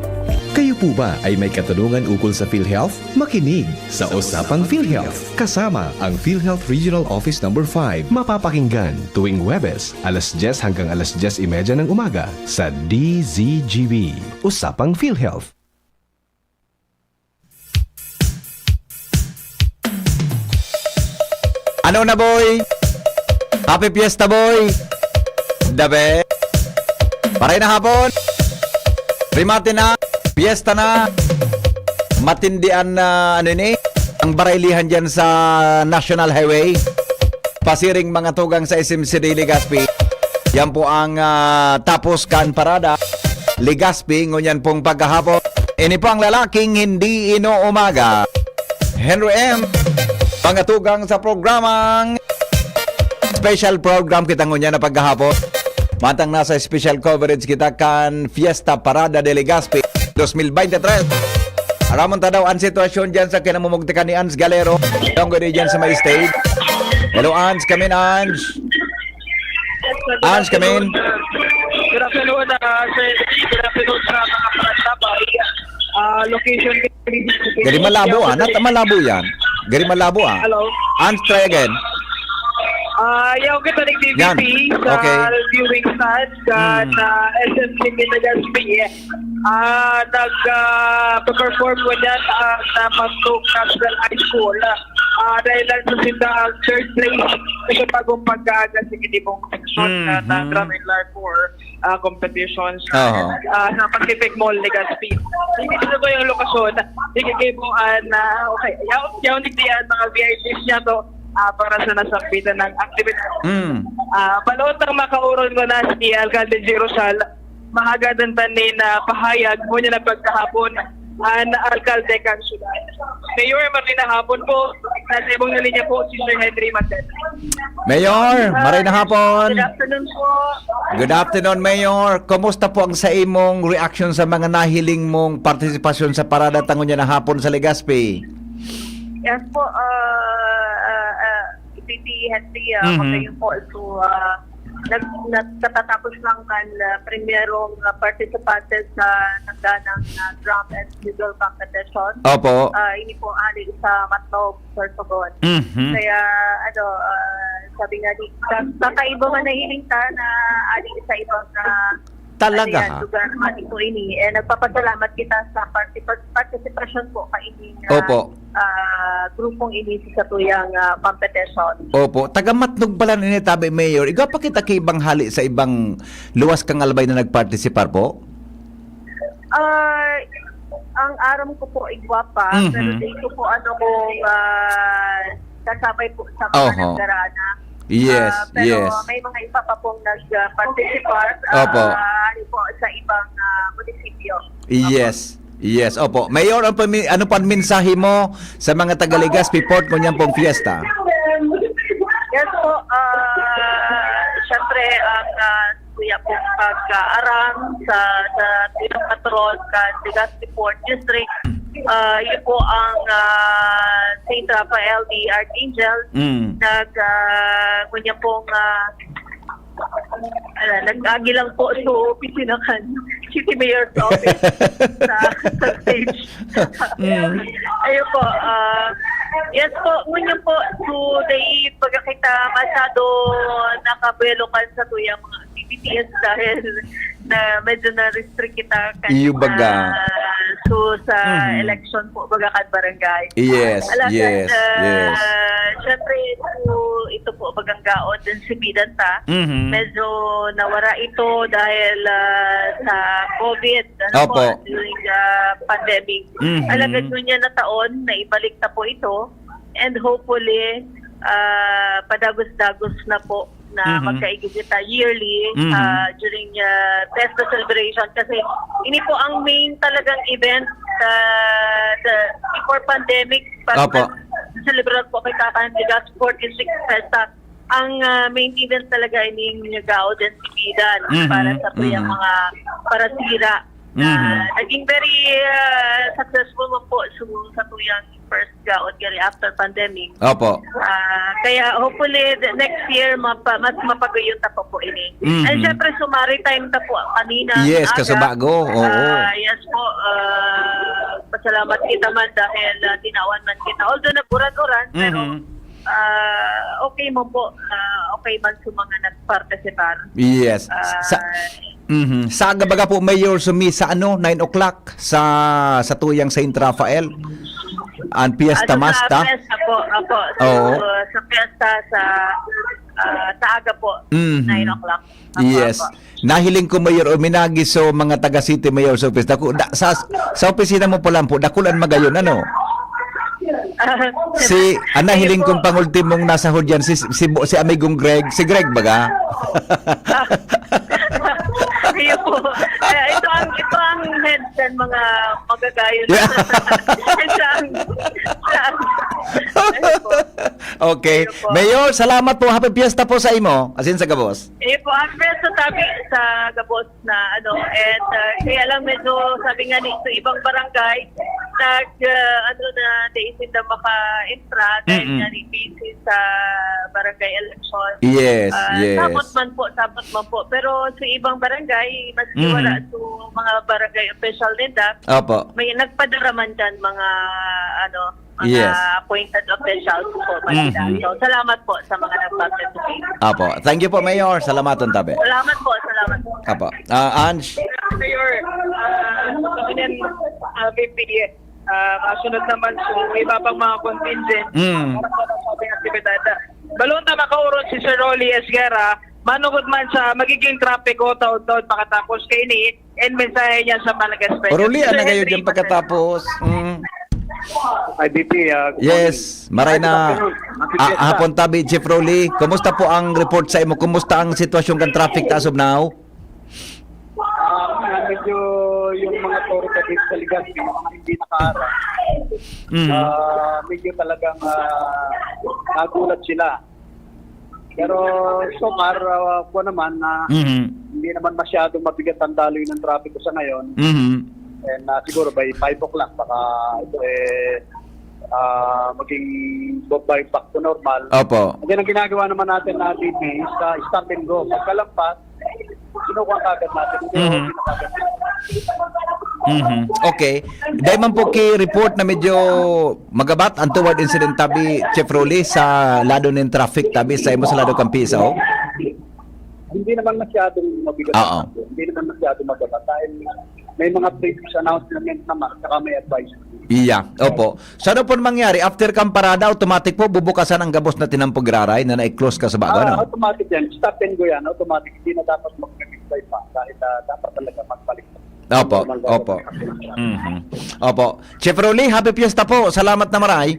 Kayo po ba ay may katanungan ukol sa PhilHealth? Makinig sa Usapang PhilHealth kasama ang PhilHealth Regional Office Number five. Mapapakinggan tuwing Huwebes, alas dyes hanggang alas dyes y media ng umaga sa D Z G B. Usapang PhilHealth. Ano na, boy? Happy Fiesta, boy! The best! Maray na hapon! Rimate na! Fiesta na! Matindi an, ah, ano ini? Ang baraylihan dyan sa National Highway. Pasiring mga tugang sa S M C D Legazpi. Yan po ang, ah, tapos kan parada. Legazpi, ngunyan pong pagkahapon. Ini po ang lalaking hindi inuumaga. Henry M. Mga tugang sa programang special program kita ngunyan na pagkahapon. Mantang nasa special coverage kita kan Fiesta Parada de Legazpi dos mil beintitres. Aramon ta daw ang sitwasyon dyan sa kinamumugtikan ni Ans Galero. Tungkol di dyan sa may stage. Hello, Ans. Come in, Ans. Ans, come in. Good afternoon, uh, Sir. Good afternoon sa mga katabay. Uh, location. Gari malabo, ah. Nata malabo yan. Gari malabo, ah. Hello. Ans, try again. Ah, yaw kita ni Yan. T V P sa Okay. viewing stand kan Hmm. ah, S M C Legazpi. Ah, nag ah, perform ko niyan ang uh, Mantog National High School. Ah, dahil lang sa sinda ang third place sa bagong pagkaaga sa kinibong section na Mhm. na Drum and Larpor ah, competition Oo. sa, ah, sa Pacific Mall, Legazpi. Hindi ko yung lokasyon. Hindi ko na, okay. Yaw, yaw, hindi yan, mga V I Ps niya to. Ah, para sa nasambitan ng aktibidad. Mm. Ah, baloon ng makauron ko na si Alcalde G. Rosal, mahagadan tanin na pahayag mo niya na pagkahapon an alkalde kan syudad. Mayor, magandang hapon po. Nasa ibong na linya po si Sir Henry Magdalena. Mayor, maray na hapon. Good afternoon po. Good afternoon, Mayor. Kumusta po ang sa imong reaksyon sa mga nahiling mong partisipasyon sa parada tangon niya na hapon sa Legazpi? Yes po, uh, uh, uh, P P Henry, uh, Mhm. Magayon po. So, uh, nag, nagkatatapos lang kan uh, primerong uh, participante sa nagdanang uh, drum and fiddle competition. Opo. Uh, ini po ali sa Matnog, Sorsogon. Mhm. Kaya, ano, uh, sabi nga ni, sa, kakaiba man na hiling ta na ali sa ibang, ah, Talaga, ano yan, ha? Lugar man ito ini. Eh, nagpapasalamat kita sa participa-, partisipasyon po kaini nga, Opo. ah, grupong ini sa satuyang, ah, competition. Opo. Taga Matnog pala ni tabi, Mayor. Igwa pa kita ki ibang hali sa ibang luwas kang albay na nagpartisipar po? Ah, ang aram ko po, igwa pa, Mhm. pero di ko po ano kung, ah, kasabay po sa mga Oho. nagdaraan na. Yes, Ah, pero yes. may mga iba pa pong nag-participar, Opo. ah, ano po, sa ibang, ah, munisipyo. Yes, yes. Opo. Mayor, ano pa mi-, ano pang mensahe mo sa mga taga Legazpi Port ngunyan pong fiesta? Yes po, ah, syempre, ang, ah, kuya pong pag-aarang sa, sa tuyang patron kan Legazpi Port District, ah, yun po ang, ah, Saint Raphael the Archangel. Mm. Nag, ah, ngunyan pong, ah, ala, nag-agi lang po sa opisina kan City Mayor's Office sa, sa stage. Mm. Ayun po, ah, yes po, ngunyan po, so, dai baga kita masyado nakabuelo kan satuyang mga activities dahil na medyo na-restrict kita kan, Iyo baga. ah, so, sa Mhm. election po, baga kan barangay. Yes, Alagad, yes, ah, yes. syempre, so, ito po, bagang gaon din si Pidan ta. Mhm. Medyo nawara ito dahil, ah, sa COVID, ano po, Opo. during, ah, pandemic. Mhm. Alagad ngunyan na taon, naibalik na po ito. And hopefully, ah, padagos-dagos na po na Mhm. magkaigid kita yearly, Mhm. ah, during, ah, Fiesta celebration. Kasi ini po ang main talagang event sa, sa before pandemic, pag Opo. nag-celebrate po kita kan Legazpi Port District Fiesta. Ang, ah, main event talaga ining Gaon den Sibidan Mhm, para sa tuyang mhm. mga parasira. Mhm. Ah, naging very, ah, successful man po sa, sa tuyang first Gaon gari after pandemic. Opo. Ah, kaya hopefully the next year mapa-, mas mapagayon ta pa po ini. Mhm. And syempre, sumari time ta po kanina, Yes, aga. kasubago. Oo. Ah, yes po. Ah, pasalamat kita man dahil, ah, tinawan man kita. Although nag-uran-uran, pero Mhm. ah, okay man po, ah, okay man sa mga nagpartisipar. Yes. Ah, Sa, mhm. Sa aga baga po, Mayor, so misa, ano, nine o'clock sa, sa tuyang Saint Raphael? Ang Fiesta ah, so Mass, sa ta? Fiesta po, apo. So, Oo. sa Fiesta, sa, ah, sa aga po, Mhm. nine o'clock. Apo, Yes. apo. Nahiling ko, Mayor, uminagi so mga taga City Mayor's Office. Dako, da, sa, sa opisina mo pa lang po, dakulan magayon, ano? Ah, Si, ang nahiling Ayun kong po. pangultimong nasahod yan, si, si, bo-, si amigong Greg. Si Greg, baga? Ayun po. Eh, ito ang, ito ang heads ng mga magagayon. Yeah. Ito ang, ang, ayun po. Okay. Ayun po. Mayor, salamat po. Happy Fiesta po sa imo. Asin sa gabos. Eh po, ang best sa sabi sa gabos na ano, and, ah, kaya lang medyo sabi nga ni sa ibang barangay, nag, ah, ano na, di sila maka-entra dahil Mm-mm. nga ni busy sa barangay election. Yes, Ah, yes. sabot man po, sabot man po. Pero sa ibang barangay, mas Mm-hmm. wala sa mga barangay official nila, Opo. may nagpadara man dyan mga, ano, mga Yes. appointed officials po, Mm-hmm. Manila. So, salamat po sa mga nag-participate. Apo. Thank you po, Mayor. Salamaton tabi. Salamat po, salamat po. Apo. Ah, Ange? Mayor, ah, sa kanya, ah, V P, ah, masunod naman sa iba pang mga contingent. Mm. Para sa sabing aktibidad. Balon na makaurot si Sir Rolly Esguerra, manugod man sa magiging traffic o taon-taon pakatapos kaini, and mensahe niya sa mga guest speakers. Oruli, Sir ano kayo Henry dyan Pacheco. Pagkatapos? Mm. Ay, V P, ah, good Yes, morning. maray Ay, na. good afternoon. Happy Ah, Fiesta. hapon tabi, Chief Rolly. Kumusta po ang report sa imo? Kumusta ang sitwasyon kan traffic ta as of now? Ah, medyo yung mga toro sa Legazpi, yung mga hindi nakaharap, Mm. ah, medyo talagang, ah, nagulat sila. Pero so far, ah, kuwan naman na Mhm. hindi naman masyadong mabigat ang daloy ng trapiko sa ngayon. Mhm. And, ah, siguro by five o'clock, baka ito, eh, ah, maging go-, by back to normal. Opo. And then, ang ginagawa naman natin na V P is, ah, stop and go. Pagkalampas, kinukuha kagad natin. Hindi Mhm. ako pinapagad. Mhm. Okay. Dai man po ki report na medyo magabat ang toward incident tabi, Chief Rolly, sa lado nin traffic tabi sa imo sa lado kan P S O? Hindi naman masyadong mabigat. Oo. Hindi naman masyadong mabigat dahil may mga previous announcement naman saka may advisory. Iya, opo. So, ano pong mangyari? After kang parada, automatic po, bubukasan ang gabos na tinampog raray na na-close ka sa bago, Ah, ano? Automatic yan. Stop and go yan. Automatic. Hindi na dapat mag-bypass dahil, ah, dapat talaga magbalik. Opo, Normal na opo. Mhm. Opo. Chief Rolly, happy fiesta po. Salamat na maray.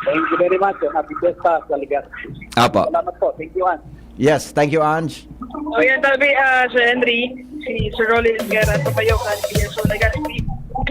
Thank you very much. Happy fiesta sa Legazpi. Opo. Salamat po. Thank you, Ann. Yes, thank you, Ange. So, yan, tabi, ah, Sir Henry, si Sir Rolly Guerra, tumayo kan P S O Legazpi.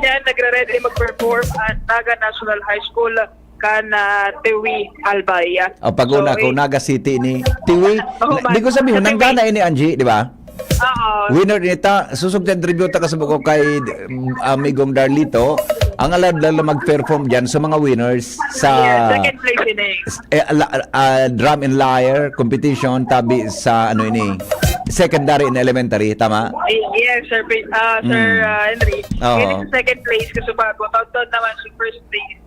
Yan, nagre-ready mag-perform ang Naga National High School kan, ah, Tiwi, Albay. O, pag-una So, ko, eh, Naga City ni Tiwi. Oh, Na-, di ko sabihin, Tiwi. Nanggana ini, Angie, di ba? Oo. Winner ini ta, susog ta interview ta kasi ko kay, um, amigong Darlito. Ang alad lang na mag-perform dyan sa mga winners sa Yes, second place ini. Eh, la-, ah, drum and lyre competition tabi sa ano ini, secondary and elementary, tama? Yes, Sir Pe-, ah, Sir, Mm. ah, Henry. Oo. Yan sa second place, kasi bago. Taon-taon naman si first place.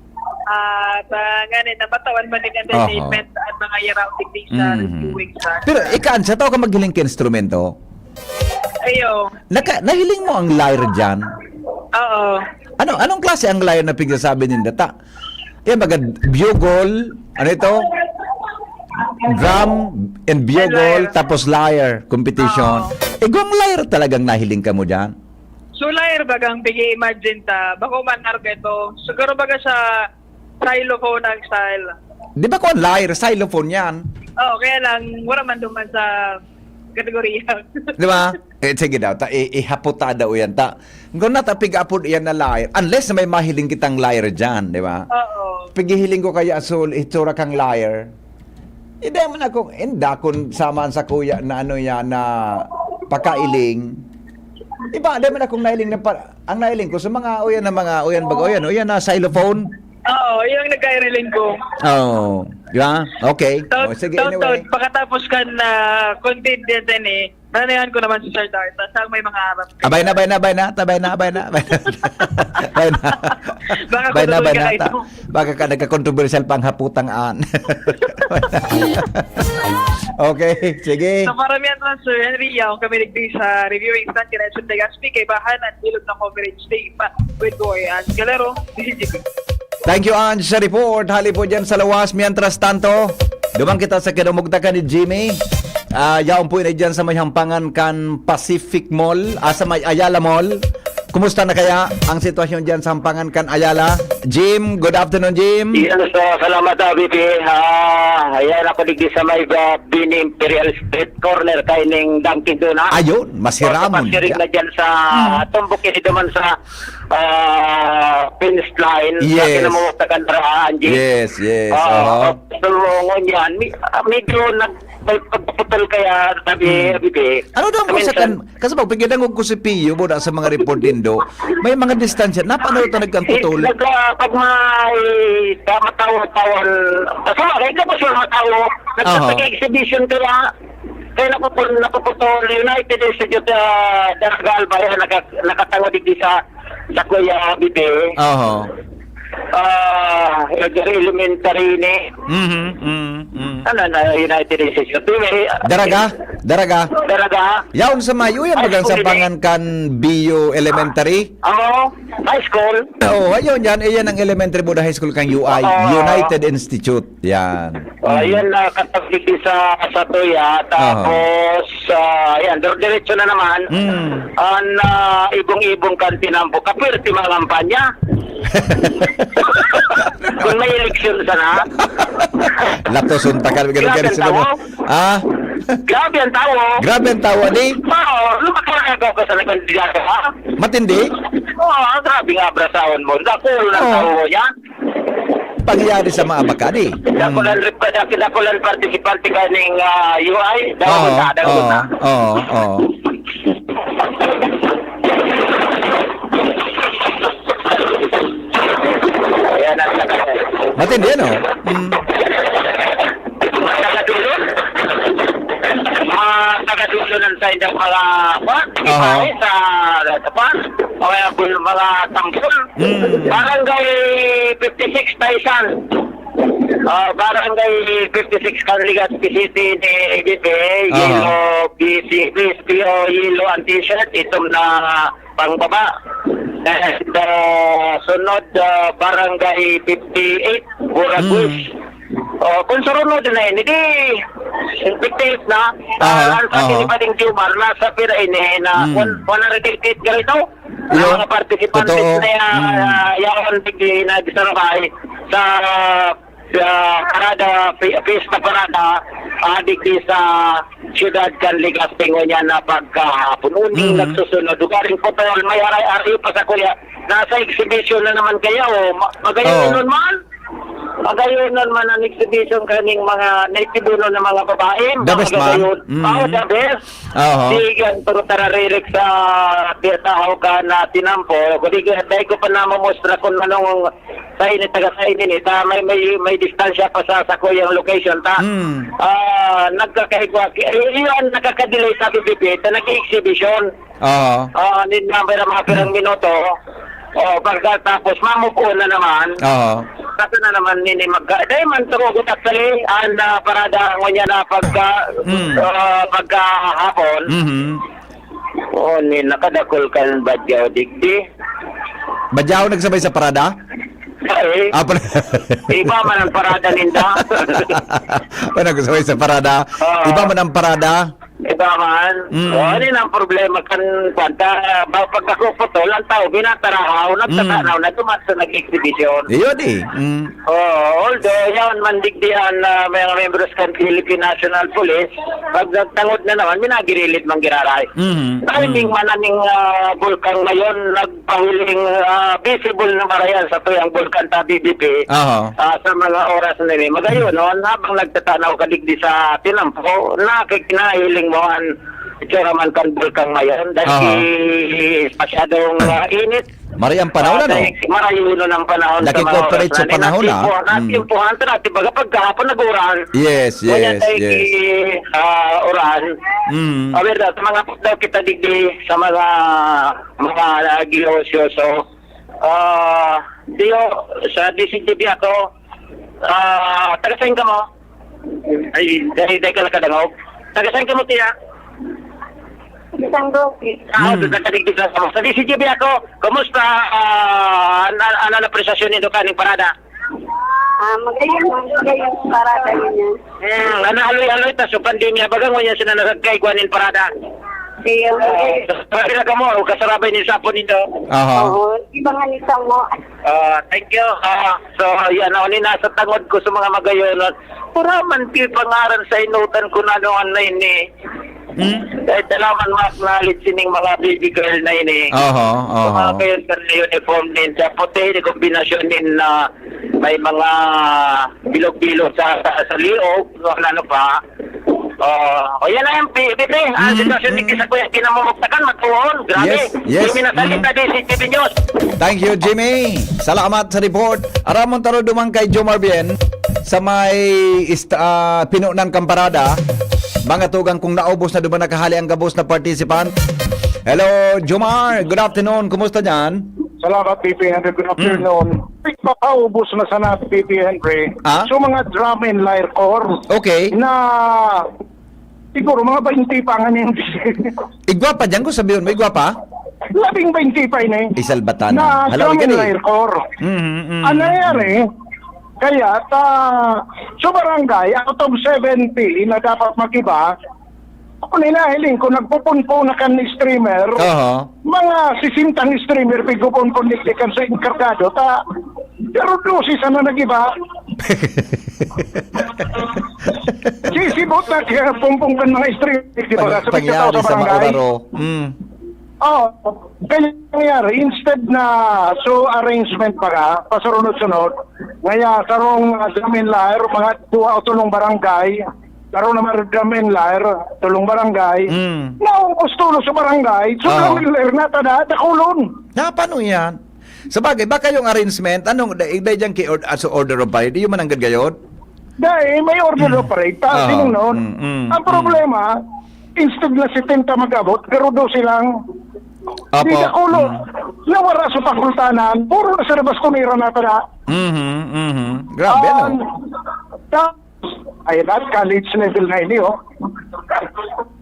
At, ah, ngayon, napatawan man din Aha. entertainment at mga yarapig din sa Mm. viewing sa Pero ikaw, sa tao ka maghiling ka instrumento? Ayo. Naka-, nahiling mo ang lyre dyan? Oo. Ano, anong klase ang lyre na pigsasabi ninda? Ta-, yan, baga, bugle, ano ito? Drum and bugle, And lyre. tapos lyre competition. Oo. Igwang lyre talagang nahiling ka mo dyan? So, lyre bagang pag-i-imagine ta, bako man arga ito. Siguro baga sa xylophone ang style. Di ba kung lyre, xylophone yan? Oo, kaya lang, wala man duman sa kategoriya. Di ba? Eh, sige daw, ta, i-, ihaputa daw yan, ta. Kung nata, pig-apod yan na lyre, unless may mahiling kitang lyre dyan, di ba? Oo. Pigihiling ko kaya, Sol, itsura kang lyre. Hindi man ako, hindi akong saman sa kuya na ano yan, na pakailing. Iba, di man akong nailing na pa, ang nailing ko sa mga uyan na mga uyan, baga uyan, uyan na xylophone. Oo, yung nagkailing ko. Oo, di ba? Okay. Taon, O, sige, taon, anyway. taon, pagkatapos kan, ah, content din, din eh, nanayahan ko naman si Sir Darta, saan may mga harap. Abay na, abay na, abay na, tabay na, abay na, abay na. Abay na. Baka Abay na, kung abay na, ka ta-, ito. baka ka nagka-controversial pang haputang an. Okay, sige. Sa paramihan lang, Sir Henry, yaon kami nagdi sa reviewing stand, kaya sa Legazpi, kaibahan ang bilog na coverage team with Boy and Galero, D C G P. Thank you, Ange, sa report. Hali po dyan sa lawas. Mientras tanto, duman kita sa kinumugtakan ni Jimmy. Ah, yaon po ini dyan sa may hampangan kan Pacific Mall, ah, sa may Ayala Mall. Kumusta na kaya ang sitwasyon dyan sa hampangan kan Ayala? Jim, good afternoon, Jim. Yes, ah, salamat, ah, B P. Ah, ayan ako digdi sa may, ah, Bini Imperial Street, corner kay ning Dunkin Donuts. Ayun, masiramon. So, kapag siring Dyan. na dyan sa Mm. tumbok ini duman sa, ah, finish line, sa Yes. kinamumuta kan Dara, Angie. Yes, yes. Oo, Oho. so, ngunyan, mi-, ah, medyo nag-, may pagputol kaya, sabi, Hmm. sabi ko eh. Ano daw ang Minsan sakyan? Kasi pag pagkidangog ko si Pio, buda sa mga report nindo, may mga distansya. Napano ta nagkang Eh, putol? nagka-, pag may kamatawa-tawan, basta, kahit na pa siya matawa, Aha. nagkapag-exhibition kaya, kaya napupul-, napuputol, United Institute, ah, Daragal, ba yan, naka-, nakatango digdi sa, sa Kuya Bibi. Aha. Ah, elementary ni Mhm, mhm, mhm. Ano na, United Institute. Anyway, ah, Daraga? Daraga? Daraga. Yaon sa mayo yan, High bagang school sampangan din. kan Bio Elementary? Oo, high school. Oo, ayun yan. Iyan ang elementary mo na high school kang U I, Oo. United Institute. Yan. Oh, Mm. yan, ah, katabi sa, sa Tuya. Aha. Tapos, ah, yan, dire-, diretso na naman. Mm. Ang, ah, ibong-ibong kan tinampo. Kapwerte mga kampanya. Kung may eleksyon sana. Latos, untakan, ganun, Grabe ganun, ang siguro. tao. Ah? Grabe ang tao. Grabe ang tao, di? Oo, lumakas ako sa nagkandidato, ha? Matindi? Oo, grabe nga abrasaon mo. Dakulo ng Oo. tao yan. Pangyayari sa mga baka, di? Dakulo Hmm. ang rep-, dakulo ang partisipante kaning, ah, U I. Dakulo Oo, na, dakulo oo, na. oo, oo. Ayan ang Matindi, ano? Mm. Mga taga-dulo. Mga taga-dulo ng side ng mga, kwan, Aha. pare, sa, sa, kwan. mga bul-, mga tambol. Mm. Barangay fifty-six Taysan. Ah, Barangay fifty-six kan Legazpi City ni A B P, Aha. Yellow B C, B S P O, yellow ang t-shirt, itom na pangbaba. And, ah, sunod, ah, Barangay fifty-eight, Buraguis. Mm. Oh, kung sarunod na ini, di fifty-eight na. Aha, Ah, ang sabi ni aha. Pading Jomar, nasa pira ini na Mm. one, one hundred eighty-eight ka rito. Ang Iyo, mga participantes totoo. na ya-, Mm. yaon digdi nagsarabay sa, sa parada, pi-, pista parada, ah, digdi sa siyudad kan Legazpi ngunyan na pagkahapon. Uning Mm. nagsusunod, ugaring putol, may aray-aray pa sa kuya. Nasa exhibition na naman kaya, oh. Ma-, magayon Oo. nun man. Magayon man ang exhibition kaning mga naitibuno na mga babae, The mga best, ma'am. gagayon. Mm. Oh, the best. Oho. Di yan, pero tararirek sa Pirtahaw ka na tinampo. Kundi dahil ko pa namamustra kung anong sa init, taga sa init, ah, may, may, may distansya pa sa, sa kuyang location, ta. Mm. Ah, nagkakaigwa. Eh, yun, nakakadelay sa B B P, ta nag-exhibition. Oo. Oo, nin number ang mga pirang minuto. Oo, pagkatapos, mamove on na naman. Oo. Kasi na naman, nini magka-, dahil man tumugot actually, ang, ah, parada ngunyan na pagka, Mm. ah, pagkahapon. Mhm. Oo, ni nakadakol kan Badyaw digdi. Badyaw nagsabay sa parada? Ay, Ah, para- iba man ang parada ninda. Wala nagsabay sa parada. Oo. Iba man ang parada. Iba man. Mm. Oh, ano yun ang problema kan kwanta? Ba-, pag nakuputol, ang tao, binatarahaw, nagtatanaw Mm. na duman sa nag-exhibition. Yun eh. Mm. Oo, although, yan, mandigdihan na mga membros kan Philippine National Police, pag nagtangod na naman, minagirilit man giraray. Mm. Timing Mm. man aning, ah, bulkang ngayon, nag-, pahiling, ah, visible na marayan sa tuyang bulkan ta B B P, Aha. ah, sa mga oras na ini. Magayon, no, habang nagtatanaw ka digdi sa tinampo, nakikinahiling mo an itsura man kan bulkan ngayon dahil Aha. di masyadong, ah, init. Marayo ang panahon, Ah, ano? dahil marayo nun ang panahon sa mga oras Nakikoperate sa na ini. panahon, ah. Natimpo, Mm. natimpo, ang tara, di ba, kapag kahapon nag-uran? Yes, Kaya yes, dahil yes. ki-, ah, uran, Mm. ah, verdad, sa mga pagdaw kita digdi, sa mga, mga nagigosyoso, Ah, Dio, sa D C G B ako. Ah, taga saan ka mo? Ay, dahil, dahil ka nakadangog. Taga saan ka mo, tiya? Isang Roque. Ah, Hmm. doon nakadigdig lang ako. Sa D C G B ako. Kumusta? Ah, ano, ano na prestasyon nito kaning parada? Ah, magayon, magayon para sa inyo. Hmm, ano, haloy-haloy ta sa pandemya. Baga ngunyan sila nakagkaigwa nin parada. Iyo. Pila ka mo, o kasarabay ni Sapo nito. Aha. Oo, iba nga ni Sapo. Ah, thank you. Ah, so, yan, ano ni nasa tangod ko sa mga magayonon. Pura man ti pangaran sa inutan ko na ano ang nine eh. Hmm? Kahit alaman mas knowledge sining mga baby girl na ini. Aha, Sa mga aha. kayo sa uniform din, sa puti, di kombinasyon din na may mga bilog-bilog sa, sa, sa liog, o ano pa. Oh, o yan na yung P P P. Ang Mm, sitwasyon ni mm. Kisa Kuya Kinamumugtakan, matuon. Grabe. Yes, yes. Hindi na salita Mm. di si T V News. Thank you, Jimmy. Salamat sa report. Aramon taro duman kay Jomar Bien sa may ist-, ah, pinunan kan parada. Mga tugang kung naubos na duman nakahali ang gabos na participant. Hello, Jomar. Good afternoon. Kumusta dyan? Salamat, P P Henry. Good afternoon. Mm. Pagpapaubos na sana, P P Henry. Ah? So, mga drum and lyre corps Okay. na siguro mga baynte pa nga niyan. Igwa pa dyan, kung sabihin mo, igwa pa? Labing baynte pa ini. Isalbatan Na na. Hala, drum and igani. lyre corps. Mhm, mhm. Ang nangyari, kaya ta, sa barangay, out of seventy na dapat mag-iba, ako ninahiling ko, nagpupunpo na kan streamer. Aha. Mga sisintang streamer, pigpupunpo ni kan sa enkargado. Ta, pero dosis sana nag-iba. Sisibot na kaya pumpong kan mga streamer, di ba? Pag-, Sa pagyaris sa sa barangay. Mauraro. Mm. Oh, kaya nangyari, instead na so arrangement pa ka, pasurunod-sunod, ngaya sarong, ah, drum and lyre, mga duwa o tulong barangay, sarong naman drum and lyre, tulong barangay, Mm. naubos tulo sa barangay, so Oo. drum and lyre, natada, dakulon. Na, paano yan? Sa bagay, baka yung arrangement, anong, da-, da-, dyan ki-, or-, as order of parade, di yun man ang gagayod? Dahil may order Hmm. of parade, ta, Ah, sinong noon? mm, mm, Ang mm. problema, instead na setenta mag-abot, pero dose lang. Apo. Di dakulo. Mm. Nawara sa pakultanan, puro na sa labas kunira na tada. Mhm, mhm. Grabe, no? Um, ta-, ay, that college level na ini, oh.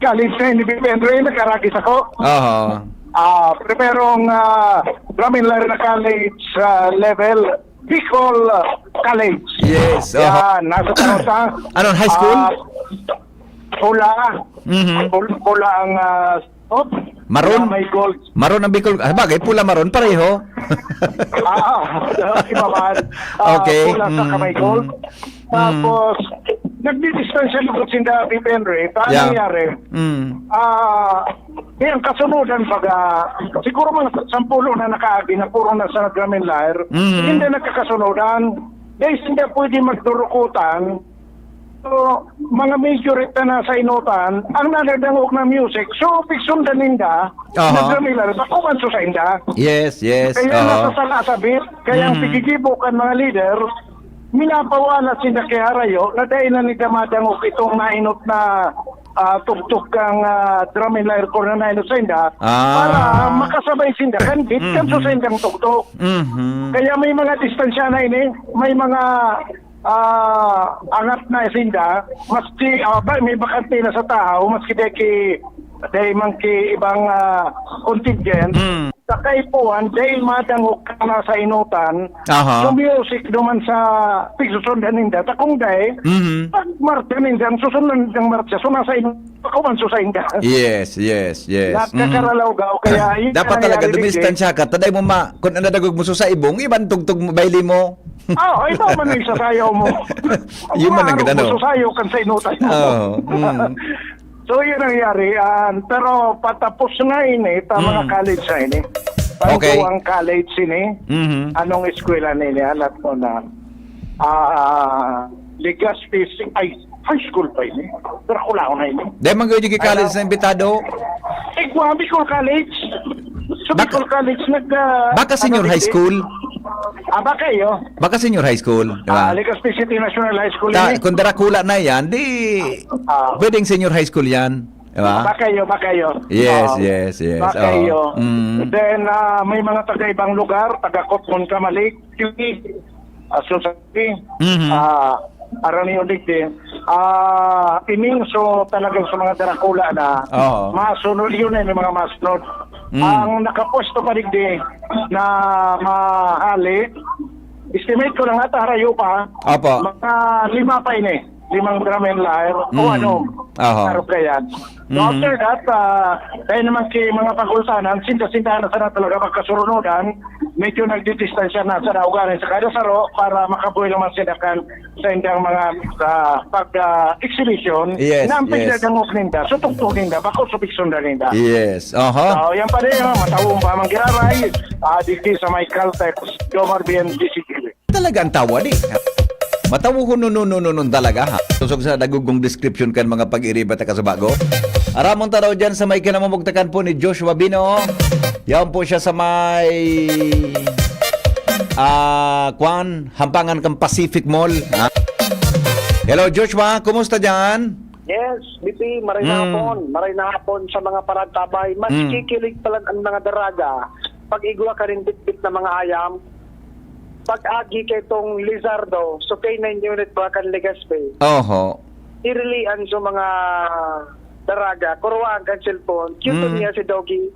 College na ini, Bibi Henry, nagkaragis ako. Aha. Ah, primerong, ah, Ramin Lara na college, ah, level, Bicol, ah, College. Yes, aha. Yan, nasa Tarosa. Anong high school? Ah, pula. Mhm. Pul-, pula ang, ah, Oh, Maroon? Pula may gold. Maroon ang Bicol. Ah, bagay, pula maroon, pareho. Ah, ah, iba man. Ah, okay. Pula sa Mm, kamay gold. Mm. Tapos, nagdidistansya lugod sinda, Bibi Henry. Paano Yeah. nangyari? Mm. Ah, yung kasunodan, baga, siguro mga sampulo na nakaagi na puro na sa Gramin Lair. Mm. Hindi nagkakasunodan. Dahil hindi pwede magdurukutan, So, mga majority na sa inutan, ang nadadangog na music, so, pigsundan ninda, Aha. nagdamilan, pakuman so sa inda. Yes, yes, Kaya aha. nasa sala sa beat, kaya ang Mhm. pigigibo kan mga leader, minapawala sinda kay harayo, na dahil na ninda madangog itong nainot na, ah, tugtog kang, ah, drum and lyre corps na nainot sa inda, Ah. para makasabay sinda, kan beat, kan Mhm. so sa indang tugtog. Mhm. Kaya may mga distansya na ini, may mga ah, angat na sinda, maski, ah, ba, may bakante na sa tahaw, maski dai ki, dai man ki ibang, ah, contingent, Mm. sa kaipuhan, dai madangog ka na sa inutan, Aha. so music duman sa pigsusundan ninda, ta kung dai, Mhm. pag marcha ninda, ang susundan nindang marcha, so nasa inutan, pakuman so sa inda. Yes, yes, yes. Mhm. Nagkakaralaw ka, o kaya, yun Dapat ang talaga, nangyari, dumistansya ka, ta dai mo ma-, kung ano dagog mo so sa ibong, ibang tugtog mo, baili mo. Ah, ay, ito man ang isasayaw mo. Yun man ang Maarog ganda, no? mo, susayaw kan sa inutan mo. Oo, mm. So, yun ang nangyari. Ah, pero patapos na ini, ta mga Mm. college na ini. Okay. Ang college ini, Mhm. anong eskwela na ini? Alat mo na. Ah, Legazpi, si-, ay, high school pa ini. Pero kulaon na ini. Dahil man kayo college Ano? na imbitado? Eh, Guam, Bicol College. Sa Baka, Bicol College, nag, ah, baka senior ano, high di-, school? Ah, baka iyo. Baka senior high school, di ba? Ah, Legazpi City National High School Ta-, ini. kung Dracula na yan, di Ah. pwedeng senior high school yan, di ba? Baka iyo, baka iyo. Yes, Oo. yes, yes. Baka Oo. iyo. Mm. Then, ah, may mga taga-ibang lugar, taga Kotmon, Camalik, Q E, ah, Susan, Mhm. ah, Aranio Digdi. Ah, ining so talagang sa mga Dracula na Oo. masunod, yun na yung mga masunod. Mm. Ang nakapwesto pa digdi na mahali, estimate ko lang ata harayo pa, Apo. mga lima pa ini. Limang drum and lyre o Mm. ano, Aha. arog ka yan. So, Mhm. after that, ah, dahil naman ki mga pagultanan, sinda-sinda na sana talaga magkasurunudan, medyo nagdidistansya na sana ugaling sa kada saro para makabuhay naman sila kan sa indang mga, ah, pag, ah, exhibition Yes, na ang yes. pagdadangog ninda, so tugtog ninda, bako sa pigsundan ninda. Yes, aha. So, yan pa rin, ah, matawong pa mang giraray, ah, digdi sa may Caltex, Jomar B M D C T V. Talaga ang tawa, di? Matawo ko, no, no, no, no, no, talaga, ha? Tusog sa nagugong description kan mga pag-iriba ta kasabago. Aramon ta daw dyan sa may kinamumugtakan po ni Joshua Bino. Yan po siya sa may, ah, kwan, hampangan kang Pacific Mall, ha? Hello, Joshua. Kumusta dyan? Yes, B P, maray na Mm. hapon. Maray na hapon sa mga parantabay. Mas Mm. kikilig pala ang mga daraga pag igwa ka rin bitbit na mga ayam. Pag-agi kay tong Lizardo, so K nine unit ba kan Legazpi? Oho. Irilian sa mga daraga, kuruwaan kan cellphone. Cute Mm. niya si Doggy.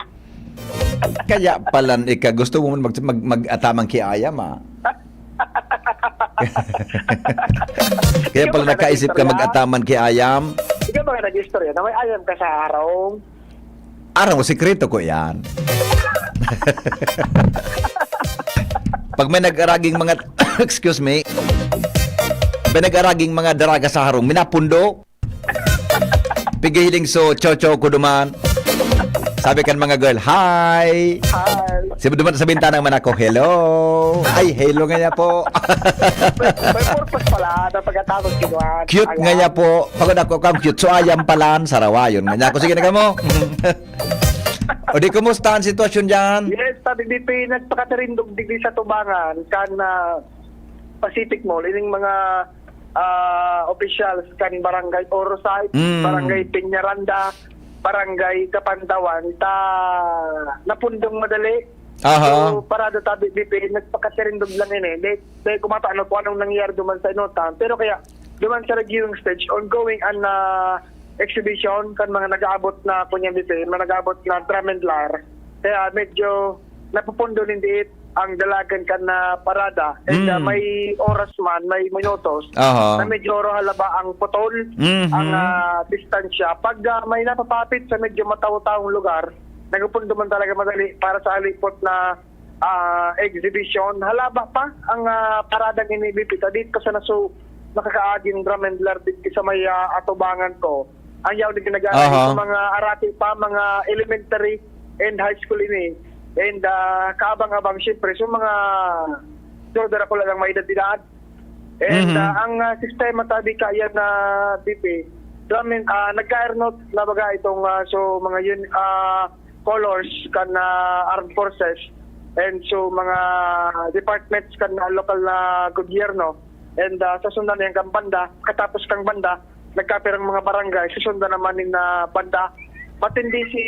Kaya pala, ika, gusto mo mag-, mag-, mag-ataman ki ayam, ah. Kaya Ikaw pala ba nakaisip ka nag-istorya? mag-ataman ki ayam? Ikaw ba nag-istorya na may ayam ka sa harong? Araw, sikreto ko yan. Pag may nag-araging mga, excuse me, may nag-araging mga daraga sa harong, minapundo. Pigiling so, chow-chow ko duman. Sabi kan mga girl, "Hi!" Hi. Sabi duman sa bintana man ako, "Hello!" Ay, hello nga niya po. May, may purpose pala na pagkatapos kinuha. Cute nga niya po. Pagod ako kang cute. So, ayam palan, sarawayon nga niya ako. Sige na kamo. O di, kumusta ang sitwasyon dyan? Yes, sabi B P, nagpakatarindog digdi sa Tubangan, kan, ah, Pacific Mall, ining mga, ah, officials kan Barangay Oro Site, Mm. Barangay Peñaranda, Barangay Kapantawan, ta napundong madali. Aha. So, parada tabi, B P, nagpakatirindog lang ini. Di, di ko matano kung anong nangyari duman sa inutan. Pero kaya, duman sa reviewing stage, ongoing an, ah, exhibition kan mga nag-aabot na, kunya, B P, mga nag-aabot na drum and lyre. Kaya medyo napupundo nin diit ang dalagan kan, ah, parada. And, ah, Mm. may oras man, may minutos Aha. na medyo oro halaba ang putol, Mhm. ang, ah, distansya. Pag, ah, may napapapit sa medyo matawo-tawong lugar, nagpupundo man talaga madali para sa halipot na, ah, exhibition. Halaba pa ang, ah, paradang ini, B P, ta dito sa nasu-, nakakaaging drum and lyre dito sa may, ah, atubangan ko. Ang yaon na ginagawa Aha. sa mga arati pa, mga elementary and high school ini. And, ah, kaabang-abang, siyempre, sa mga duro-duro ko lang may edad-edad. And, Mhm. ah, ang, ah, sistema tabi kaya na, B P, drum and, ah, nagka-air note na baga itong, ah, so, mga yun, ah, colors kan, ah, armed forces and so, mga departments kan, ah, lokal na gobyerno. And, ah, sa sundan yan kang banda, katapos kang banda, nagkapirang mga barangay, susundan naman nin, ah, banda. Matindi si,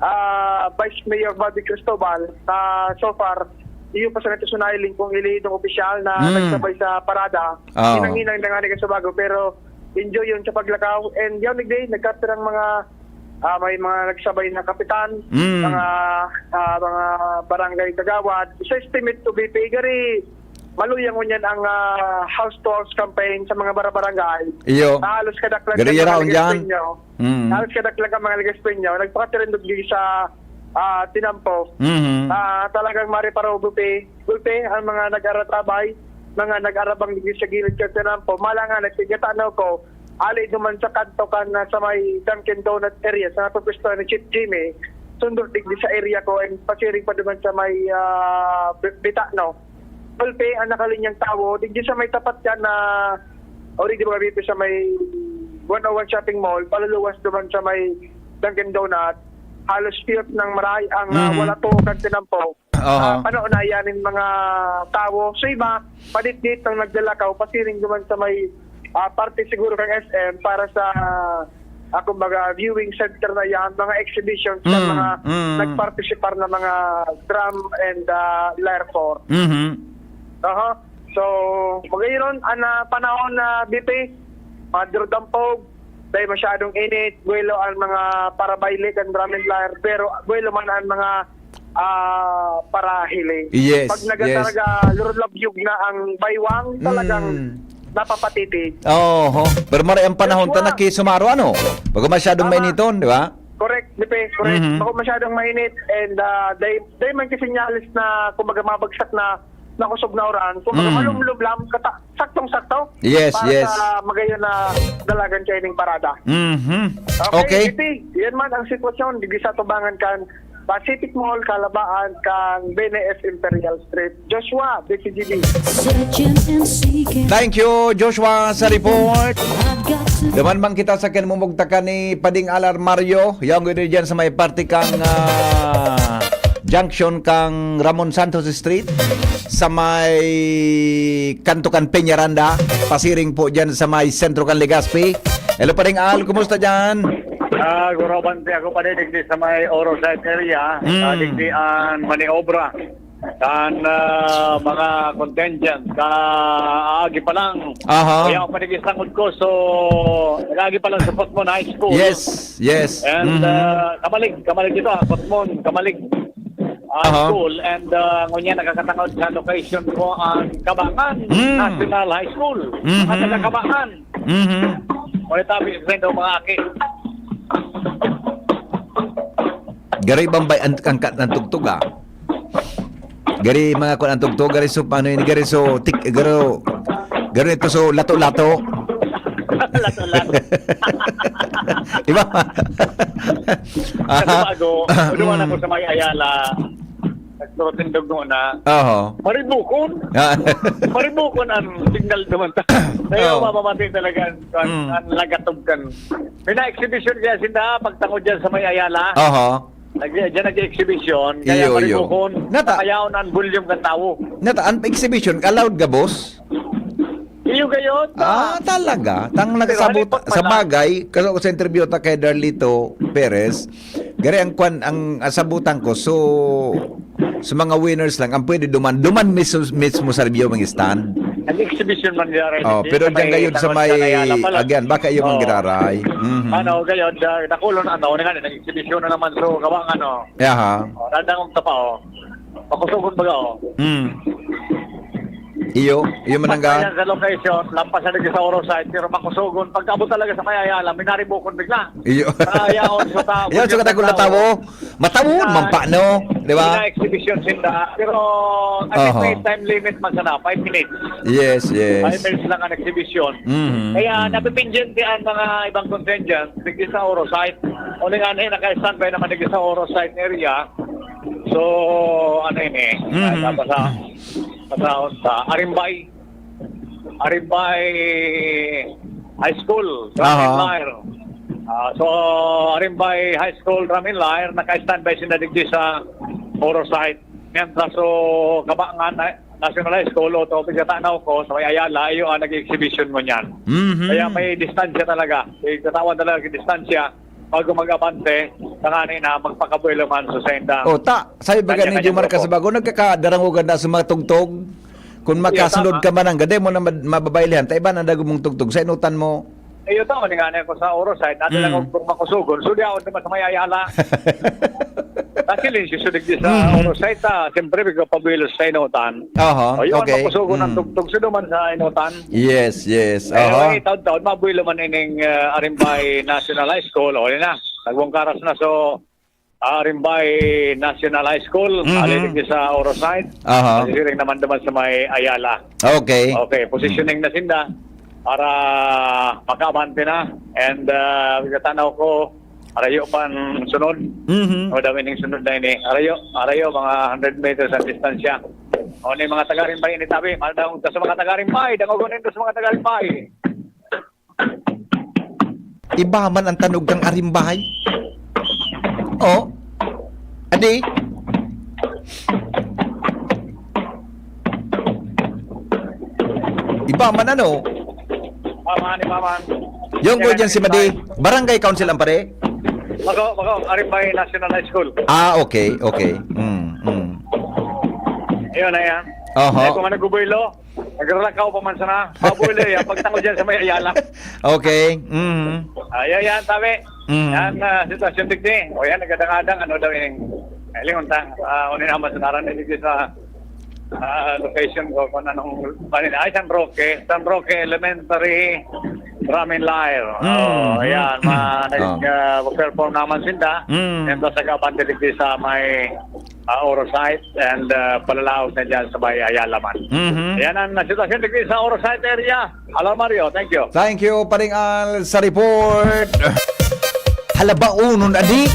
ah, Vice Mayor Bobby Cristobal, na so far, iyo pa sa nagsusunahiling kung ilihid ng opisyal na Mm. nagsabay sa parada. Oo. Hinang-hinang na nga ni Kasabago, pero enjoy yun sa paglakaw. And yaw nagday, nagkapirang mga, ah, may mga nagsabay na kapitan, Mm. mga, ah, mga barangay kagawad. Sa estimate ko, B P, gari, maluyang ngunyan ang, ah, house to house campaign sa mga barabarangay. Iyo. Halos kadaklan Gari sa mga yaraon dyan. Legaspeño. Mm. Halos kadaklan ka mga Legaspeño. Nagpakatirindog din sa, ah, tinampo. Mhm. Ah, talagang mare paro gulpi, gulpi ang mga nag-aratabay, mga nag-arabang digdi sa gilid kan tinampo. Mala nga, nagsigata na ako, ali duman sa kanto kan, ah, sa may Dunkin' Donut area, sa napupwesto ni Chief Jimmy, sundot digdi sa area ko, and pasiring pa duman sa may, ah, bi-, Bitano. Gulpi ang nakalinyang tawo, digdi sa may tapat yan na, o digdi ba, B P, sa may one oh one Shopping Mall, paluluwas duman sa may Dunkin' Donut, halos piyot ng maray ang, ah, Mm. wala tuo kan tinampo. Aha. Ah, pano na yan yung mga tawo. So, iba, paditdit ang naglalakaw, pasiring duman sa may, ah, parte siguro kang S M para sa, ah, kumbaga, viewing center na yan, mga exhibitions sa Mm, mga mm. nagpartisipar na mga drum and, ah, lyre corps. Mhm. Aha. So, magayon, ang, ah, panahon na, B P, mga durudampog, dahil masyadong init, buwelo ang mga parabayle kan drum and lyre, pero buwelo man ang mga, ah, parahiling. Yes, Pag naga-, yes. talaga, lurulabyog na ang baywang, talagang Mm. napapatitig. Oho. Pero maray ang panahon ta Joshua. nakisumaro, ano? Pag masyadong Tama. mainiton, di ba? Correct, Dipe, correct. Mhm. Bako masyadong mainit and, ah, day, day man kasi sinyalis na, kumbaga, mabagsak na, nakusog na uran. Kumbaga, Mm. malumlom lang, kata-, saktong-sakto Yes, para yes. sa magayon na dalagan kaining parada. Mhm. Okay, Okay. Dipe, yan man ang sitwasyon. Digdi sa tubangan kan Pacific Mall, kalabaan kan Bene F Imperial Street. Joshua, B C G B. Searching and seeking. Thank you, Joshua, sa report. I've got to Duman man kita sa kinamumugtakan ni Pading Alar Mario, yang gini dyan sa may parte kang, ah, junction kang Ramon Santos Street, sa may kanto kan Peñaranda, pasiring po dyan sa may sentro kan Legazpi. Hello, Pading Al, kumusta dyan? Ah, Guro Bante, ako pa digdi sa may Oro Site area, Mm. ah, digdi an maniobra. Kan, ah, mga contingent, kaagi pa lang. Aha. Kaya ako pa digdi sa sangod ko, so, nag-agi pa lang sa Potmon High School. Yes, yes. And, Mhm. ah, kamalig, kamalig ito, ah, Potmon, kamalig, ah, Aha. school. And, ah, ngunyan, nakakatangod sa location ko ang Kabangan Mm. National High School. Mhm. Mga taga Kabangan. Mhm. Mga tabi, friend, o mga aki. Garo ibang bay-, an-, ang ka-, ang tugtog, ah. Gari mga kuan ang tugtog, gari so, ano yun, gari so, tik-, garo, garo ito so, lato-lato. Lato-lato. Di ba? Kasi Aha. bago, dumaan Mm. ako sa may Ayala. Nagturutindog mo na. Oho. Maribukon. Ah. Maribukon ang signal naman ta. Kaya Oo. mamamati talaga ang, ang, Mm. ang lagatog kan. May na-exhibition kaya sinda, pagtangod dyan sa may Ayala. Oho. Nag-, dyan nag-exhibition, kaya Iyo, iyo. maribukon. Nata- Nakayaon ang volume kan tao. Nata, ang exhibition, allowed gabos? Iyo gayod na. Ah, talaga? Tang Pero nagkasabot-, halipot pa sa na. Bagay, kasi ako sa interview ta kay Darlito Perez, gari ang kwan, ang, ang sabutan ko, so, sa mga winners lang, ang pwede duman, duman mismo, mismo sa Rio mag-stand. Nag-exhibition man diyan, Oh, Ricky, pero sa diyan may gayod sa tangod may, sa Ayala pala. Again, baka iyo man Oh. Giraray. Mhm. Ano, gayod, ah, nakulon, ano, nga, nag-exhibition na naman, so, gawang, ano, Yaha. Oh, nadangog ta pa, oh. Makusugon baga, oh. Hmm. Iyo, iyo man ang ga- Ayan sa location, lampas na lagi sa Oro side, pero makusugon. Pagkaabot talaga sa may Ayala, minaribukon bigla. Iyo. Kaya, oh, so ta-, Iyo, so katagol na tawo. Matawo, Ah, man pa, no? Di ba? Ina-exhibition sinda. Pero, I think Aha. may time limit man sana, five minutes. Yes, yes. Five minutes lang ang exhibition. Mhm, Kaya mhm. napipindyente ang mga ibang contingent, digdi sa Oro side. Uling anhi, naka-standby naman digdi sa Oro side area. So, ano yun eh, Mhm. ah, sa, sa, sa, sa Arimbay. Arimbay High School, Aha. Ramin Lair. Ah, so, Arimbay High School, Ramin Lair, naka-standby sila digdi sa Oro side. Mientras, so, Kabangan, eh, National High School, o to, pagkatanaw ko, sa may Ayala, iyo ang nag-exhibition mo niyan. Mhm. Kaya may distansya talaga. May katawan talaga yung distansya bago mag-abante, tanganing na magpakabuelo man sa sendang Oh, ta, sabi ba Kanya-kanya ganing Jomar grupo. Kasabago, nagkakadarangugan na sa mga tugtog? Kung Iyo, makasunod tama. ka man, ang gade mo na mad-, mababailihan, ta iba na dago mong tugtog sa inutan mo. Iyo, tama ni nga na ako sa Oro side, natin lang Mm. kung makusugon, so di ako naman sa may Ayala. Actually, susudig di sa Mm. Oro side, ah, siyempre, bigla pabuelo sa inutan. Aha, O, yun, okay. makusugon ang Mm. tugtog, sudo man sa inutan. Yes, yes. Aha. Anyway, taon-taon, mabuelo man ining, ah, Arimbay National High School. O, yun na. Nagbungkaras na. So, ah, Arimbay National High School, Mhm. ali digdi sa Oro side. Aha. Masisiring naman naman sa may Ayala. Okay. Okay, positioning na sinda para makaabante na. And, ah, katanaw ko, arayo pan sunod. Mhm. O, dami ning sunod na ini. Arayo, arayo, mga hundred meters ang distansya. O, ni mga taga-Arimbay ini, tabi. Mahal daw sa mga taga-Arimbay. Dangogon ito sa mga taga-Arimbay. Iba man ang tanog kan Arimbay. Oh. Adi. Iba man ano. Mama, ni Mama. Yung Yan, guardian si Madi. Arimbay. Barangay Council ang pare? Bago, bago. Arimbay National High School. Ah, okay, okay. Mm, mm. Ayun, ayan. Aha. Eh, kung ano, gubuy lo. Nagralakaw pa man sana. Mabuloy, ah, pagtangod dyan sa may Ayala. Okay. Mhm. Ay, ayan, tabi. Mhm. Yan, ah, sitwasyon digdi. O yan, nagadang-adang, ano daw yung, eh, lingon ta. Ah, unin naman sa naran, digdi sa, ah, location ko, kung anong, ay, San Roque. San Roque Elementary, Ramin Lair. Oh, Mhm. ayan, ma-, nag-, Oh. ah, perform naman sinda. Mhm. Yan, sa Gabante, digdi sa may ah, Oro side and, ah, palalaog na dyan sa may Ayala man. Mhm. Ayan ang sitwasyon digdi sa Oro side area. Alarmario, thank you. Thank you, Paring Al, sa report. Halaba unon, adi.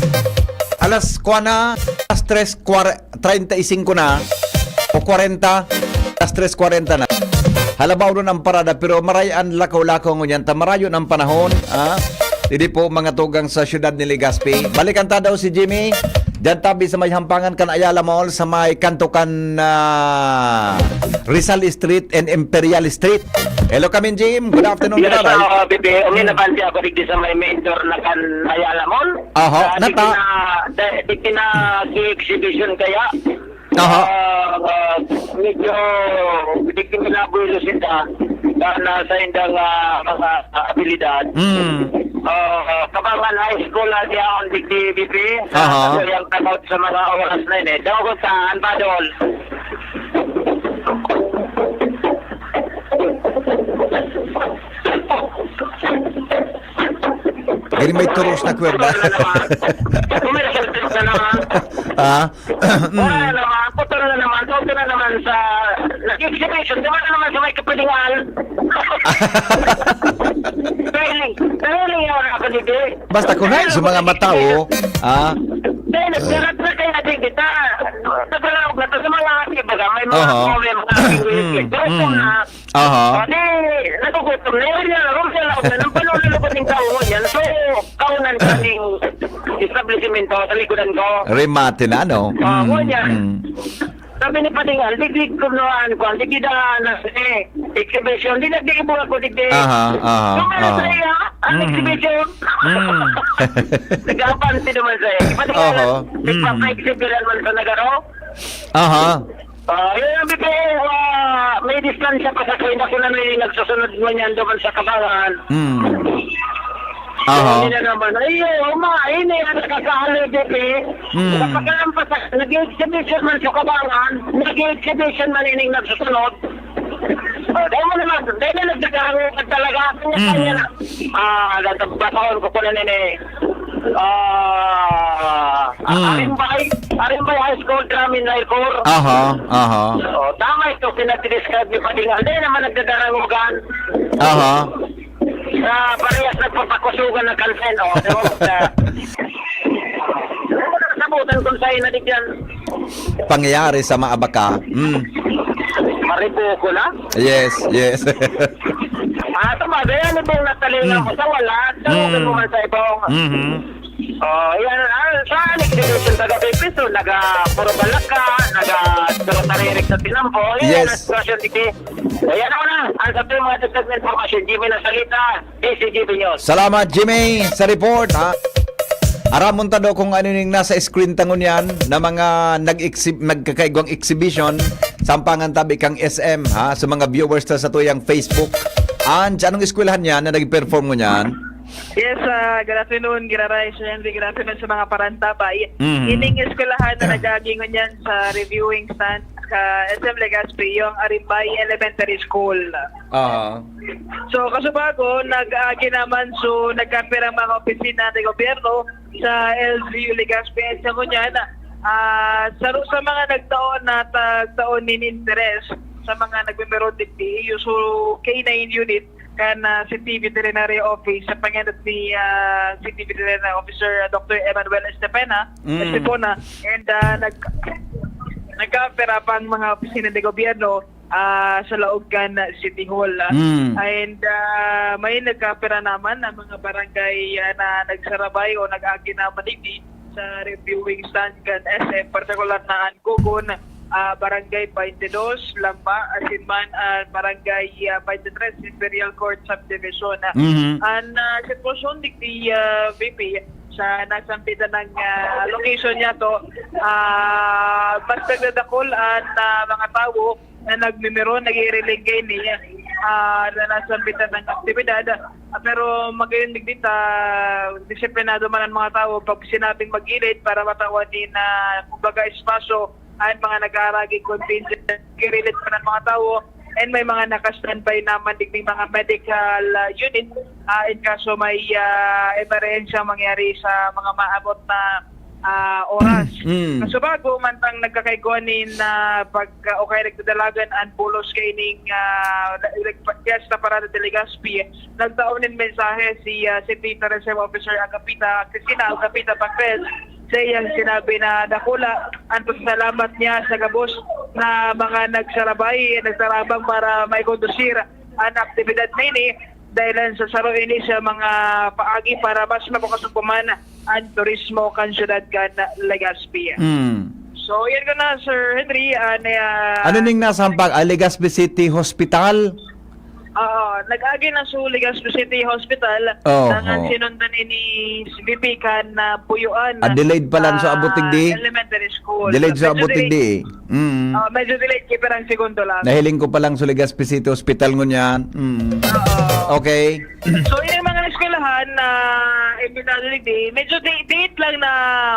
Alas kwa na, alas tres kwar-, treinta y cinco na, o kwarenta, alas tres kwarenta na. Halaba unon ang parada, pero maray an lakaw-lakaw ngunyan ta marayo ng panahon, ah. Didi po, mga tugang sa siyudad ni Legazpi. Balikan ta daw si Jimmy. Diyan tabi sa may hampangan kan Ayala Mall, sa may kanto kan, ah, Rizal Street and Imperial Street. Hello, Kamin Jim. Good afternoon, Yes, Gararay. ah, Bibi. Umi Hmm. nabanti ako digdi sa may main door na kan Ayala Mall. Aha, Ah, nata- digdi na, di, digdi na si exhibition kaya. Aha. Ah, ah, medyo digdi na abuelo sinda na, na sa indang, ah, mga abilidad. Hmm. Ah, Kabangan High School, ah, diya ang digdi, Bibi. Aha. So, yung takot sa mga oras na yun, eh. Daw ko saan, Badol? Gani may turos na kwerda. Putol na naman. Putol na naman. Ah? Mm. Wala na naman. Putol na naman. Putol na naman sa nag-exhibition. Di ba na naman sa may kapilingan? Dahil, dahil yung mga kapatid, eh. Basta kunay sa mga mata, oh. Ah? Dahil nagkarat na kaya din kita. Nagkarat na to sa mga iba, may mga Aha. mga Mm, reflect. Pero mm. kung na, Aha. Pati, nagugutom na yun, yan. Aron siya lang, yan. Ang panululubot ng tao mo yan. So, kaunan ka ning establishmento sa likodan ko. Remate na, no? Ah, Mm, mo yan. mm. Sabi ni Pading Al, "Digdi ko no, ano, kwan, digdi daan na, eh, exhibition." Di nagdiibog ako, digdi. Aha, aha, Yung ano aha. sa iya, ang Mm. exhibition. Mm. Nag-apanti naman sa iya. Pading Al, Oho. Mm. nagpapa-exhibit man sa Nagaro. Aha. Ah, yun ang bibig, ah, may distansya pa sa kanya kung ano yung nagsusunod mo niyan doon sa Kabangan. Mm. Aha. Hindi na naman. Ay, oh, ma, ini ang nakasali, Bibi. Mm. Sa pagkalampas, nag-exhibition man sa Kabangan, nag-exhibition man ining nagsusunod. Oh, dahil mo naman, dahil na nagdadangog ka talaga. Kanya-kanya Mm. na. Ah, nagbabaon ko po na nini. Ah, Mm. Arimbay, Arimbay High School, Drum in High School. Aha, aha. Oh, tama ito, pinag-describe ni Pading Al. Dahil naman nagdadarangogan. Aha. Sa parehas nagpapakusugan ng kansen, oh. Di ba? Sa, ano mo nasabutan kung sa'yo na di dyan? Pangyayari sa Maabaka. Mm. Maribuko na? Yes, yes. Ah, tama. Kaya ano bang natalinga Mm. mo sa wala? Sa Mm. ano mo man sa ibang? Mhm. Oh, yan. Ah, sa exhibition sa gabi, piso, naga, puro balaka, naga, puro taririk sa tinampo. Yan Yes. ang sitwasyon, Tiki. Ayan ako na. Ang sa mga dagdag na informasyon, Jimmy na salita. Salamat, Jimmy, sa report, ha? Aramon ta daw kung ano ning nasa screen ta ngunyan na mga nag-exhib-, nagkakaigwang exhibition, sampangan tabi kang S M, ha? Sa mga viewers ta sa tuyang Facebook. An, sa anong eskwelahan niya na nag-perform ngunyan? Yes, ah, good afternoon, Giraray, Sir Henry, good afternoon sa mga parantabay. Mhm. Ining eskwelahan na nag-aagi ngunyan sa reviewing stand sa S M Legazpi, yung Arimbay Elementary School. Aha. So, kasubago, nag-agi naman, so, nagkapirang mga opisina ng gobyerno sa L G U Legazpi. Sa ngunyan, ah, sa, sa mga nagtaon na tagtaon nin interes sa mga nagmemeron digdi, so, K nine unit kan, ah, City Veterinary Office sa pangenot ni, ah, City Veterinary Officer, ah, Doctor Emmanuel Estepena, Mm. Estepona, and, ah, nag-, nagkapira pang mga opisina ng gobyerno ah, sa laog kan City Hall, ah. Mm. And, ah, may nagkapira naman na mga barangay, ah, na nagsarabay o nag-agi naman digdi sa reviewing stand kan S M, partikular na an Cogon, ah, Barangay twenty-two, Lamba, asin man an Barangay, ah, twenty-three, Imperial Court Subdivision. Mhm. An, ah, sitwasyon digdi, ah, V P, sa nasambitan ng, ah, location niya to, ah, mas nagdadakol an, ah, mga tawo na nagmimiron, nag-iiriling kaini, ah, na nasambitan ng aktibidad. Ah, pero magayon digdi ta, disiplinado man ang mga tawo pag sinabing magilid para matawan nin, ah, kumbaga, espasyo ang mga nag-aaraging contingent. Nag-irilid man ang mga tawo and may mga naka-standby naman digdi mga medical, ah, unit, ah, in kaso may, ah, emerhensya mangyari sa mga maabot na ah, oras. Mm. Kasubago, mantang nagkakaigwa nin, ah, pag, ah, o kaya nagdadalagan an bulos kaining, ah, Fiesta Parada de Legazpi, nagtao nin mensahe si, ah, City Tourism Officer Agapita, Cristina Agapita Pangres, sa iyang sinabi na dakula an pasasalamat niya sa gabos na mga nagsarabay, nagsarabang para maikondusir an aktibidad na ini. Dahilan sa saro ini sa mga paagi para mas mapakusog pa man ang turismo kan siyudad kan Legazpi. Mm. So, yan ko na, Sir Henry. Ah, na, ah, Ano ning nasampag? Ah, Legazpi City Hospital? Oo, nag-agi na sa Legazpi City Hospital. Oo. Nangan sinundan ini si V P kan, ah, Puyuan, Ah, delayed pa lang sa ah, abutig di? Elementary School. Delayed sa Medyo abutig delay. di eh. Mm. Ah, medyo delayed kaya parang segundo lang. Nahiling ko pa lang sa Legazpi City Hospital ngunyan. Mm. Oo. Okay. So, yung mga eskwelahan na imbitado digdi, medyo di-, diit lang na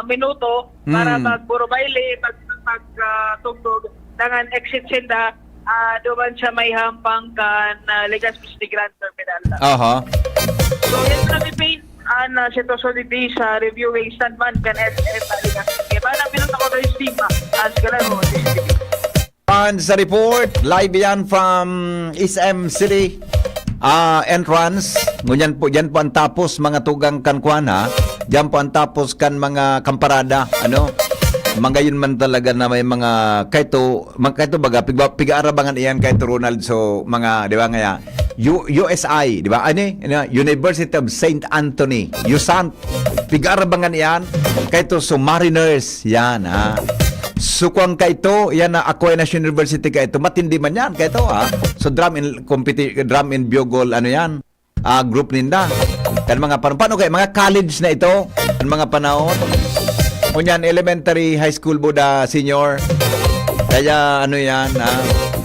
minuto para Mm. magburubayle, mag-, mag-, ah, tugtog, dangan exit sinda, ah, duman sa may hampang kan, ah, Legazpi City Grand Terminal. Aha. So, yan na, Pipi, ang, ah, sitwasyon digdi sa reviewing stand man kan S M Legazpi. Kaya ba na minuto ko kayo, Steve, ah, ang Galero, Steve. And sa report, live yan from S M City, ah, entrance. Ngunyan po, dyan po ang tapos, mga tugang kan kwan, ha? Dyan po ang tapos kan mga kamparada, ano? Magayon man talaga na may mga, kahit to, mag-, kahit to baga, pigba-, pigaarabangan iyan kahit to Ronald, so, mga, di ba, ngaya? U-, U S I, di ba? Ano eh? Ano, University of Saint Anthony, USANT. Pigaarabangan iyan kahit to, so, Mariners, yan, ha? Sukwang ka ito, yan na Aquinas University ka ito. Matindi man yan, ka ito, ha? So, drum in, competi-, drum in bugle, ano yan? Ah, group ninda. Kan mga pan-, paano kaya? Mga college na ito. Kan mga panahon. Ngunyan, elementary, high school, buda, senior. Kaya, ano yan, ha?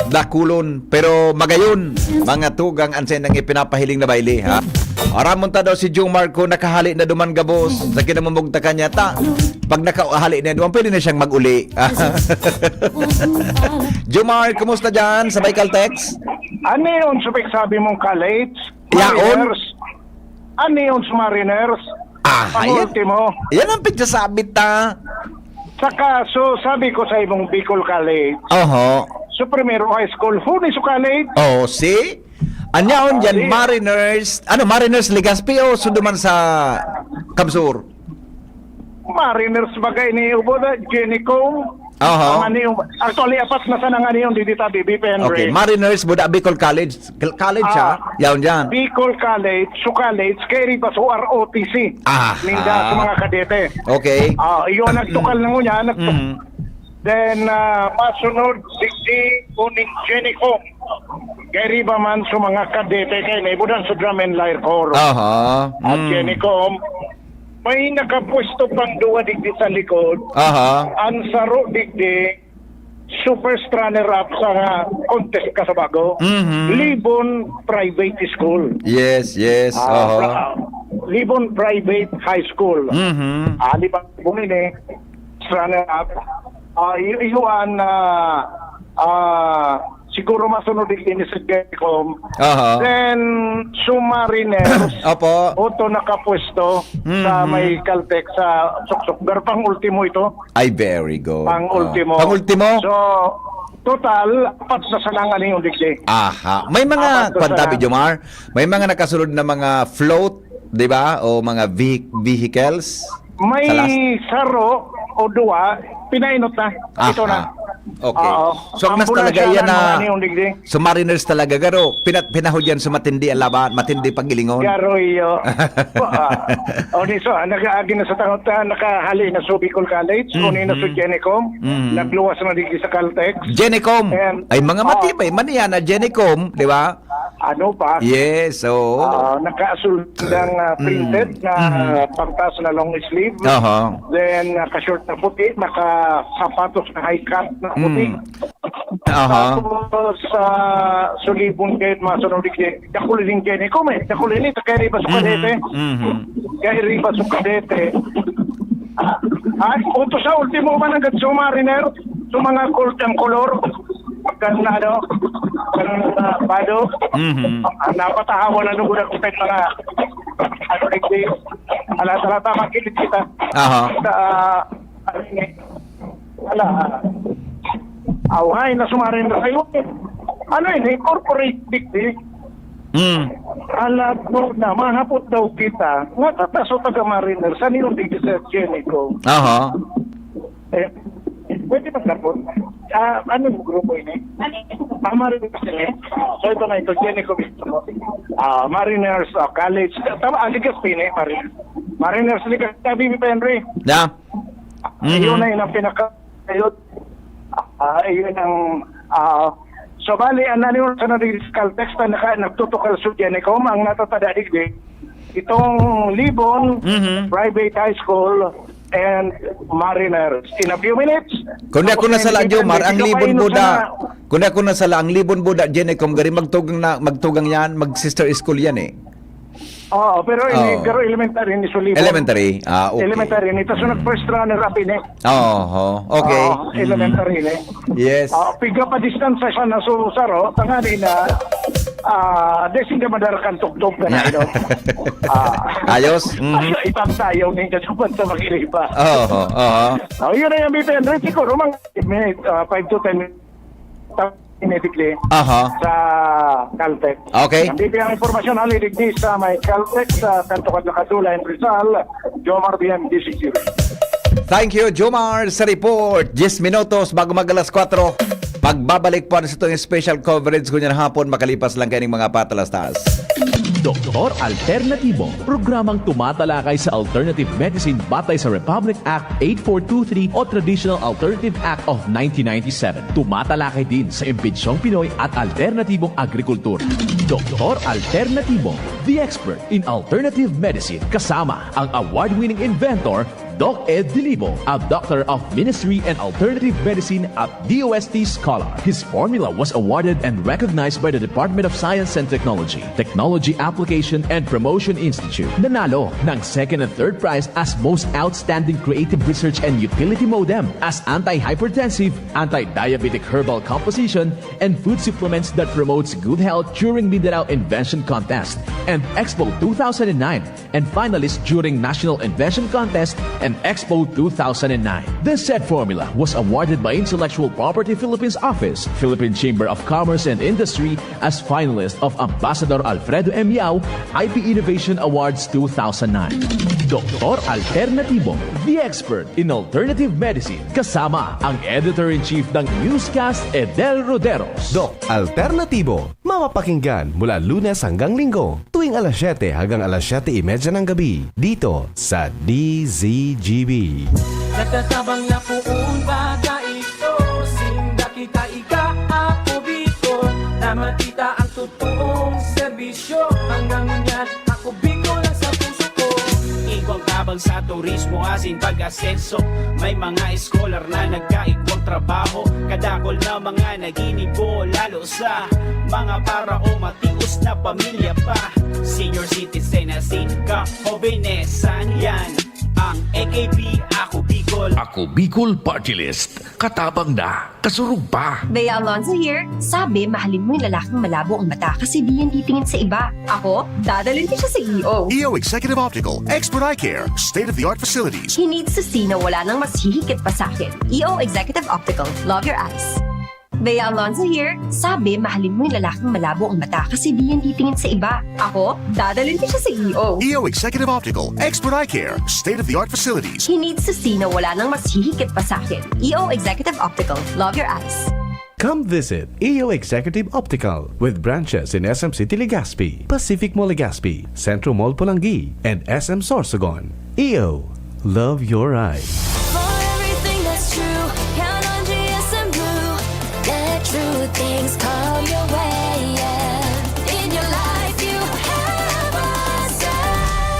Dakulon. Pero magayon, mga tugang, ang sendang ipinapahiling na baile, ha? Aramon ta daw si Jomar ko, nakahali na duman gabos. Sa kinamumugtakan niya, ta. Pag nakahali na duman, pwede na siyang mag-uli. Jomar, kumusta dyan sa Baikal Text? Ano yun, Supik, sabi mong college? Yaon? Mariners? Ano yun sa Mariners? Ah, Ang yan. Ultimo. Yan ang pagsasabi ta. Saka, so, sabi ko sa imong Bicol College, Oho. so primero high school, huni sa college, Oh, see? Anyaon dyan, Sige. Mariners, ano, Mariners Legazpi o sundo man sa Kamsur? Mariners bagay ni Ubo na, Genicom. Oho. Ang ano yung, actually, apat na sana nga niyon, di dita, B B P Henry. Okay, Mariners, buda Bicol College. Col-, college siya? Ah. Yaon dyan. Bicol College, so college, kay riba so R O T C. Aha. Ninda sa mga kadete. Okay. Ah, iyon nagtukal na ngunyan. Nagtukal. Mhm. Then, ah, masunod, digdi, uning Genicom. Kay riba man sa mga kadete, kay naibudan sa Drum and Lyre Corps. Aha. At Mm. Genicom, may nakapwesto pang duwa digdi sa likod. Aha. Ang saro digdi, so first runner-up sa contest ka sa bago. Mhm. Libon Private School. Yes, yes. Ah, Oho. pra- ah, Libon Private High School. Mhm. Ah, Libon ini, runner-up. Ah, iyo, iyo an, ah, ah, siguro masunod din ini sa Genicom. Aha. Then, Submariners, Opo. Otto nakapwesto sa Mhm. may Caltex sa Suksok. Pero pang ultimo ito. Ay, very good. Pang Oh. ultimo. Pang ultimo? So, total, apat na sana nga ning digdi. Aha. May mga, Apat na kwan, sana. tabi, Jomar, may mga nakasunod na mga float, di ba? O mga vehi- vehicles. Sa last- May saro o duwa, pinainot na. Ito na. Aha. Okay. Oo. So, ang nas Ambulansya talaga yan lang na mga niyong digdi. Submariners talaga, garo. Pinat-, pinahod yan sa matindi ang laban, matindi pag-ilingon. Garo iyo. Ah, o ni so, ah, nag-aagi na sa tangot, ah, nakahali na sa Bicol College, o ni na sa Mhm. Genicom, Mhm. nagluwas na digdi sa Caltex. Genicom. And- Ay, mga Oo. matibay man yan na Genicom, di ba? Ano pa? Yes, oo. Ah, nakasul-, ng, ah, printed Mm. na Mhm. pangtaas na long sleeve. Aha. Then, naka-short na puti, naka-sapatos na high cut na puti. Mm. Aha. Tapos, sa Sulibon, kahit masunod, eh, dakul ini Genicom, eh. Dakul ini, kaya riba sa Mhm. Cavite. Mhm. Kaya riba sa Cavite. Ah, utos sa ultimo man ang Submariner, sa mga gold ang kolor. Kan ano, kan, ah, bado. Mhm. Ah, napatahawan na nung unang mga, ano, hindi, ala, ala, tama, kilit kita. Aha. Sa, ah, ano ini? Ala, ah, away na Submariner sa'yo. Ano ini? Corporate big, eh. Mm. Alam mo na, mahapot daw kita, nga tataso taga Mariner, sa niyong digdi sa Genicom. Aha. Eh, pwede maghapon? Ah, ano yung grupo ini? Ah, Mariner ini. So, ito na ito, Genicom ito. Ah, Mariners, ah, College. Tama, ang ligas ini, Mariners. Mariners, ligas. Sabi ni Henry, Yeah. Ayun Mhm. na yun ang pinaka-, ayun. Ah, ayun ang, ah, so, bali, ang naniwala sa naging Caltex na naka-, nagtutukal sa Genicom, ang natatada digdi, itong Libon, Mhm. Private High School, and Mariners. In a few minutes, Kundi ako tapos na sala, hindi Jomar, pwede ang ka Libon painot Buda. sana. Kundi ako na sala, ang Libon Buda, Genicom, gari magtugang na, magtugang yan, mag-sister school yan eh. Oo, pero ini, Oo. pero elementary ni Sulibon. Elementary? Ah, okay. Elementary ni. Tapos nag-first runner-up ini. Oo, okay. Oo, Mhm. elementary ni. Yes. Ah, piga pa distance sa sana sa Saro, tangani na, ah, di sila madarakan tugtog ka na, you know. Ah. Ayos. Mhm. Ay, ipagsayaw ni Kajuban sa Magiliba. Oo, oo. Oh, yun na yung B P N. Siguro, mga minute, ah, five to ten minutes. Immediately Aha. sa Caltex. Okay. Ang B P N ang impormasyon, hali digdi sa may Caltex, sa Kanto Kadlakadula, in Rizal, Jomar B M D C zero. Thank you, Jomar, sa report. Diyes minutos bago mag alas kwatro. Pagbabalik po sa itong special coverage ko niyan hapon, makalipas lang kaning mga patalastas. Doktor Alternatibo, programang tumatalakay sa alternative medicine batay sa Republic Act eight four two three o Traditional Alternative Act of nineteen ninety-seven. Tumatalakay din sa imbensyong Pinoy at alternatibong agrikultura. Doktor Alternatibo, the expert in alternative medicine, kasama ang award-winning inventor, Doc Ed Dilibo, a Doctor of Ministry and Alternative Medicine at D O S T scholar. His formula was awarded and recognized by the Department of Science and Technology, Technology Application and Promotion Institute. Nanalo ng second and third prize as Most Outstanding Creative Research and Utility Modem, as anti-hypertensive, anti-diabetic herbal composition, and food supplements that promotes good health during Mindanao Invention Contest and Expo two thousand nine, and finalist during National Invention Contest and Expo two thousand nine. The said formula was awarded by Intellectual Property Philippines Office, Philippine Chamber of Commerce and Industry, as finalist of Ambassador Alfredo M. Yao I P Innovation Awards two thousand nine. Doktor Alternatibo, the expert in alternative medicine, kasama ang Editor-in-Chief ng Newscast, Edel Roderos. Doc Alternatibo, mapapakinggan mula Lunes hanggang Linggo, tuwing alas siyete hanggang alas siyete y media ng gabi, dito sa D Z G B. Nagtatabang na poon baga ito, sinda kita iga ako Bicol, na makita ang totoong serbisyo. Hanggang ngunyan, ako Bicol ang sa puso ko. Igwang tabang sa turismo asin pag-asenso. May mga scholar na nagkaigwang trabaho. Kadakol na mga naginibo, lalo sa mga para o matios na pamilya pa. Senior citizen asin kahobenesan, yan ang A K P Ako Bicol. Ako Bicol Party List. Katabang na, kasurog pa. Bea Alonzo here. Sabi, mahalin mo yung lalaking malabo ang mata kasi di yan titingin sa iba. Ako, dadalhin ko siya sa E O. E O Executive Optical, expert eye care, state-of-the-art facilities. He needs to see na wala nang mas hihigit pa sa akin. E O Executive Optical, love your eyes. Bea Alonzo here. Sabi, mahalin mo yung lalaking malabo ang mata kasi di yan titingin sa iba. Ako, dadalhin ko siya sa E O. E O Executive Optical, expert eye care, state-of-the-art facilities. He needs to see na wala nang mas hihigit pa sa akin. E O Executive Optical, love your eyes. Come visit E O Executive Optical with branches in S M City Legazpi, Pacific Mall Legazpi, Centro Mall Polangui, and S M Sorsogon. E O, love your eyes. For everything that's true, count on G S M Blue. Let true things come your way, yeah. In your life, you have a say.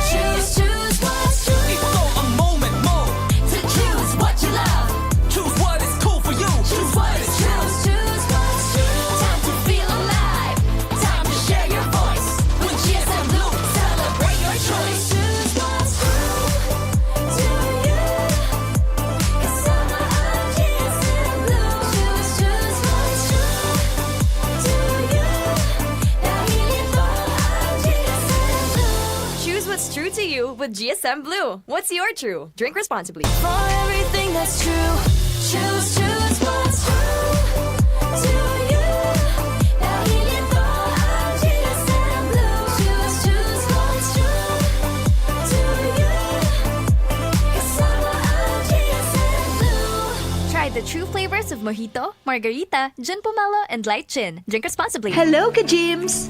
Choose, choose what's true. Ito ang moment mo. To choose what you love. Choose what is cool for you. Choose what is true. Choose what's true. Time to feel alive. Time to share your voice. With G S M Blue, celebrate your choice. Choose what's true to you. Kasama ang G S M Blue. Choose, choose what's true to you. Dahil ito ang G S M Blue. Choose what's true to you with G S M Blue. What's your true? Drink responsibly. For everything that's true, choose, choose what's true to you. Dahil ito ang G S M Blue. Choose, choose what's true to you. Kasama ang G S M Blue. Try the true flavors of mojito, margarita, gin pomelo, and light gin. Drink responsibly. Hello, ka-Gyms!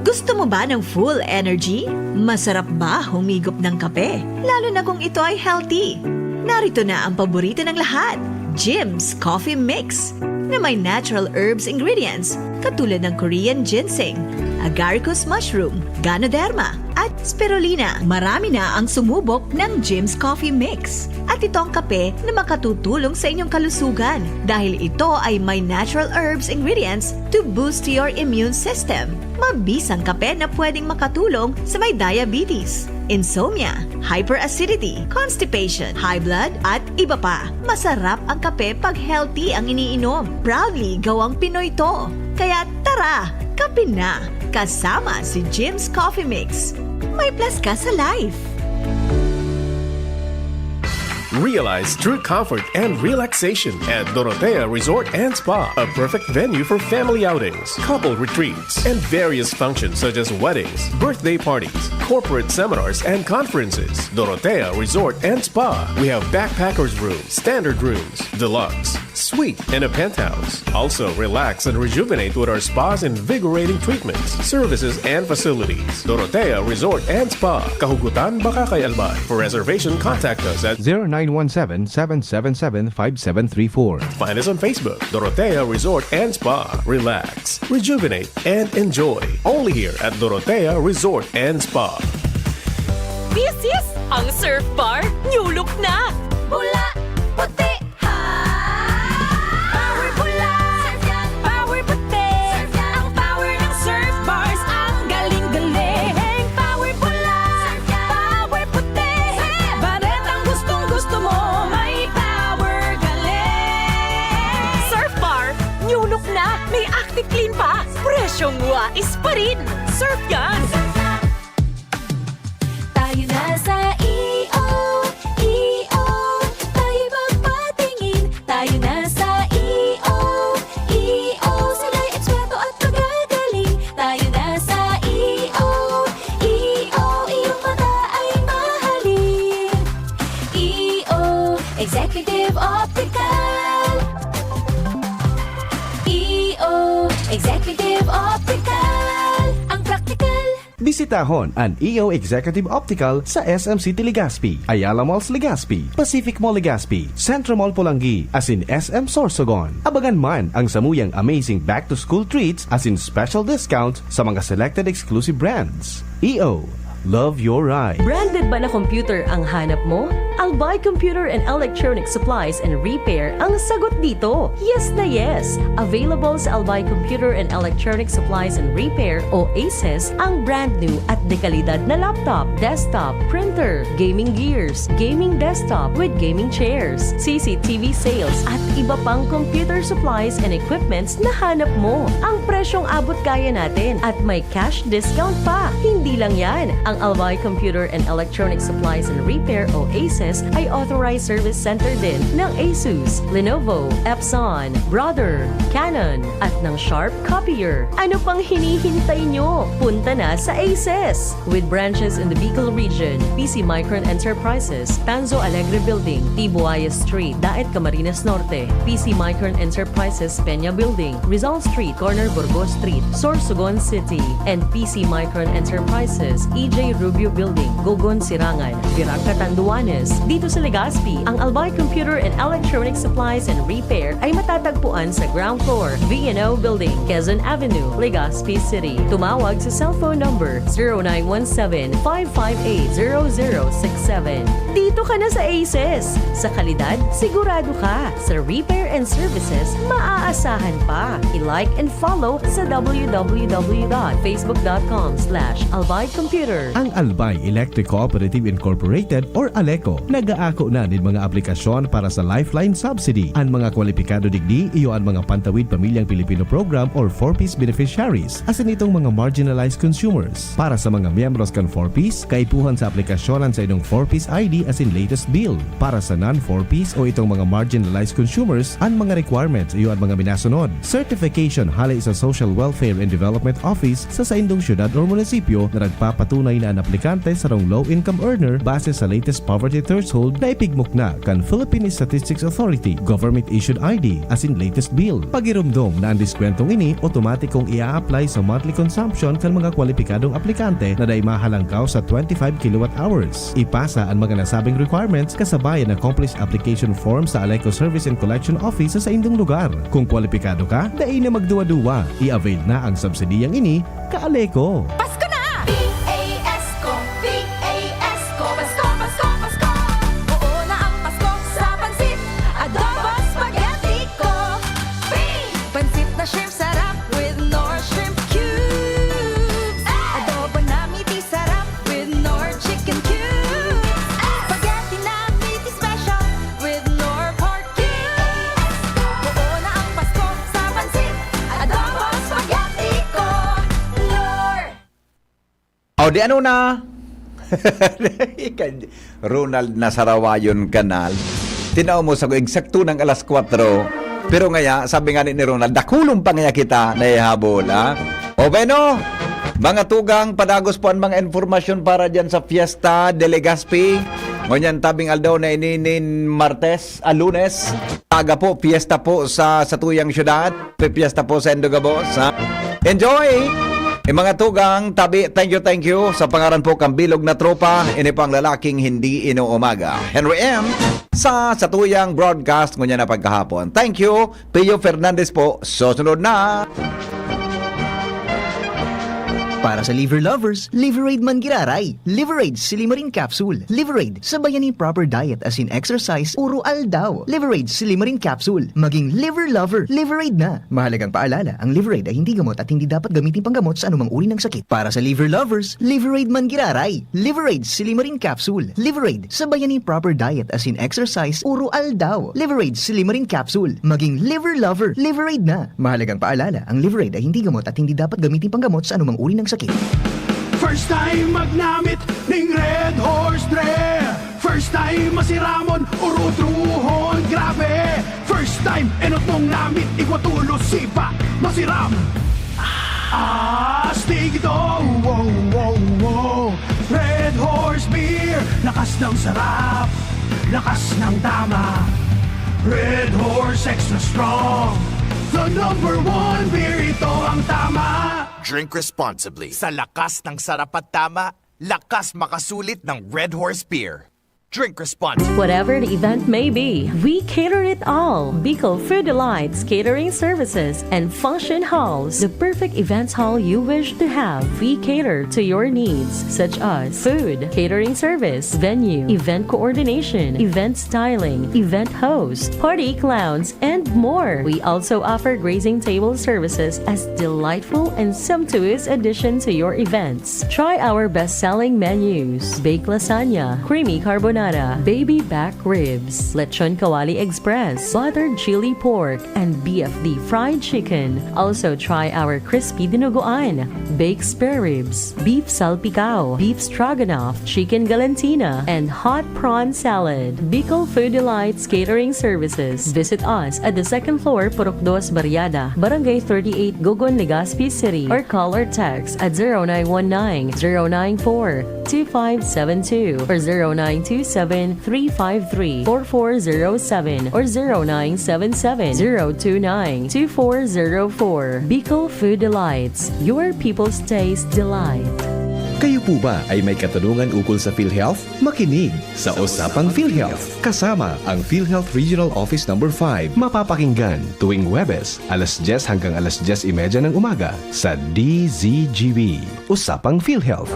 Gusto mo ba ng full energy? Masarap ba humigop ng kape? Lalo na kung ito ay healthy. Narito na ang paborito ng lahat, Gyms Coffee Mix, na may natural herbs ingredients katulad ng Korean ginseng, agaricus mushroom, ganoderma, at spirulina. Marami na ang sumubok ng Gyms Coffee Mix. At ito ang kape na makatutulong sa inyong kalusugan dahil ito ay may natural herbs ingredients to boost your immune system. Mabisang kape na pwedeng makatulong sa may diabetes, insomnia, hyperacidity, constipation, high blood, at iba pa. Masarap ang kape pag healthy ang iniinom. Proudly gawang Pinoy to. Kaya tara, kape na! Kasama si Gyms Coffee Mix. May plus ka sa life! Realize true comfort and relaxation at Dorotea Resort and Spa, a perfect venue for family outings, couple retreats, and various functions such as weddings, birthday parties, corporate seminars, and conferences. Dorotea Resort and Spa. We have backpackers room, standard rooms, deluxe, Suite in a penthouse. Also, relax and rejuvenate with our spa's invigorating treatments, services, and facilities. Dorotea Resort and Spa. Kahugutan, Bacacay, Albay. For reservation, contact us at zero nine one seven, seven seven seven, five seven three four. Find us on Facebook, Dorotea Resort and Spa. Relax, rejuvenate, and enjoy. Only here at Dorotea Resort and Spa. This is ang Surf Bar New Look na! Pula, puti, ha! Power pula, power puti. Ang power ng Surf Bars, ang galing-galing. Power pula, power puti. Baretang gustong-gusto mo, may power galing. Surf Bar New Look na! May Active Clean pa! Presyong wais pa rin! Surf yan! Tayo na sa E O, E O, tayo magpatingin. Tayo na sa E O, E O, sila'y eksperto at magagaling. Tayo na sa E O, E O, iyong mata ay mahalin. E O, Executive Optical. E O, Executive Optical. Ang praktikal. Bisitahon an E O Executive Optical sa S M City Legazpi, Ayala Malls Legazpi, Pacific Mall Legazpi, Centro Mall Polangui, asin S M Sorsogon. Abangan man ang samuyang amazing back-to-school treats asin special discount sa mga selected exclusive brands. E O, love your ride. Branded ba na computer ang hanap mo? Albay Computer and Electronic Supplies and Repair ang sagot dito. Yes na yes! Available sa Albay Computer and Electronic Supplies and Repair o ACES ang brand new at dekalidad na laptop, desktop, printer, gaming gears, gaming desktop with gaming chairs, C C T V sales at iba pang computer supplies and equipments na hanap mo. Ang presyong abot kaya natin at may cash discount pa. Hindi lang yan, ang Albay Computer and Electronic Supplies and Repair o ACES ay authorized service center din ng Asus, Lenovo, Epson, Brother, Canon, at ng Sharp Copier. Ano pang hinihintay nyo? Punta na sa ACES! With branches in the Bicol region, P C Micron Enterprises, Tanzo Alegre Building, Tibuaya Street, Daet, Camarines Norte, P C Micron Enterprises, Peña Building, Rizal Street, corner Burgos Street, Sorsogon City, and P C Micron Enterprises, E J Rubio Building, Gogon, Sirangan, Virac, Catanduanes. Dito sa Legazpi, ang Albay Computer and Electronic Supplies and Repair ay matatagpuan sa ground floor, V and O Building, Quezon Avenue, Legazpi City. Tumawag sa cellphone number zero nine one seven, five five eight, zero zero six seven. Dito ka na sa ACES! Sa kalidad, sigurado ka! Sa repair and services, maaasahan pa! I-like and follow sa w w w dot facebook dot com slash albay computer. Ang Albay Electric Cooperative Incorporated or ALECO nag-aako na nin mga aplikasyon para sa Lifeline Subsidy. An mga kwalipikado digdi iyo an mga Pantawid Pamilyang Pilipino Program or four Ps beneficiaries, asin itong mga marginalized consumers. Para sa mga miyembros kan four Ps, kaipuhan sa aplikasyon an saindong four Ps I D asin latest bill. Para sa non-four Ps o itong mga marginalized consumers, an mga requirements iyo an mga minasunod: certification hale sa Social Welfare and Development Office sa saindong syudad or munisipyo na nagpapatunay na an aplikante sarong low-income earner base sa latest poverty threshold na ipigmukna kan Philippine Statistics Authority, government-issued I D, asin latest bill. Pagiromdom na an diskwentong ini otomatikong i-a-apply sa monthly consumption kan mga kwalipikadong aplikante na dai mahalangkaw sa twenty-five kilowatt hours. Ipasa an mga nasabing requirements kasabay an accomplished application form sa ALECO Service and Collection Office sa saindong lugar. Kung kwalipikado ka, dai na magduwa-duwa. I-avail na ang subsidiyang ini, ka-ALECO. Pasko na! P A S ko, P A S ko, Pasko, Pasko, Pasko. Oo na ang Pasko sa pansit, adobo, spaghetti ko. P! Pansit na shrimp sarap with Knorr shrimp cubes. Adobo na miti sarap with Knorr chicken cubes. Spaghetti na miti special with Knorr pork cubes. Oo na ang Pasko sa pansit, adobo, spaghetti ko. Knorr! O, di ano na? Ika-, Ronald, nasarawayon ka na. Tinao mo sa eksakto ng alas kwatro. Pero ngaya, sabi nga ni, ni Ronald, dakulon pa ngaya kita naihabol, ha? O, bueno, mga tugang, padagos po ang mga impormasyon para dyan sa Fiesta de Legazpi. Ngunyan tabing aldaw na ini nin Martes, a Lunes. Aga po, piyesta po sa satuyang syudad. Pipiesta po sa Indogabos, ha? Enjoy! Yung mga tugang, tabi, thank you, thank you. Sa pangaran po kang Bilog na Tropa, ini po ang lalaking hindi inuumaga. Henry M, sa satuyang broadcast ngunyan na pagkahapon. Thank you, Pio Fernandez po. Susunod na! Para sa liver lovers, Liverade man giraray. Liverade Silimarin Capsule. Liverade, sabayan ni proper diet as in exercise, uro aldaw. Liverade Silimarin Capsule. Maging liver lover, Liverade na. Mahalagang paalala, ang Liverade ay hindi gamot at hindi dapat gamitin panggamot sa anumang uri ng sakit. Para sa liver lovers, Liverade man giraray. Liverade Silimarin Capsule. Liverade, sabayan ni proper diet as in exercise, uro aldaw. Liverade Silimarin Capsule. Maging liver lover, Liverade na. Mahalagang paalala, ang Liverade ay hindi gamot at hindi dapat gamitin panggamot sa anumang uri ng sakit. First time magnamit ning Red Horse Dre. First time masiramon, urutruhon, grabe. First time, enot mong namit, igwa tulos, sipa, masiram. Astig ito, wow, wow, wow. Red Horse Beer, lakas ng sarap, lakas ng tama. Red Horse Extra Strong, the number one beer, ito ang tama. Drink responsibly. Sa lakas ng sarap at tama, lakas makasulit ng Red Horse Beer. Drink responsibly. Whatever the event may be, we cater it all. Bicol Food Delights Catering Services and Function Halls, the perfect events hall you wish to have. We cater to your needs, such as food, catering service, venue, event coordination, event styling, event host, party clowns, and more. We also offer grazing table services as delightful and sumptuous addition to your events. Try our best-selling menus: baked lasagna, creamy carbonara, baby back ribs, lechon kawali express, buttered chili pork, and B F D fried chicken. Also try our crispy dinuguan, baked spare ribs, beef salpicao, beef stroganoff, chicken galantina, and hot prawn salad. Bicol Food Delights Catering Services. Visit us at the second floor, Purok Dos Barriada, Barangay thirty-eight, Gogon, Legazpi City, or call or text at zero nine one nine, zero nine four, two five seven two or zero nine two seven, three five three, four four zero seven or zero nine seven seven, zero two nine, two four zero four. Bicol Food Delights, your people's taste delight. Kayo po ba ay may katanungan ukol sa PhilHealth? Makinig sa Usapang PhilHealth kasama ang PhilHealth Regional Office Number five. Mapapakinggan tuwing Huwebes, alas dyes hanggang alas dyes y media ng umaga sa D Z G B. Usapang PhilHealth.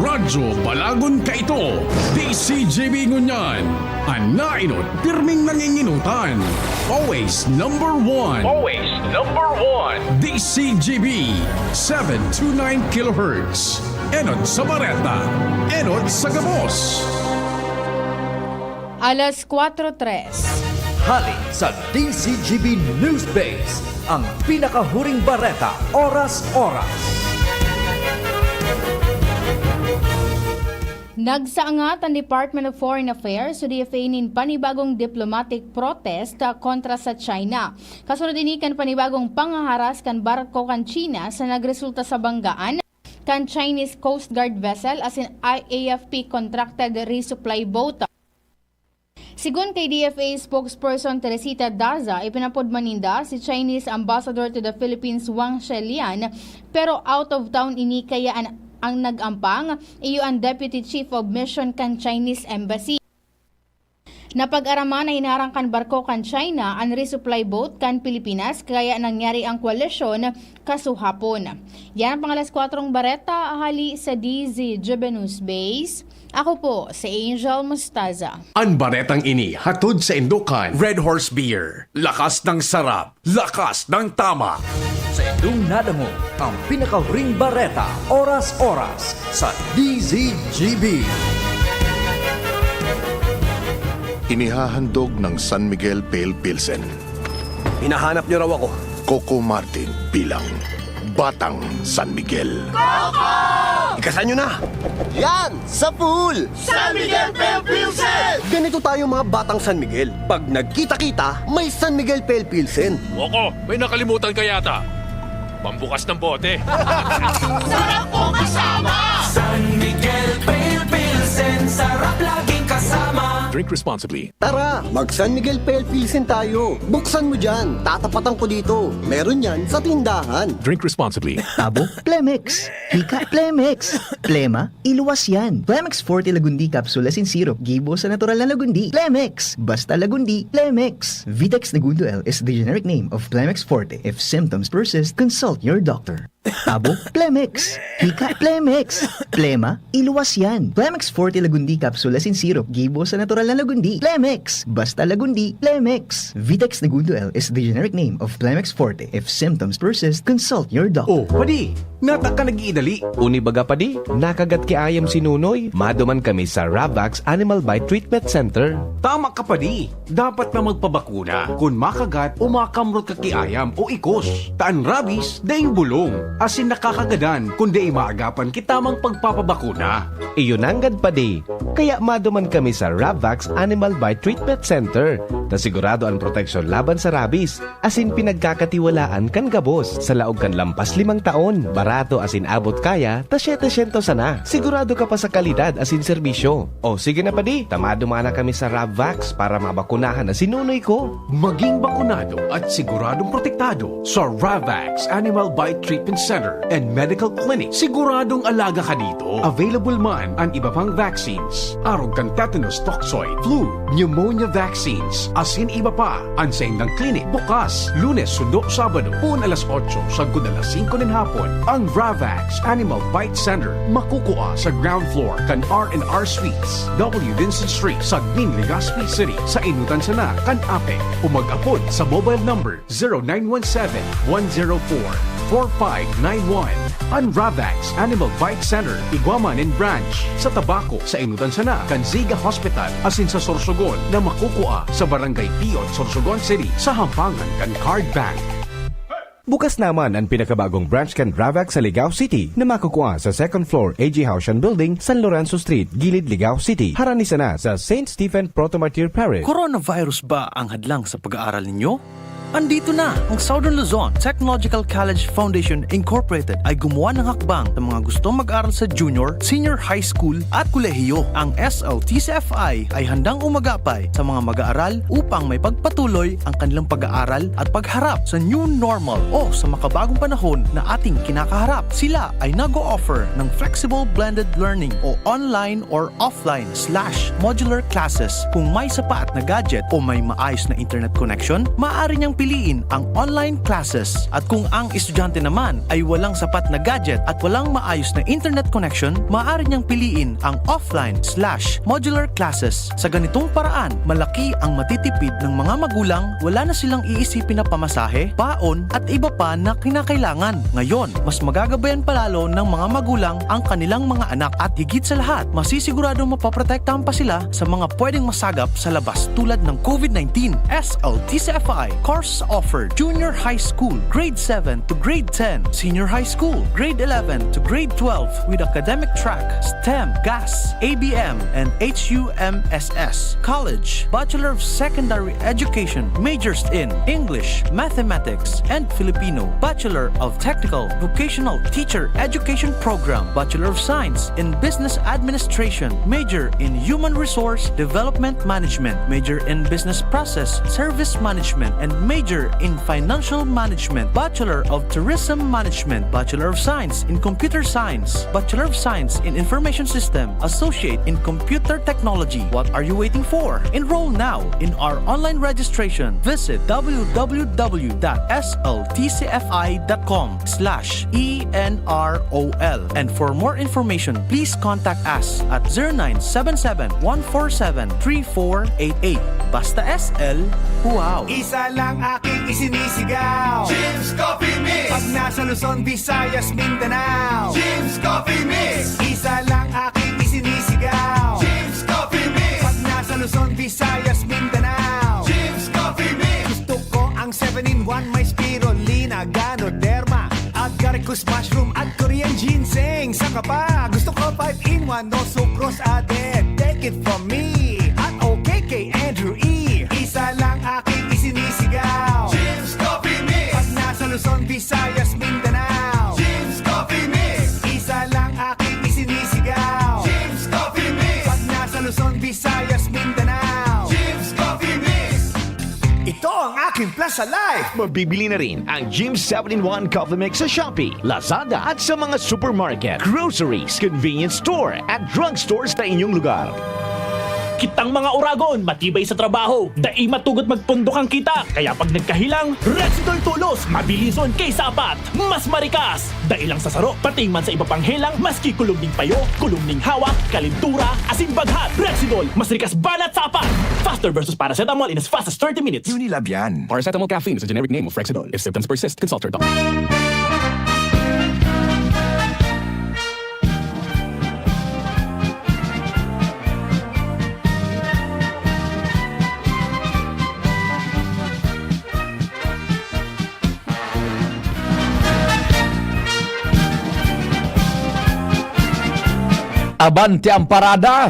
Radyo Balagon Kaito, D C G B ngunyan. An nainot, pirming nanginginutan. Always number one. Always number one. D C G B, seven two nine kilohertz. Enot sa bareta, enot sa gabos. Alas kwatro tres. Hali sa D C G B News Base, ang pinakahuring bareta, oras-oras. Nagsaangat ang Department of Foreign Affairs o D F A nin panibagong diplomatic protest kontra sa China. Kasunod ini kan panibagong panghaharas kan barko kan China sa nagresulta sa banggaan kan Chinese Coast Guard vessel asin I A F P contracted resupply boat. Sigon kay D F A spokesperson Teresita Daza, ipinapod man ninda si Chinese Ambassador to the Philippines Wang Shelian, pero out of town ini kaya an, ang nag-ampang, iyo an Deputy Chief of Mission kan Chinese Embassy. Napag-araman na hinarang kan barko kan China an resupply boat kan Pilipinas kaya nangyari ang koalisyon kasuhapon. Yan ang pangalas kwatrong bareta hali sa D Z G B News Base. Ako po si Angel Mostaza. An baretang ini hatod sa indukan Red Horse Beer. Lakas ng sarap, lakas ng tama. Sa indong nadangog ang pinakahuring bareta, oras-oras sa D Z G B. Inihahandog ng San Miguel Pale Pilsen. Hinahanap niyo raw ako. Coco Martin bilang Batang San Miguel. Ikasan niyo na! Yan! Sa pool! San Miguel Pale Pilsen! Ganito tayo mga Batang San Miguel. Pag nagkita-kita, may San Miguel Pale Pilsen. Woko, may nakalimutan ka yata. Pambukas ng bote. Sarap ko kasama! San Miguel Pale Pilsen, sarap laging kasama. Drink responsibly. Tara, mag San Miguel Pale Pilsen tayo. Buksan mo dyan. Tatapatan ko dito. Meron yan sa tindahan. Drink responsibly. Tabo, Plemex. Hika, Plemex. Plema, iluwas yan. Plemex Forte Lagundi Capsule asin Syrup. Gibo sa natural na lagundi. Plemex. Basta lagundi, Plemex. Vitex Negundo L is the generic name of Plemex Forte. If symptoms persist, consult your doctor. Tabo, Plemex. Hika, Plemex. Plema, iluwas yan. Plemex Forte Lagundi Capsule asin Syrup. Gibo sa natural na lagundi. Plemex. Basta lagundi, Plemex. Vitex Negundo L is the generic name of Plemex Forte. If symptoms persist, consult your doctor. Oh, padi, nata ka nag-iidali. Uni baga, padi, nakagat ki ayam si Nunoy. Maduman kami sa Ravax Animal Bite Treatment Center. Tama ka, padi. Dapat na magpabakuna kun makagat o makamrot ka ki ayam o ikos. Ta an rabies daing bulong, asin nakakagadan kun dai maagapan ki tamang pagpapabakuna. Iyo nanggad, padi. Kaya maduman kami sa Ravax Animal Bite Treatment Center, ta sigurado an proteksyon laban sa rabies, asin pinagkakatiwalaan kan gabos. Sa laog kan lampas limang taon, barato asin abot kaya, ta setecientos sana. Sigurado ka pa sa kalidad asin serbisyo. O sige na, padi, ta maduman na kami sa Ravax para mabakunahan na si Nunoy ko. Maging bakunado at siguradong protektado sa Ravax Animal Bite Treatment Center and Medical Clinic. Siguradong alaga ka dito. Available man an iba pang vaccines, arog kan tetanus toxoid, flu, pneumonia vaccines, asin iba pa. An saindang klinik bukas Lunes sundo Sabado, poon alas otso sagkod alas singko nin hapon. Ang Ravax Animal Bite Center makukua sa ground floor kan R and R Suites, W Vincent Street, Sagmin, Legazpi City, sa enotan sana kan APEC, o mag-apod sa mobile number zero nine one seven, one zero four, four five nine one. An Ravax Animal Bite Center igwa man nin branch sa Tabaco, sa enotan sana kan Ziga Hospital, asin sa Sorsogon na makukua sa Barangay Piot, Sorsogon City, sa hampangan kan Card Bank. Bukas naman an pinakabagong branch kan Ravax sa Ligao City na makukua sa second floor A G Haushan Building, San Lorenzo Street, Gilid, Ligao City, harani sana sa Saint Stephen Proto-Martyr Parish. Coronavirus ba ang hadlang sa pag-aaral ninyo? Andito na! Ang Southern Luzon Technological College Foundation Incorporated ay gumawa ng hakbang sa mga gustong mag-aral sa junior, senior high school at kolehiyo. Ang S L T C F I ay handang umagapay sa mga mag-aaral upang may pagpatuloy ang kanilang pag-aaral at pagharap sa new normal o sa makabagong panahon na ating kinakaharap. Sila ay nag-o-offer ng flexible blended learning o online or offline slash modular classes. Kung may sapat na gadget o may maayos na internet connection, maaari niyang piliin ang online classes. At kung ang estudyante naman ay walang sapat na gadget at walang maayos na internet connection, maaari niyang piliin ang offline slash modular classes. Sa ganitong paraan, malaki ang matitipid ng mga magulang, wala na silang iisipin na pamasahe, baon, at iba pa na kinakailangan. Ngayon, mas magagabayan palalo ng mga magulang ang kanilang mga anak at higit sa lahat, masisiguradong mapoprotektahan pa sila sa mga pwedeng masagap sa labas tulad ng COVID nineteen. S L T C F I course offered junior high school, grade seven to grade ten, senior high school, grade eleven to grade twelve with academic track, STEM, GAS, A B M, and H U M S S. College, Bachelor of Secondary Education, majors in English, Mathematics, and Filipino, Bachelor of Technical Vocational Teacher Education Program, Bachelor of Science in Business Administration, major in Human Resource Development Management, major in Business Process Service Management, and major in Financial Management, Bachelor of Tourism Management, Bachelor of Science in Computer Science, Bachelor of Science in Information System, Associate in Computer Technology. What are you waiting for? Enroll now in our online registration. Visit w w w dot s l t c f i dot com slash e n r o l. And for more information, please contact us at zero nine seven seven, one four seven, three four eight eight. Basta S L, wow! Isa lang aking isinisigaw. Jim's Coffee Mix! Pag nasa Luzon, Visayas, Mindanao. Jim's Coffee Mix! Isa lang aking isinisigaw. Jim's Coffee Mix! Pag nasa Luzon, Visayas, Mindanao. Jim's Coffee Mix! Gusto ko ang seven-in-one, may spirulina, ganoderma, agaricus mushroom at Korean ginseng. Saka pa, gusto ko five-in-one, no sucrose added. Take it from me at okay kay Andrew E. Isa lang aking isinisigaw. Jim's Coffee Mix! Pag nasa Luzon, Visayas, Mindanao. Jim's Coffee Mix! Isa lang aking isinisigaw. Jim's Coffee Mix! Pag nasa Luzon, Visayas, Mindanao. Sa Life, mabibili na rin ang Jim seven-in-one Coffee Mix sa Shopee, Lazada at sa mga supermarket, groceries, convenience store at drugstores sa inyong lugar. Kitang mga oragon, matibay sa trabaho, dai matugot magpundok ang kita. Kaya pag nagkahilang, Rexidol Tulos, mabilison kaysa apat, mas marikas. Dai lang sa saro, pati man sa iba pang helang, maski kulog ning payo, kulog ning hawak, kalintura, asin baghat. Rexidol, mas rikas banat sa apat. Faster versus paracetamol in as fast as thirty minutes. Unilab yan. Paracetamol caffeine is a generic name of Rexidol. If symptoms persist, consult your doctor. Abante ang parada!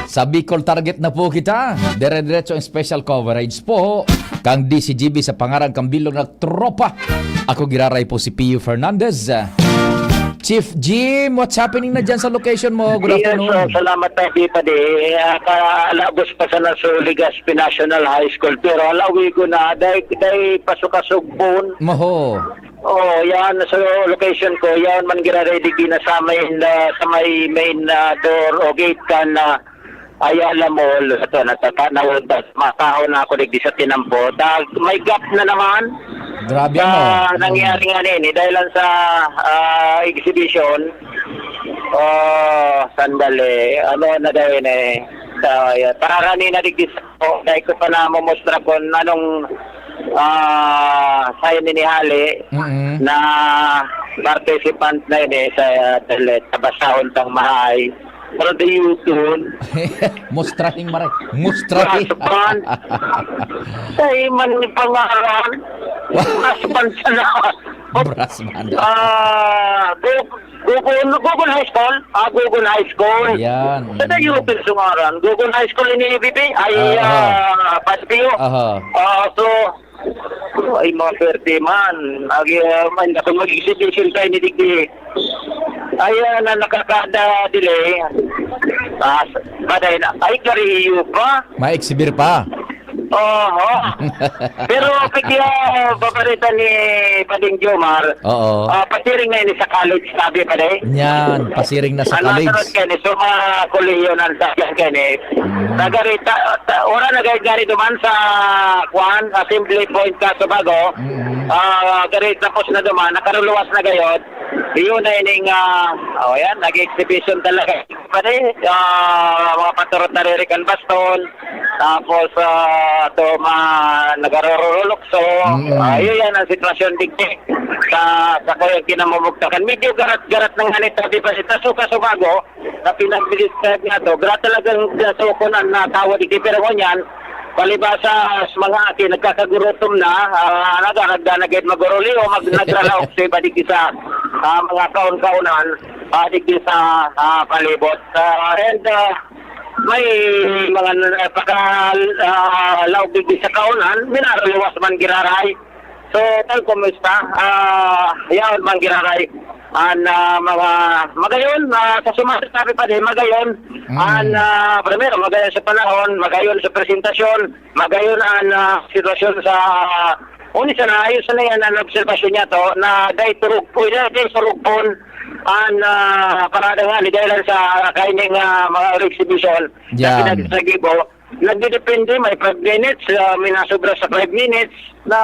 Sa Bicol Target na po kita. Dire-diretso ang special coverage po kang D C G B sa pangaran kang bilog na tropa. Ako giraray po si Pio Fernandez. Chief Jim, what's happening na dyan sa location mo? Good Yes, afternoon. uh, salamat tayo, Padi. Uh, kalabos pa sana sa Legazpi National High School, pero halawi ko na, dahil, dahil pasok-asog po. Maho. Oh, yan. So, location ko, yan man giraray digdi na sa main, uh, sa may main uh, door o gate kan uh, Ayala Mall. Ito, natatanaw, makahon na ako digdi sa tinampo. Dag, may gap na naman Grabe sa ano. nangyari nga nini dahil lang sa ah, exhibition. Oh, sandali. Ano na daw yun eh? Sa, yan. Para kanina digdi sa oh, dahil ko pa na mamustra kung anong ah, sayo ninihali Mm-mm. na participant na yun eh, sa, sa, sa basahon tang mahay. Pero the YouTube, Mustrahing maray. Mustrahing. Brass band. Ay, man ni pangaran. Brass band sana. Brass band. Ah, Gu- Gugun, Gugun High School. Ah, Gugun High School. Yan. Sa the YouTube yung ngaran. Gugun High School in A B B. Ay, Ah, aha. ah, Patpio. Aha. Ah, so, ay, mga pwerte man. Agi, ah, man, ako mag-exhibition tayo ni Digdi. Ay, ah, na nakakada delay. Ah, baday na. Ay, kariyo pa. May exhibir pa. Oho. Pero, pati, ah, paborito ni Pading Jomar, Oo. ah, pasiring na ini sa college, sabi pa, day. Yan, pasiring na sa Ang college. nasunod kayo, ni Suma Kolehiyo ng Sakyan kayo, ni Mm. Nagari, ta, ta, ora na gari, gari duman sa, kuan, Assembly Point ka, Tobago. Mm. Ah, gari tapos na duman, nakaruluwas na gayod. Iyon na ining, ah, oh, yan, nag-exhibition talaga. Pati, ah, mga paturot na ririkan baston. Tapos, ah, to, ma, nagarorolokso. Mm. Ah, yun yan ang sitwasyon, digdi. Sa, sa kayang kinamumugtakan. Medyo garat-garat ng hanit, sabi pa, sa Suka, Subago, na pinag-describe nga to, gra talagang pinasuko na, na tawo digdi, pero ngunyan, palibasa sa mga aki, nagkakagurutom na, ah, nagaragda na gayud maguruli o mag-, nagralaok sa iba digdi sa, ah, mga kaon-kaonan, ah, digdi sa, ah, palibot. Ah, and, ah, may mga na-, paka, ah, laog digdi sa kaonan, minaraluwas man giraray. So, tal kumusta? Ah, yaon man giraray. An, ah, mga magayon, ah, sa sumasabi pa din, magayon. Mm. An, ah, primero, magayon sa panahon, magayon sa presentasyon, magayon an, ah, sitwasyon sa, uni sana, ayos na yan, an obserbasyon niya to, na dahil turog po, dahil turog po, an, ah, parada nga, ni dahil sa kaining, ah, mga exhibition na Yan. pinag-, sa Gibo. Nagdedepende, may five minutes, ah, may nasobra sa five minutes, na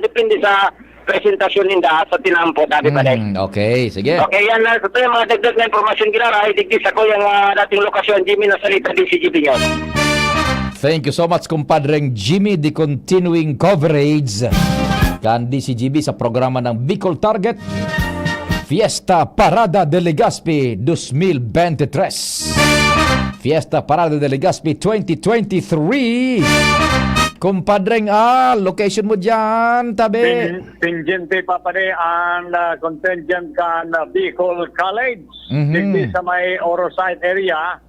depende sa presentasyon ninda sa tinampo, sabi pa din. Mm, okay, sige. Okay, yan na. Ito yung mga dagdag na impormasyon, Giraray. Digdi sa ko yung, ah, dating lokasyon, Jimmy Nasalita, D C G B yan. Thank you so much, kumpadreng Jimmy, the continuing coverage kan D C G B sa programa ng Bicol Target. Fiesta Parada de Legazpi dos mil veintitrés. Fiesta Parada de Legazpi twenty twenty-three. Kumpadreng Al, location mo dyan, tabi? Pin-, Pinjente pa pa ni ang, ah, contingent kan, ah, Bicol College. Mhm. Digdi sa may Orosite area.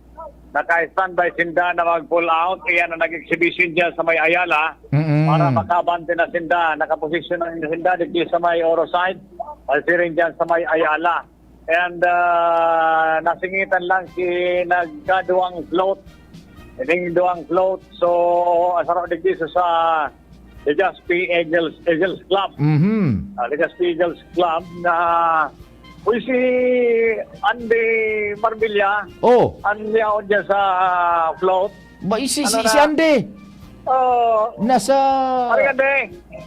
Naka-standby sinda na mag-pull out. Iyan ang nag-exhibition dyan sa may Ayala. Mm-mm. Para makaabante na sinda. Nakaposisyon na sinda digdi sa may Orosite. Pasiring dyan sa may Ayala. And, ah, nasingitan lang si nagkaduwang float. Ining duwang float. So, asaro digdi sa, sa Legazpi Eagles, Eagles Club. Mhm. Ah, Legazpi Eagles Club na, uy, si Andy Marbella, Oh, ang yaon niya sa, ah, float. Ba, si, Ano si, na? si Andy? Oh, Nasa, Ari Andy.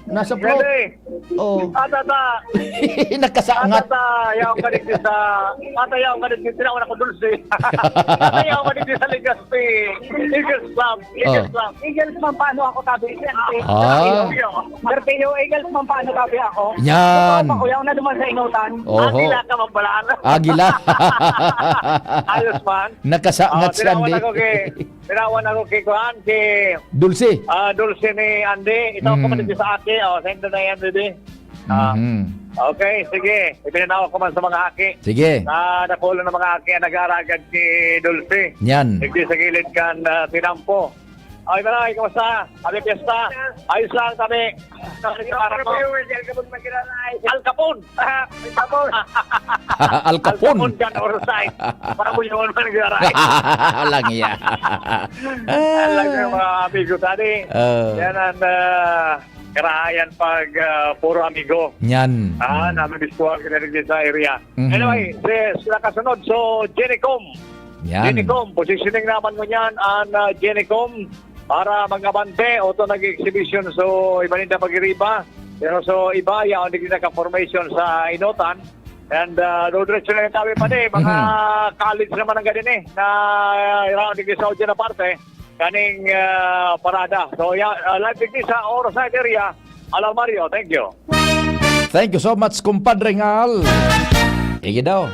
nasa float. Andy. Oh. Atata. Nakasangat. Atata, yaon ka digdi sa, ata yaon ka digdi, tinawan ako dulce. Ata yaon ka digdi sa Legazpi. Eagles Club. Eagles Oh. Club. Eagles man paano ako tabi, siyempre. Ah. Pero Pio, Eagles man paano tabi ako. Yan. Ako, yaon na duman sa inutan. Oho. Agila ka magbalaan. Agila. Ayos man. Nakasangat Ah, si tinawan Andy. ako kay, tinawan ako kay Kuan, kay, Dulce. ah, Dulce ni Andy. Ito ako Mm. man sa aki. Oh, sendo na yan, baby. Ah, Mhm. okay, sige. Ipinanaw ko man sa mga aki. Sige. Ah, nakulo na mga aki ang nag-aaragad ni Dulce. Yan. Nagdi sa gilid kan, ah, tinampo. Ay, Maray, kumusta? Happy Fiesta. Ayos lang kami. Sorry, Para para po. po yung Al Capone. Al Capone. Ah, Al Capone. Al Capone, gun or side. Para po yung mga nag-aray. Alang iya. Alang yung mga amigo tadi. Ah. Yan ang, ah, karahayan pag, ah, puro amigo. Yan. Ah, Mm. namin mismo ang kinarigyan sa area. Mhm. Anyway, si, sila kasunod. So, Genicom. Yan. Genicom, positioning naman mo niyan, ang, ah, Genicom para mag-abante o to nag-exhibition. So, iba ninda pag-iriba. Pero so, iba, yaon digdi naka-formation sa inutan. And, ah, do diretso na yung tabi pa di. Mga Mhm. college naman ang ganyan eh, na, ah, yaon digdi sa audio na parte. Kaning, ah, parada. So, ya-, ah, live digdi sa Oros Night Area. Alam Mario, thank you. Thank you so much, Compadre Ngal. Sige daw.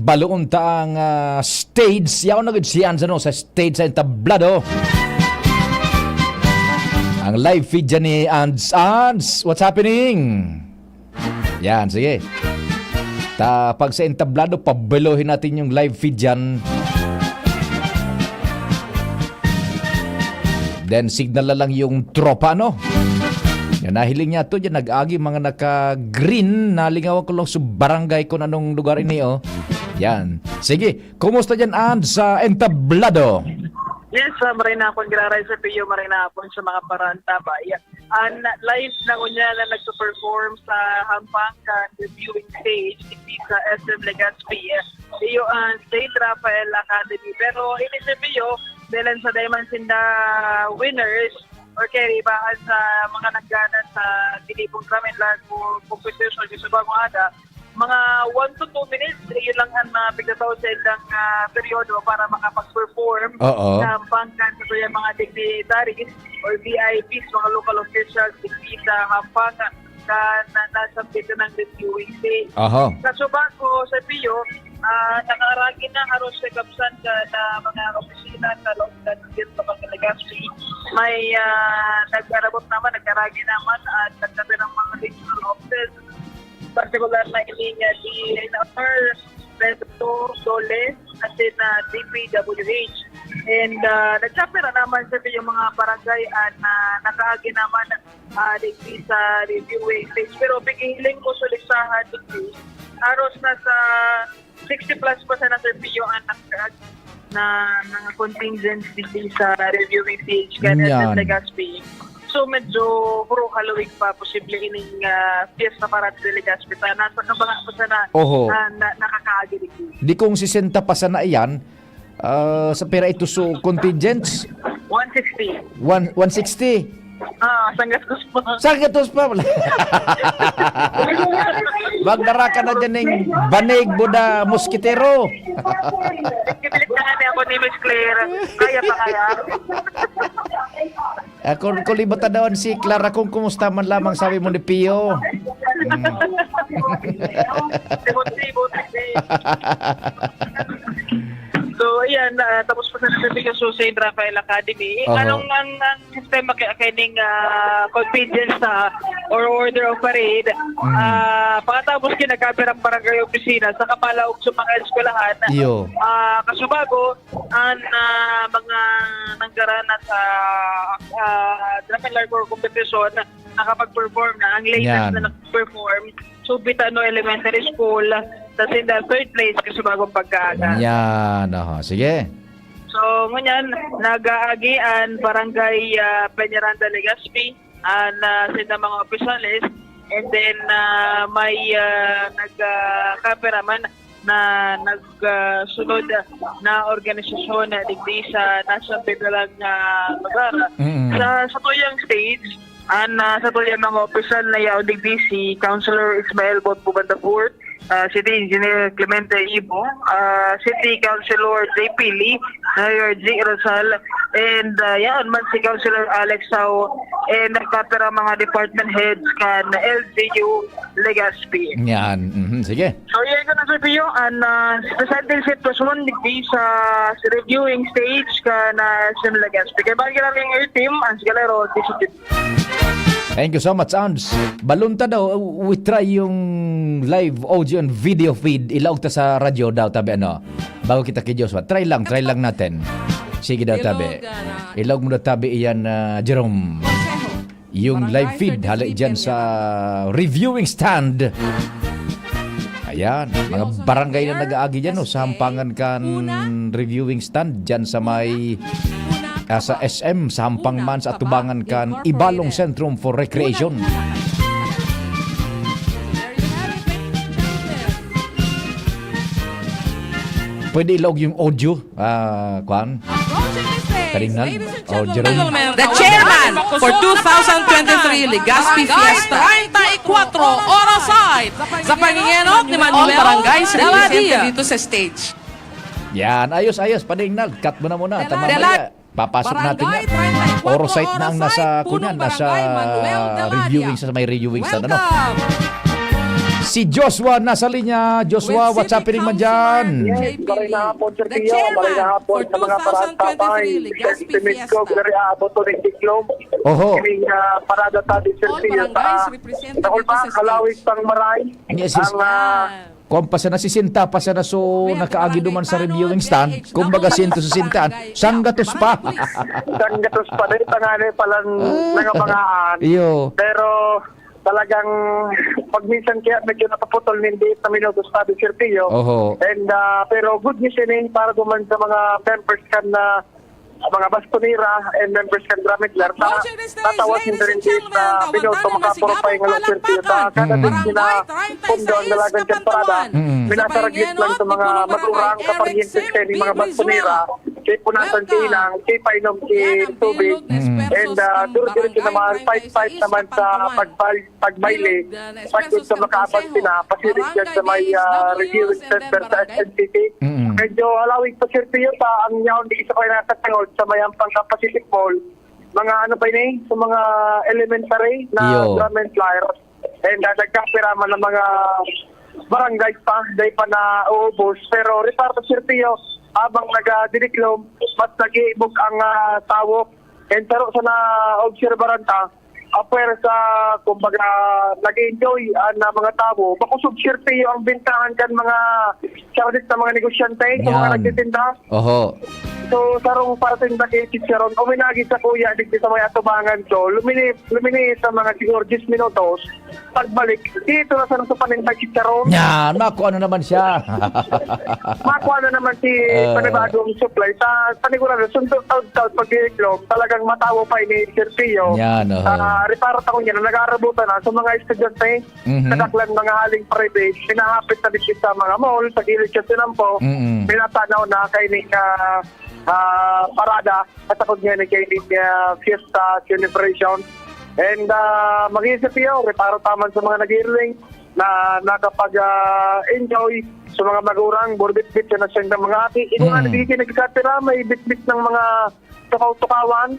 Baloon ta ang, ah, stage. Yaon na gud si Ans, ano, sa stage sa entablado. Ang live feed dyan ni Ans. Ans, what's happening? Yan, sige. Ta, pag sa entablado, pabelohin natin yung live feed dyan. Then, signal na lang yung tropa, no? Yan, nahiling niya to dyan, nag-agi, mga naka-green, nalingawan ko lang sa barangay kung anong lugar ini, oh. Yan. Sige, kumusta dyan, Ann, sa entablado? Yes, ah, maray na akong giraray sa Pio, maray na akong sa mga paranta ba? Yeah. An live na unya na nagpa-perform sa Hampang kan the viewing stage, digdi sa S M Legazpi. Iyo ang Saint Raphael Academy. Pero ini si Pio, bilang sa dayman sinda winners, or kaya ibahan sa mga nagganan sa Ginibong Ramen Largo Competition sa Subago Ada, mga one to two minutes, yun lang ang, ah, pigtataw sa ilang, ah, peryodo para makapag-perform Oo. sa pangkan sa tuyang mga dignitaries or V I Ps, mga local officials, digdi sa Hampang na, na, na nasa pito ng reviewing day. Aha. Sa Subago, sa Pio, ah, nakaaragi na haros sa kabsan ka na mga opisina sa loob ng Distrito ng Legazpi. May, ah, nag-arabot naman, nag-aragi naman at nagkatabi ng mga regional offices. Partikular na ini nga si Governor Pedro Dole asin na D P W H. And, ah, nagkapira naman sa yung mga barangay at, ah, nakaagi naman, ah, digdi sa reviewing stage. Pero pigihiling ko sa listahan digdi, aros na sa sixty plus pa sana, Sir Pio, ang nag-, na mga contingents digdi sa reviewing stage, kaya Yan. sa Legazpi. So, medyo hurong haluig pa, posible ining, ah, Fiesta Parade de Legazpi. Ta-, nasa kabanga pa sana Oho. na, na, nakakaagi digdi. Di kung sesenta pa sana iyan, ah, sa pera ito so contingents? One sixty. One, one sixty? Ah, sanggatos pa. Sanggatos pa. Magdara ka na dyan ng banig, buda, moskitero. Kipilit na nga niya ako ni Miss Claire. Kaya pa kaya? Ako, kung libot na doon si Clara, kung kumusta man lamang sabi mo ni Pio. Mm. Sibot-sibot, eh. So, ayan, ah, tapos pa sa San Miguel, so, Saint Raphael Academy. Oho. Anong ang, ang sistema kaya kaining, ah, contingent sa or order of parade? Mm. Ah, pagkatapos kinakapir ang barangay opisina sa kapalaog sa mga eskwelahan, Iyo. ah, kasubago, ang, ah, mga nanggaran na sa, ah, drum and largo competition, nakapag-perform na. Ang latest Yan. na nag-perform, Subitano Elementary School, sa sinda third place, kasubagong pagkaaga. Yan, oho. Sige. So, ngunyan, nag-aagi ang Barangay, ah, Peñaranda, Legazpi, ah, na sa mga opisyales, and then, ah, may, ah, nag, ah, kapira man na nag, ah, sunod na organisasyon na digdi sa National Federal nga lugar. Mm. Sa, sa tuyang stage, ang, ah, sa tuyang mga opisyal na yaon digdi si Councilor Ismael Bonpo Banda fourth, ah, City Engineer Clemente Ibo, ah, City Councilor J P Lee, Mayor G Rosal, and, ah, yaon man si Councilor Alex Sao, and nagkapira mga department heads kan L G U Legazpi. Yan. Mhm, sige. So, yan ko na sa iyo, ang, ah, presenteng sitwasyon digdi sa reviewing stage kan S M Legazpi. Kaya bagi namin yung team, ang Sigalero, D C T V. Thank you so much, Ands. Balunta daw, we try yung live audio and video feed. Ilaog ta sa radyo daw, tabi ano. Bago kita kay Joshua. Try lang, try lang natin. Sige daw, tabi. Ilaog mo daw, tabi, iyan, ah, Jerome. Yung live feed, hali dyan sa reviewing stand. Ayan, mga barangay na nag-aagi dyan, no, sa hampangan kan reviewing stand, dyan sa may, ah, sa S M, sa hampang man sa atubangan kan Ibalong Centrum for Recreation. Pwede ilaog yung audio, ah, kwan? Karingnag? O, Jerome? The chairman for two thousand twenty-three Legazpi Fiesta. Treinta y cuatro oras ay sa pangingenot ni Manuel Barangay Representative dito sa stage. Yan, ayos, ayos. Paningnag, cut mo na muna. Tama na yan. Papasok natin yan. Orosite na ang nasa, kunyan, nasa reviewing sa may reviewing sa ano. Si Joshua nasa linya. Joshua, what's happening man dyan? Yes, maray na hapon, Sir Pio. Maray na hapon sa mga parang tapay. Sir Timid ko, very abot to ng diklom. Oho. Kining, ah, parada ta di, Sir Pio, sa, ah, Nakulba, Kalawig, Pangmaray. Yes, yes. Ang, ah, Kung pa siya, nasisinta pa siya na, so, nakaagi duman sa reviewing stand. Kumbaga, sento sa sintaan, sanggatos pa. Sanggatos pa, dahil tanganay palang nangabangaan. Iyo. Pero, talagang, pag minsan kaya medyo napaputol, hindi sa minutos, sabi, Sir Pio. Oho. And, ah, pero good news yun eh, para duman sa mga members kan na mga bastonera and members kan Drum and Lyre, ta-, tatawas yung rin sa minuto, makapuro pa yung Sir Pio. Ta-, kada Mm. din sila, kung doon dalagan sa parada, Mm. minasaraglit lang sa mga magurang kaparyentes kayo ng mga bastonera, kay punasan, kay inang, kay painom, kay tubig, Mm. and, ah, duro-duro naman, fight-fight naman sa pagbal-, pagbayle, pag sa makaabot sila, pasirig dyan sa may, ah, reviewing center sa S N C T. Mm. Medyo halawig pa, Sir Pio, pa ang yaon di isa ko ay nasa tangod sa may ampang sa Pacific Mall. Mga ano pa ini? Sa mga elementary na Iyo. Drum and Lyre. And, ah, nagkapira man ng mga barangay pa, day pa na uubos. Pero reparto, Sir Pio, habang nagadidiklom, mas nag-iibog ang, ah, tawok. And saro sa naobserbaran ta, apwer sa, kumbaga, nag-enjoy ang, ah, mga tawo. Bakos observe ang bintahan kan mga charges sa mga negosyante, sa mga Yan. nagtitinda. Oho. So, sarong parating na kay Chicharon, uminagi sa kuya, digdi sa may atubangan ko. Lumini-, lumini sa mga siguro diyes minutos. Pagbalik, dito na sa nasa paninda Chicharon. Yan, makuha na naman siya. Makuha na naman si Ah. panibagong supply. Sa panigurado, sundo taon-taon pag-iiklom, talagang matawo pa ini, Sir Pio. Yan, oho. Ah, reparo ta ko niya na nag-aarabutan na sa mga estudyante, Mhm. kadaklan mga haling private, pinahapit na dito sa mga mall, sa gilid sa tinampo, Mm. pinatanaw na kay ni, ah, ah, parada, at ako niya ni kay ni, ah, fiesta celebration. And, ah, maging sa Pio, reparo taman sa mga nag-iirling na nakapag, ah, enjoy sa mga magurang, burbitbit sa nasyan ng mga ati. Ito nga, Mm. nagiging nagkatira, may bitbit ng mga tukaw-tukawan,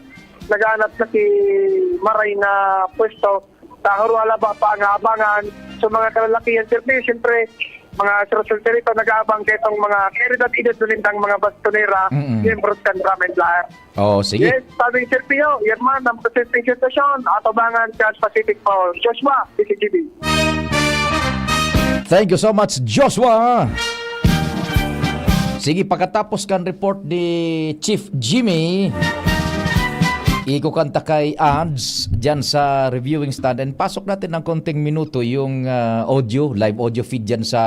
naghanap na si Maray na pwesto. Tahor wala ba pa ang abangan sa mga kalalakihan? Siyempre, siyempre, mga sir-, sir-, rito nag-aabang kay itong mga kaedad-edad na nindang mga bastonera, Mm. miyembros kan Drum and Lyre. Oh, sige. Yes, sabi ni Sir Pio, yan man ang presenteng sitwasyon. Atubangan kan Pacific Mall. Joshua, D C T V. Thank you so much, Joshua. Sige, pagkatapos kan report ni Chief Jimmy, ikukanta kay ads dyan sa reviewing stand. And pasok natin ng konting minuto yung, ah, audio, live audio feed dyan sa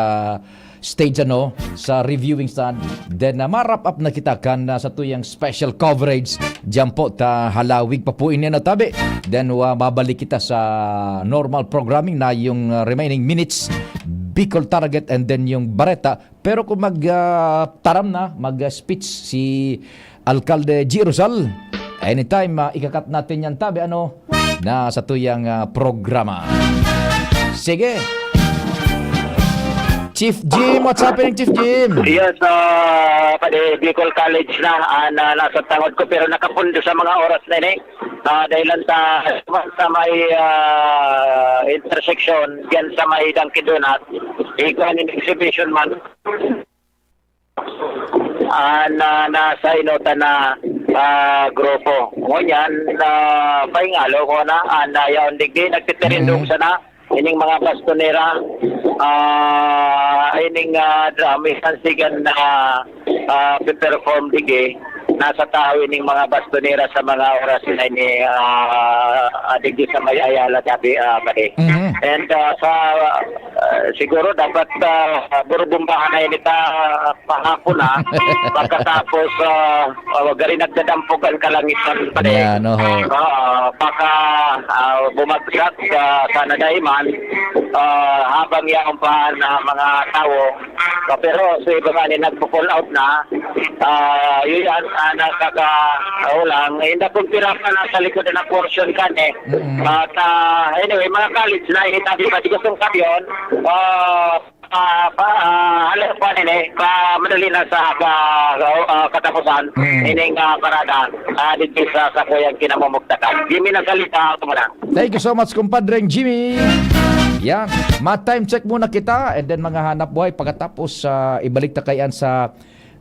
stage, ano, sa reviewing stand. Then, ah, ma-wrap up na kita kan, ah, satuyang special coverage. Diyan po, ta halawig pa po ini, ano, tabi. Then, wa-, babalik kita sa normal programming na yung, ah, remaining minutes, Bicol Target, and then yung Bareta. Pero kung mag, ah, taram na, mag, ah, speech si Alkalde G. Rosal, anytime, ah, ikakat natin yan, tabi, ano, na satuyang, ah, programa. Sige. Chief Jim, what's happening, Chief Jim? Yes, ah, padi Bicol College na, ah, na nasa tangod ko, pero nakapundo sa mga oras na ini. Ah, dahilan sa, sa may, ah, intersection, diyan sa may Dunkin Donut, ikuan nin exhibition man. Ah, na, nasa inotan na, ah, grupo. Ngunyan, ah, paingalo ko na, ah, na yaon digdi, nagtitirindong Mm. sana, ining mga bastonera, ah, ining, ah, drum, isan sigan na, ah, pe-perform digdi, nasa tahaw ining mga bastonera sa mga oras na ini, ah, ah, digdi sa may Ayala, tabi, ah, padi. Mhm. And, ah, sa, ah, siguro dapat, ah, burubumbahan na ini ta pahapon na, pagkatapos, ah, ah, gari nagdadampog an kalangitan pa din. Yan, oho. Oo, baka, ah, bumagsak, ah, sana dai man, ah, habang yaon pa na mga tawo. Ah, pero sa iba nga ni nagpo-fall out na, ah, yun yan, ah, nakakaulang. Eh, nakumpira pa na sa likod na portion kan eh. Mm-mm. At, ah, anyway, mga college na, eh, sabi pa, di gustong sabi yun, ah, Ah, pa, ah, alam ko, ano, eh, pa, madali na sa, pa, ah, katapusan, Mm. ining, ah, parada, ah, dito sa, sa kuyang kinamumugtakan. Jimmy ng salita, ako muna. Thank you so much, kumpadreng Jimmy. Yan. Ma-time check muna kita, and then mga hanap buhay. Pagkatapos, ah, ibalik ta kayan sa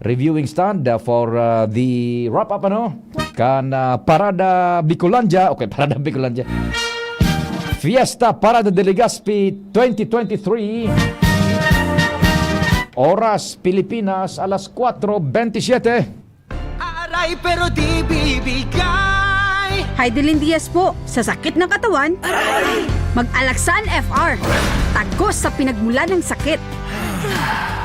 reviewing stand, ah, for, ah, the wrap-up, ano? Kan, ah, Parada Bicolandia. Okay, Parada Bicolandia. Fiesta Parada de Legazpi twenty twenty-three. Oras, Pilipinas, alas kwatro bentisiete. Aray, pero di bibigay. Heidelin Diaz po, sa sakit ng katawan, mag-Alaxan F R. Tagos sa pinagmulan ng sakit.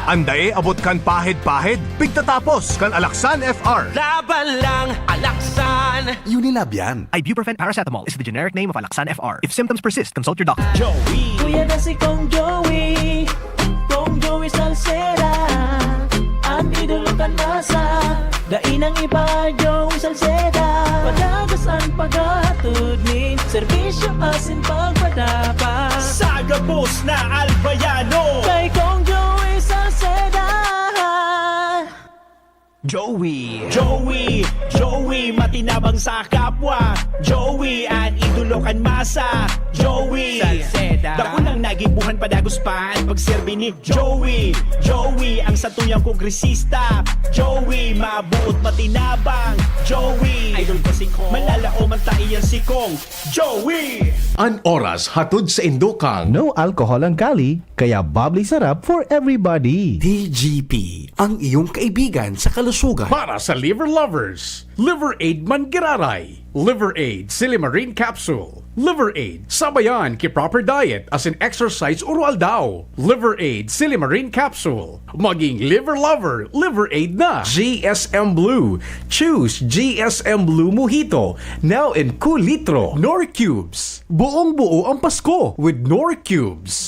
An dae abot kan pahid-pahid, pigtatapos kan Alaxan F R. Laban lang, Alaxan! Unilab yan. Ibuprofen paracetamol is the generic name of Alaxan F R. If symptoms persist, consult your doctor. Joey. Kuya na si Kong Joey, Kong Joey Salceda, an idolo kan masa. Dai nang iba, Joey Salceda. Padagos an paghatod nin serbisyo asin pagpadapat. Sa gabos na Albayano. Kay Kong Joey Salceda. Joey. Joey, Joey, matinabang sa kapwa. Joey, an idolo kan masa. Joey. Salceda. Dakulang nagibuhan, padagos pa an pagserbi ni Joey. Joey, ang satuyang kongresista. Joey, mabuot, matinabang. Joey. Idol ko si Kong. Malalaoman ta iyan si Kong. Joey! An oras hatod saindo kan No alcohol ang Cali, kaya bubbly sarap for everybody. D G P, ang iyong kaibigan sa kalusugan. Para sa liver lovers, Liver Aid Manggiraray, Liver Aid Silimarin Capsule, Liver Aid sabayan ki proper diet asin exercise oro-aldaw. Liver Aid Silimarin Capsule, maging liver lover, Liver Aid na. G S M Blue, choose G S M Blue Mojito, now in Kulitro. Knorr Cubes, buong-buo ang Pasko with Knorr Cubes.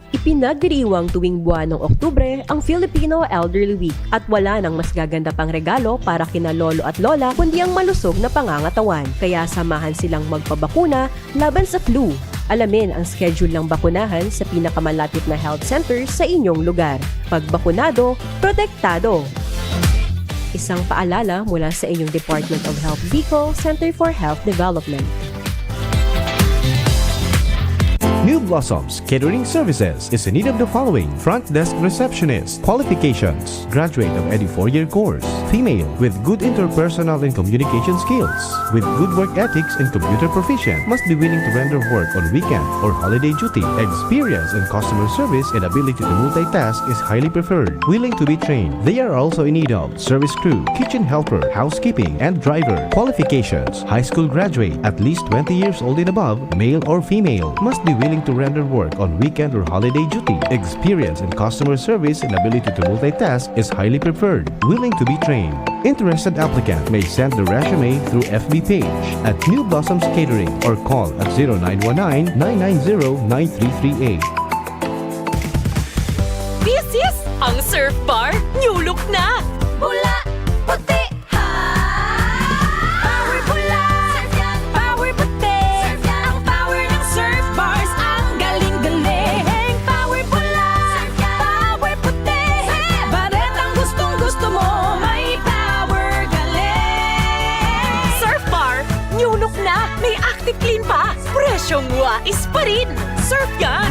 Ipinagdiriwang tuwing buwan ng Oktubre ang Filipino Elderly Week at wala nang mas gaganda pang regalo para kina lolo at lola kundi ang malusog na pangangatawan. Kaya samahan silang magpabakuna laban sa flu. Alamin ang schedule ng bakunahan sa pinakamalapit na health center sa inyong lugar. Pagbakunado, protektado. Isang paalala mula sa inyong Department of Health Bicol, Center for Health Development. New Blossoms Catering Services is in need of the following: front desk receptionist. Qualifications: graduate of any four-year course. Female with good interpersonal and communication skills, with good work ethics and computer proficient. Must be willing to render work on weekend or holiday duty. Experience in customer service and ability to multitask is highly preferred. Willing to be trained. They are also in need of service crew, kitchen helper, housekeeping, and driver. Qualifications: high school graduate, at least twenty years old and above, male or female. Must be willing to render work on weekend or holiday duty. Experience in customer service and ability to multitask is highly preferred. Willing to be trained. Interested applicant may send the resume through F B page at New Blossoms Catering or call at zero nine one nine, nine nine zero, nine three three eight. This is ang Surf Bar New Look na! Pula, puti, ha! Power pula, surf yan, power puti. Surf yan, ang power ng Surf Bars, ang galing-galing. Power pula, surf yan, power puti. Baretang gustong-gusto mo, may power galing. Surf Bar, New Look na! May Active Clean pa! Presyong wais pa rin! Surf yan!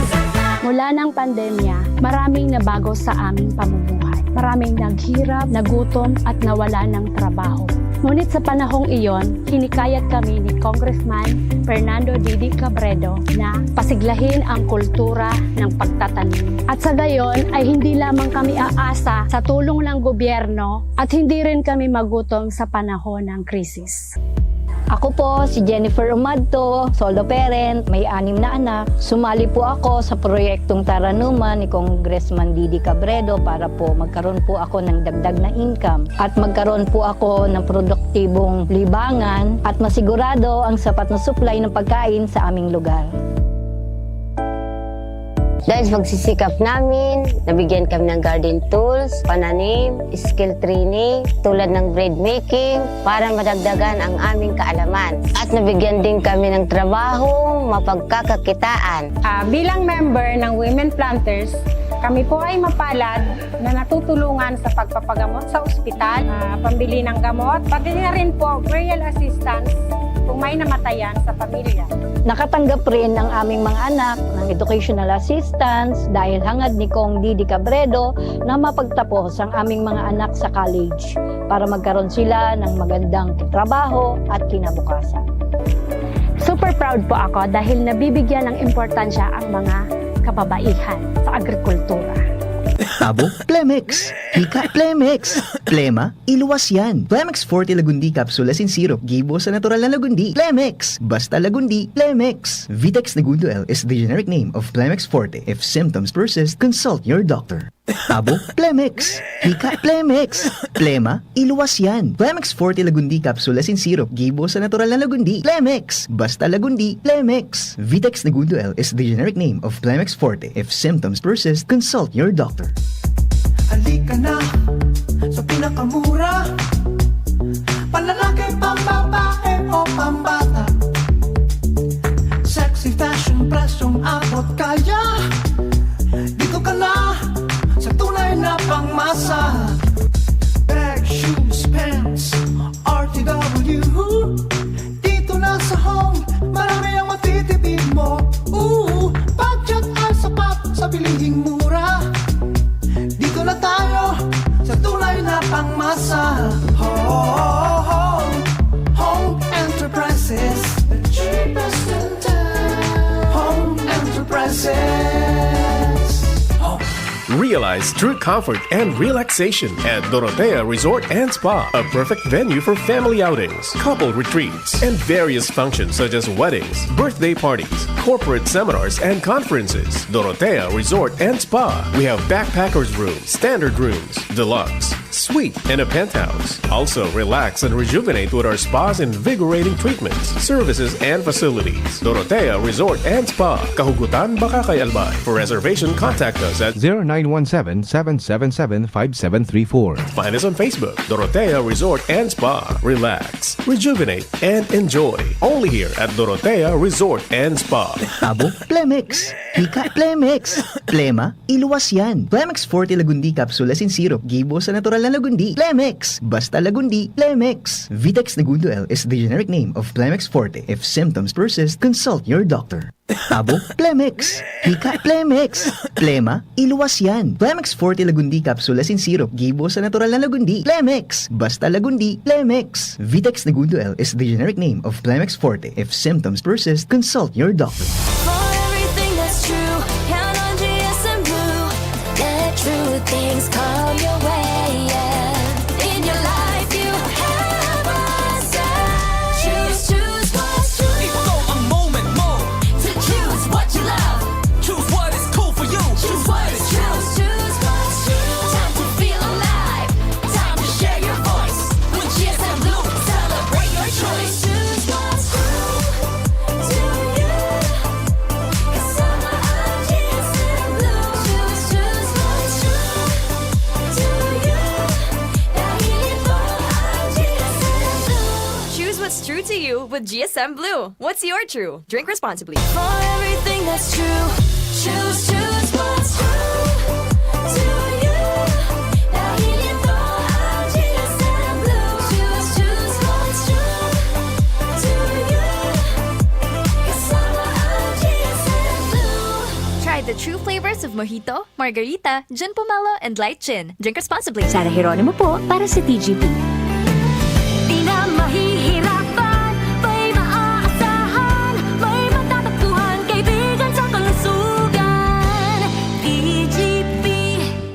Mula ng pandemya, maraming nabago sa aming pamumuhay. Maraming naghirap, nagutom at nawala ng trabaho. Ngunit sa panahong iyon, hinikayat kami ni Congressman Fernando Didi Cabredo na pasiglahin ang kultura ng pagtatanim. At sa gayon ay hindi lamang kami aasa sa tulong ng gobyerno at hindi rin kami magutom sa panahon ng krisis. Ako po si Jennifer Umadto, solo parent, may anim na anak. Sumali po ako sa proyektong Taranuman ni Congressman Didi Cabredo para po magkaroon po ako ng dagdag na income at magkaroon po ako ng produktibong libangan at masigurado ang sapat na supply ng pagkain sa aming lugar. Dahil sa pagsisikap namin, nabigyan kami ng garden tools, pananim, skill training, tulad ng bread making, para madagdagan ang aming kaalaman. At nabigyan din kami ng trabahong mapagkakakitaan. Ah, bilang member ng Women Planters, kami po ay mapalad na natutulungan sa pagpapagamot sa ospital, ah, pambili ng gamot, pati na rin po burial assistance kung may namatayan sa pamilya. Nakatanggap rin ang aming mga anak ng educational assistance dahil hangad ni Cong Didi Cabredo na mapagtapos ang aming mga anak sa college para magkaroon sila ng magandang trabaho at kinabukasan. Super proud po ako dahil nabibigyan ng importansya ang mga kababaihan sa agrikultura. Abo, Plemex! Hika, Plemex! Plema, iluwas yan! Plemex Forte Lagundi Capsule as in syrup, gibo sa natural na lagundi. Plemex! Basta lagundi, Plemex! Vitex Negundo L is the generic name of Plemex Forte. If symptoms persist, consult your doctor. Abo, Plemex! Hika, Plemex! Plema, iluwas yan! Plemex Forte Lagundi Capsule as in syrup, gibo sa natural na lagundi. Plemex! Basta lagundi, Plemex! Vitex Negundo L is the generic name of Plemex Forte. If symptoms persist, consult your doctor. Halika na sa pinakamura, panlalaki, pambabae o pambata. Sexy fashion, presyong abot kaya. Dito ka na sa tunay na pangmasa. Bag, shoes, pants, R T W. Dito na sa Home, marami ang matitipid mo. Ooh, budget ay sapat sa bilihing mura. Dito na tayo sa tunay na pangmasa. Home, Home Enterprises, the cheapest in town. Home Enterprises. Home. Realize true comfort and relaxation at Dorotea Resort and Spa, a perfect venue for family outings, couple retreats, and various functions such as weddings, birthday parties, corporate seminars, and conferences. Dorotea Resort and Spa. We have backpackers rooms, standard rooms, deluxe, suite, and a penthouse. Also, relax and rejuvenate with our spa's invigorating treatments, services, and facilities. Dorotea Resort and Spa, Kahugutan, Bacacay, Albay. For reservation, contact us at zero nine one seven, seven seven seven, five seven three four. Find us on Facebook, Dorotea Resort and Spa. Relax, rejuvenate, and enjoy. Only here at Dorotea Resort and Spa. Abo, Plemex! Hika, Plemex! Plema, iluwas yan! Plemex Forte Lagundi Capsule as in syrup, gibo sa natural na lagundi. Plemex! Basta lagundi, Plemex! Vitex Negundo L is the generic name of Plemex Forte. If symptoms persist, consult your doctor. Abo, Plemex! Hika, Plemex! Plema, iluwas yan! Plemex Forte Lagundi Capsule as in syrup, gibo sa natural na lagundi. Plemex! Basta lagundi, Plemex! Vitex Negundo L is the generic name of Plemex Forte. If symptoms persist, consult your doctor. For everything that's true, count on G S M Blue. Let true things come your way, yeah. In your life, you have a say. Choose, choose what's true. Ito ang moment mo. To choose what you love. G S M Blue. What's your true? Drink responsibly. For everything that's true, choose, choose what's true to you. Dahil ito ang G S M Blue. Choose, choose what's true to you. Kasama ang G S M Blue. Try the true flavors of mojito, margarita, gin pomelo, and light gin. Drink responsibly. Sarah Geronimo po para sa T G P. Di na mahihirapan, may maaasahan, may matatagpuan, kaibigan sa kalusugan. T G P.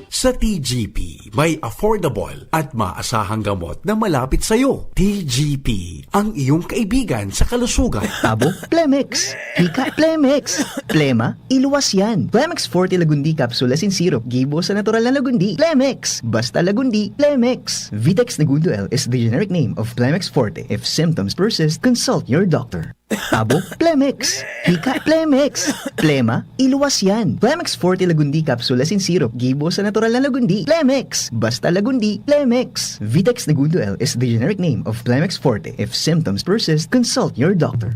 Sa T G P, may affordable at maasahang gamot na malapit sa'yo. T G P, ang iyong kaibigan sa kalusugan. Tabo, Plemex. Hika, Plemex. Plema, iluwas yan. Plemex Forte Lagundi Capsule as in syrup, gibo sa natural na Lagundi. Plemex! Basta Lagundi, Plemex! Vitex Negundo L is the generic name of Plemex Forte. If symptoms persist, consult your doctor. Tabo, Plemex. Hika, Plemex. Plema, iluwas yan. Plemex Forte Lagundi Capsule as in syrup, gibo sa natural na Lagundi. Plemex! Basta Lagundi, Plemex! Vitex Negundo L is the generic name of Plemex Forte. If symptoms persist, consult your doctor.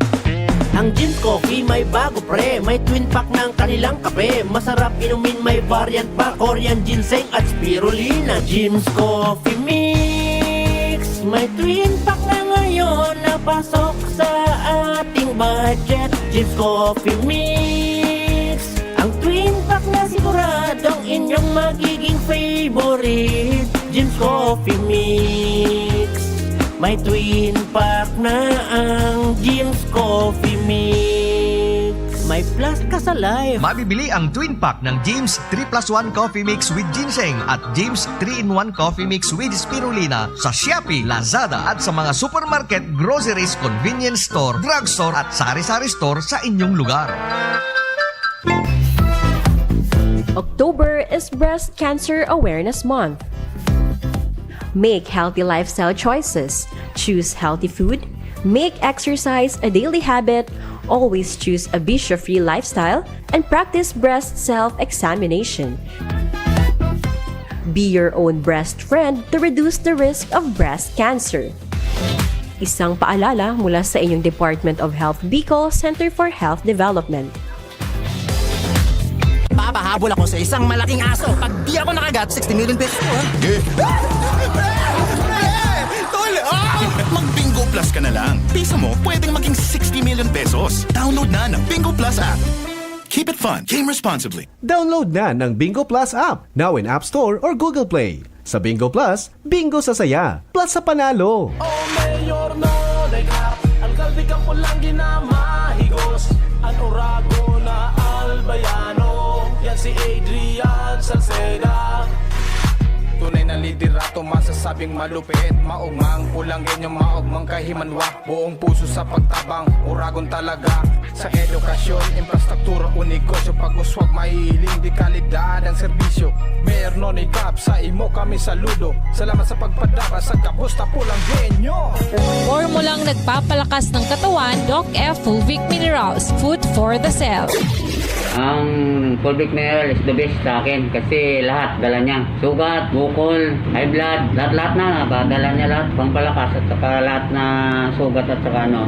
Ang Jim's Coffee may bago, pre. May twin pack ng kanilang kape. Masarap inumin, may variant pa. Korean ginseng at spirulina. Jim's Coffee Mix. May twin pack na ngayon na pasok sa ating budget. Jim's Coffee Mix. Ang twin pack na siguradong inyong magiging favorite. Jim's Coffee Mix. May twin pack na ang Jim's Coffee Mix. May plus ka sa life. Mabibili ang twin pack ng Jim's three plus one Coffee Mix with Ginseng at Jim's three-in-one Coffee Mix with Spirulina sa Shopee, Lazada at sa mga supermarket, groceries, convenience store, drugstore at sari-sari store sa inyong lugar. October is Breast Cancer Awareness Month. Make healthy lifestyle choices. Choose healthy food. Make exercise a daily habit. Always choose a bisyo-free lifestyle and practice breast self-examination. Be your own breast friend to reduce the risk of breast cancer. Isang paalala mula sa inyong Department of Health Bicol Center for Health Development. Papahabol ako sa isang malaking aso. Pag di ako nakagat, sixty million pesos. Tol, ah! Mag-Bingo Plus ka na lang. Pisa mo, pwedeng maging sixty million pesos. Download na ng Bingo Plus app. Keep it fun. Game responsibly. Download na ng Bingo Plus app. Now in App Store or Google Play. Sa Bingo Plus, bingo sa saya, plus sa panalo. O Mayor Nonoy Cap, alkalde kan pulang ginamahigos. An oragon na albayano, yan si Adrian Salceda. Tunay na liderato, masasabing malupit. Maugmang pulanggenyo, maugmang kahimanwa. Buong puso sa pagtabang, oragon talaga. Sa edukasyon, infrastruktura o negosyo, pag-uswag, mahihiling, de kalidad ang serbisyo. Mayor Nonoy Cap, sa imo kami saludo. Salamat sa pagpadara sa gabos na pulang genyo. Formulang nagpapalakas ng katawan, Doc F Fulvic Minerals, food for the cell. Ang Fulvic Mineral is the best sa akin kasi lahat dala niya. Sugat, bukol, high blood, lahat-lahat na, padala niya lahat, pampalakas at saka lahat na sugat at saka ano,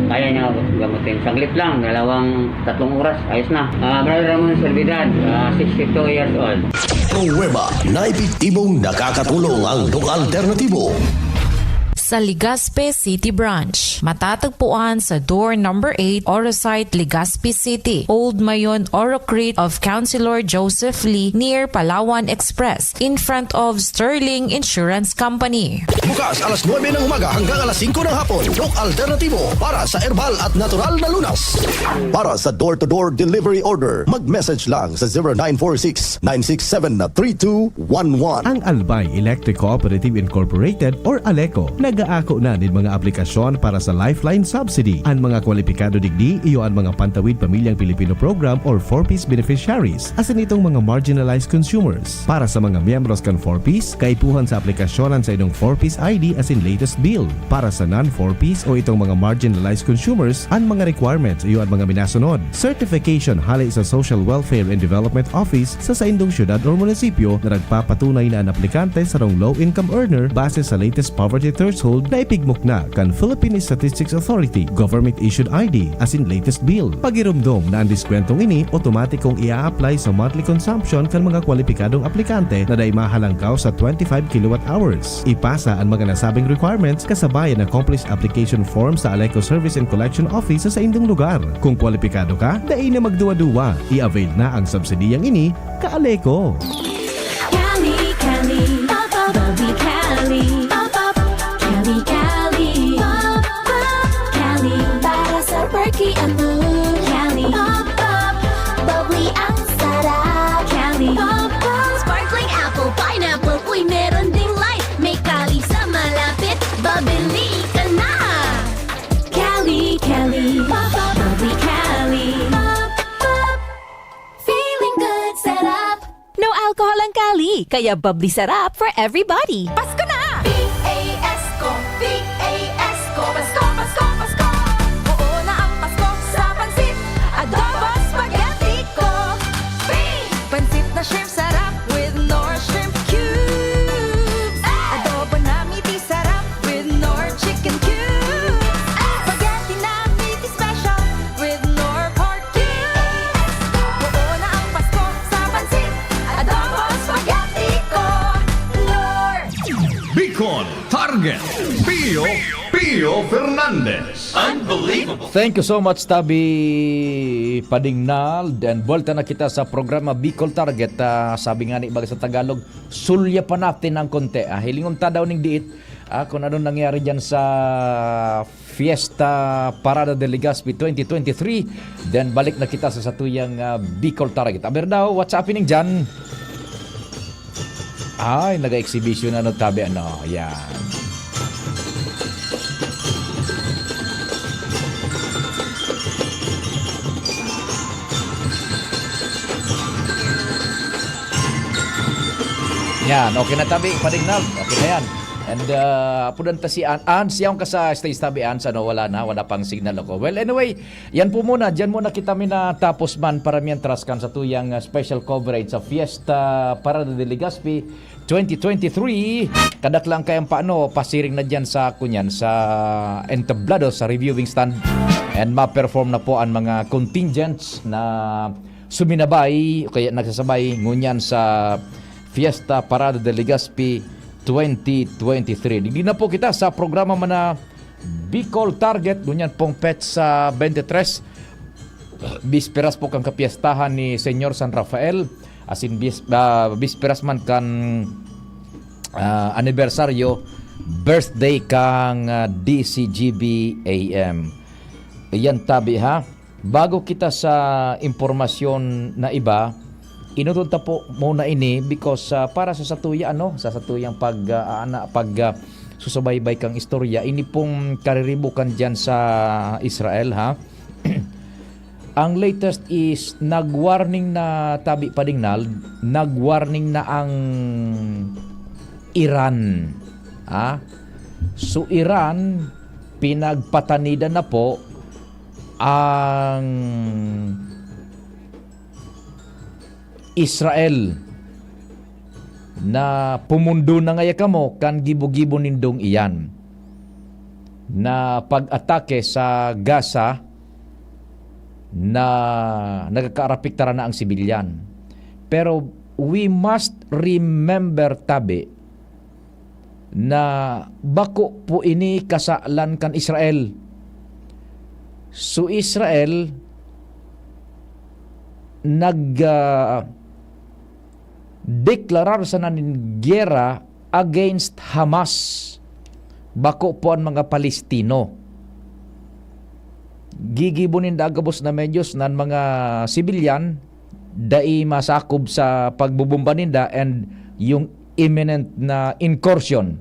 kaya niya gamutin. Saglit lang, dalawang, tatlong oras, ayos na. Ah, Brother Ramon Servidad, ah, sixty-two years old. Pruweba na epektibong nakakatulong ang Doc Alternatibo. Sa Legazpi City Branch. Matatagpuan sa door number eight, Oro Site, Legazpi City, Old Mayon, Oro Crete of Councilor Joseph Lee, near Palawan Express, in front of Sterling Insurance Company. Bukas alas nuebe ng umaga hanggang alas singko ng hapon. Doc Alternatibo para sa herbal at natural na lunas. Para sa door-to-door delivery order, mag-message lang sa zero nine four six, nine six seven, three two one one. Ang Albay Electric Cooperative Incorporated or ALECO nag-aako na nin mga aplikasyon para sa Lifeline Subsidy. An mga kwalipikado digdi iyo an mga Pantawid Pamilyang Pilipino Program or four Ps beneficiaries, asin itong mga marginalized consumers. Para sa mga miyembros kan four Ps, kaipuhan sa aplikasyon an saindong four Ps I D asin latest bill. Para sa non-four Ps o itong mga marginalized consumers, an mga requirements iyo an mga minasunod. Certification hale sa Social Welfare and Development Office sa saindong syudad or munisipyo na nagpapatunay na an aplikante sarong low-income earner base sa latest poverty threshold na ipigmukna kan Philippine Statistics Authority government-issued I D asin latest bill. Pagiromdom na an diskwentong ini otomatikong ia-apply sa monthly consumption kan mga kwalipikadong aplikante na dai mahalangkaw sa twenty-five kilowatt hours. Ipasa an mga nasabing requirements kasabay an accomplished application form sa Aleco Service and Collection Office sa saindong lugar. Kung kwalipikado ka, dai na magduwa-duwa. I-avail na ang subsidiyang ini, ka-Aleco. Cali, Cali, pop, pop, Bobby Cali, pop, pop, Cali, Cali, pop, pop, Cali, para sa perky ang mood. Cali, pop, pop, bubbly ang sarap. Cali, pop, pop, sparkling apple, pineapple, uy, meron ding light. May Cali sa malapit, babili ka na. Cali, Cali, pop, pop, Bobby Cali, pop, pop, feeling good, sarap. No alcohol ang Cali, kaya bubbly sarap for everybody. Pasko na! P A S ko, P A S ko, Pasko, Pasko, Pasko! Oo na ang Pasko sa pansit, adobo, spaghetti ko. Free! Pansit na shrimp sarap with Knorr shrimp cubes. Adobo na miti sarap with Knorr chicken cubes. Spaghetti na miti special with Knorr pork cubes. Oo na ang Pasko sa pansit, adobo, spaghetti ko. Knorr! Bicol Target. Pio, Pio Fernandez. Unbelievable. Thank you so much, Tabi Padingnal. And buwelta na kita sa programa Bicol Target. Ah, sabi nga ni iba sa Tagalog, sulya pa natin ng konti. Ah, hilingon ta daw ning diit, ah, kung ano nangyari dyan sa Fiesta Parada de Legazpi twenty twenty-three. Then balik na kita sa satuyang, ah, Bicol Target. Aber daw, what's happening dyan? Ay, naga-exhibition ano, Tabi, ano. Yan. Yan, okay na, Tabi, Padingnal. Okay na yan. And uh, apudan ta si An. An, siya ka sa stage, Tabi, An, sa no, wala na, wala pang signal ako. Well, anyway, yan po muna. Diyan muna kita minatapos man para mientras kan sa tuyang uh, special coverage sa Fiesta Parada de Legazpi twenty twenty-three. Kadaklang kayang paano, pasiring na dyan sa, kunyan, sa entablado, sa reviewing stand. And ma-perform na po ang mga contingents na suminabay o kaya nagsasabay ngunyan sa Fiesta Parada de Legazpi twenty twenty-three. Digdi na po kita sa programa man na Bicol Target, ngunyan pong petsa twenty-three. Bisperas po kan kapiestahan ni Señor San Rafael, asin bis, ah, bisperas man kan ah, anibersaryo, birthday kan ah, D C G B A M. Iyan, Tabi, ha. Bago kita sa impormasyon na iba, inutod ta po muna ini because ah, para sa satuya, ano, sa satuyang pag ah, ana, pag ah, susubaybay kang istorya, ini pong kariribukan diyan sa Israel, ha. Ang latest is nag-warning na, Tabi Padingnal, nag-warning na ang Iran. Ha? So Iran, pinagpatanidan na po ang Israel na pumundo na ngaya kamo kan gibo-gibo nindong iyan na pag-atake sa Gaza na nagkakaarapiktaran na ang sibilyan. Pero we must remember, Tabi, na bako po ini kasalan kan Israel. So Israel nag ah, deklarar sana nin giyera against Hamas, bako po an mga Palestino. Gigibo ninda gabos na medyos na an mga sibilyan dai masakop sa pagbobomba ninda and yung imminent na incursion,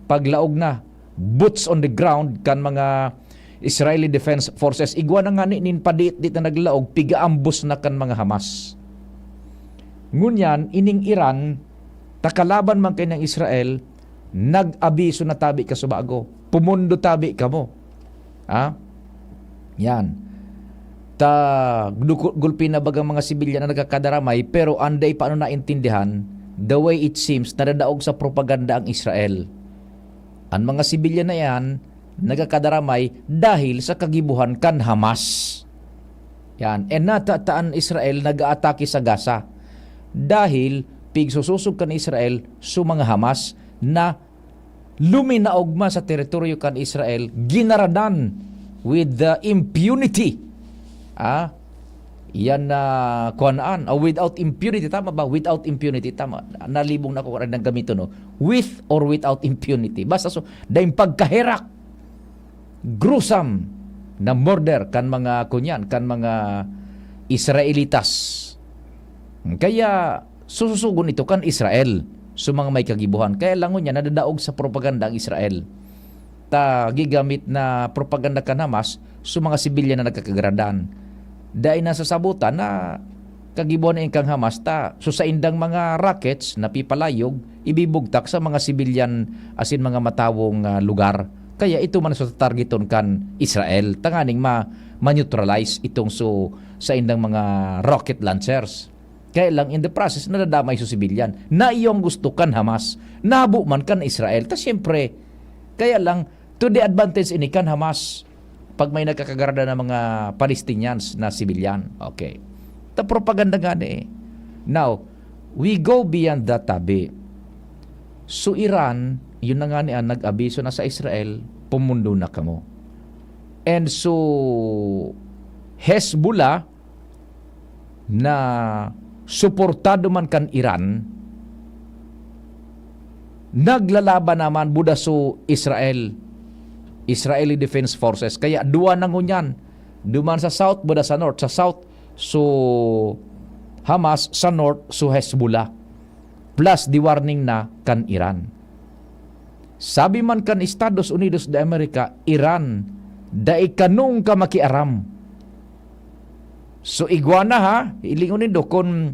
paglaog na, boots on the ground kan mga Israeli Defense Forces, igwa na ngani nin padiit-dit na naglaog, pigaambos na kan mga Hamas. Ngunyan, ining Iran, takalaban man kaining Israel, nag-abiso na tabi kasubago. Pumundo tabi kamo. Ha? Yan. Ta, duku- gulpi na bagang mga sibilyan na nagkakadaramay, pero anday paano naintindihan, the way it seems, nadadaog sa propaganda ang Israel. An mga sibilyan na iyan nagkakadaramay dahil sa kagibohan kan Hamas. Yan. And nata ta an Israel nag-aatake sa Gaza dahil pigsusosog kan Israel su mga Hamas na luminaog man sa teritoryo kan Israel, ginaradan with the impunity. Ah, yan na kuanaan. O, without impunity, tama ba? Without impunity, tama. Nalibong na ako kung ano ang gamiton, no? With or without impunity. Basta so, daing pagkaherak, gruesome na murder kan mga kunyan, kan mga Israelitas. Kaya sususugon ito kan Israel, su mga may kagibohan. Kaya lang ngunyan, nadadaog sa propaganda ang Israel. Ta gigamit na propaganda kan Hamas su mga sibilyan na nagkakagaradan. Dai nasasabotan na kagibohan na kang Hamas ta su saindang mga rockets na pipalayog, ibibugtak sa mga sibilyan asin mga matawong, ah, lugar. Kaya ito man su tatargeton kan Israel, tanganing ma-, ma-neutralize itong su saindang mga rocket launchers. Kaya lang, in the process, nadadamay su sibilyan. Na iyo ang gusto kan Hamas. Nabo man kan Israel. Ta siyempre, kaya lang, to the advantage ini kan Hamas pag may nagkakagaradan na mga Palestinians na sibilyan. Okay. Ta propaganda ngani eh. Now, we go beyond that, tabi. So, Iran, yun na ngani ang nag-abiso na sa Israel, "Pumundo na kamo." And so, Hezbollah, na suportado man kan Iran, naglalaban naman buda su Israel, Israeli Defense Forces. Kaya duwa na ngunyan, duman sa south, buda sa north. Sa south, su Hamas, sa north, su Hezbollah. Plus, di warning na kan Iran. Sabi man kan Estados Unidos de America, "Iran, dai ka nunka makiaram." So, igwa na ha, hilingon nindo kun,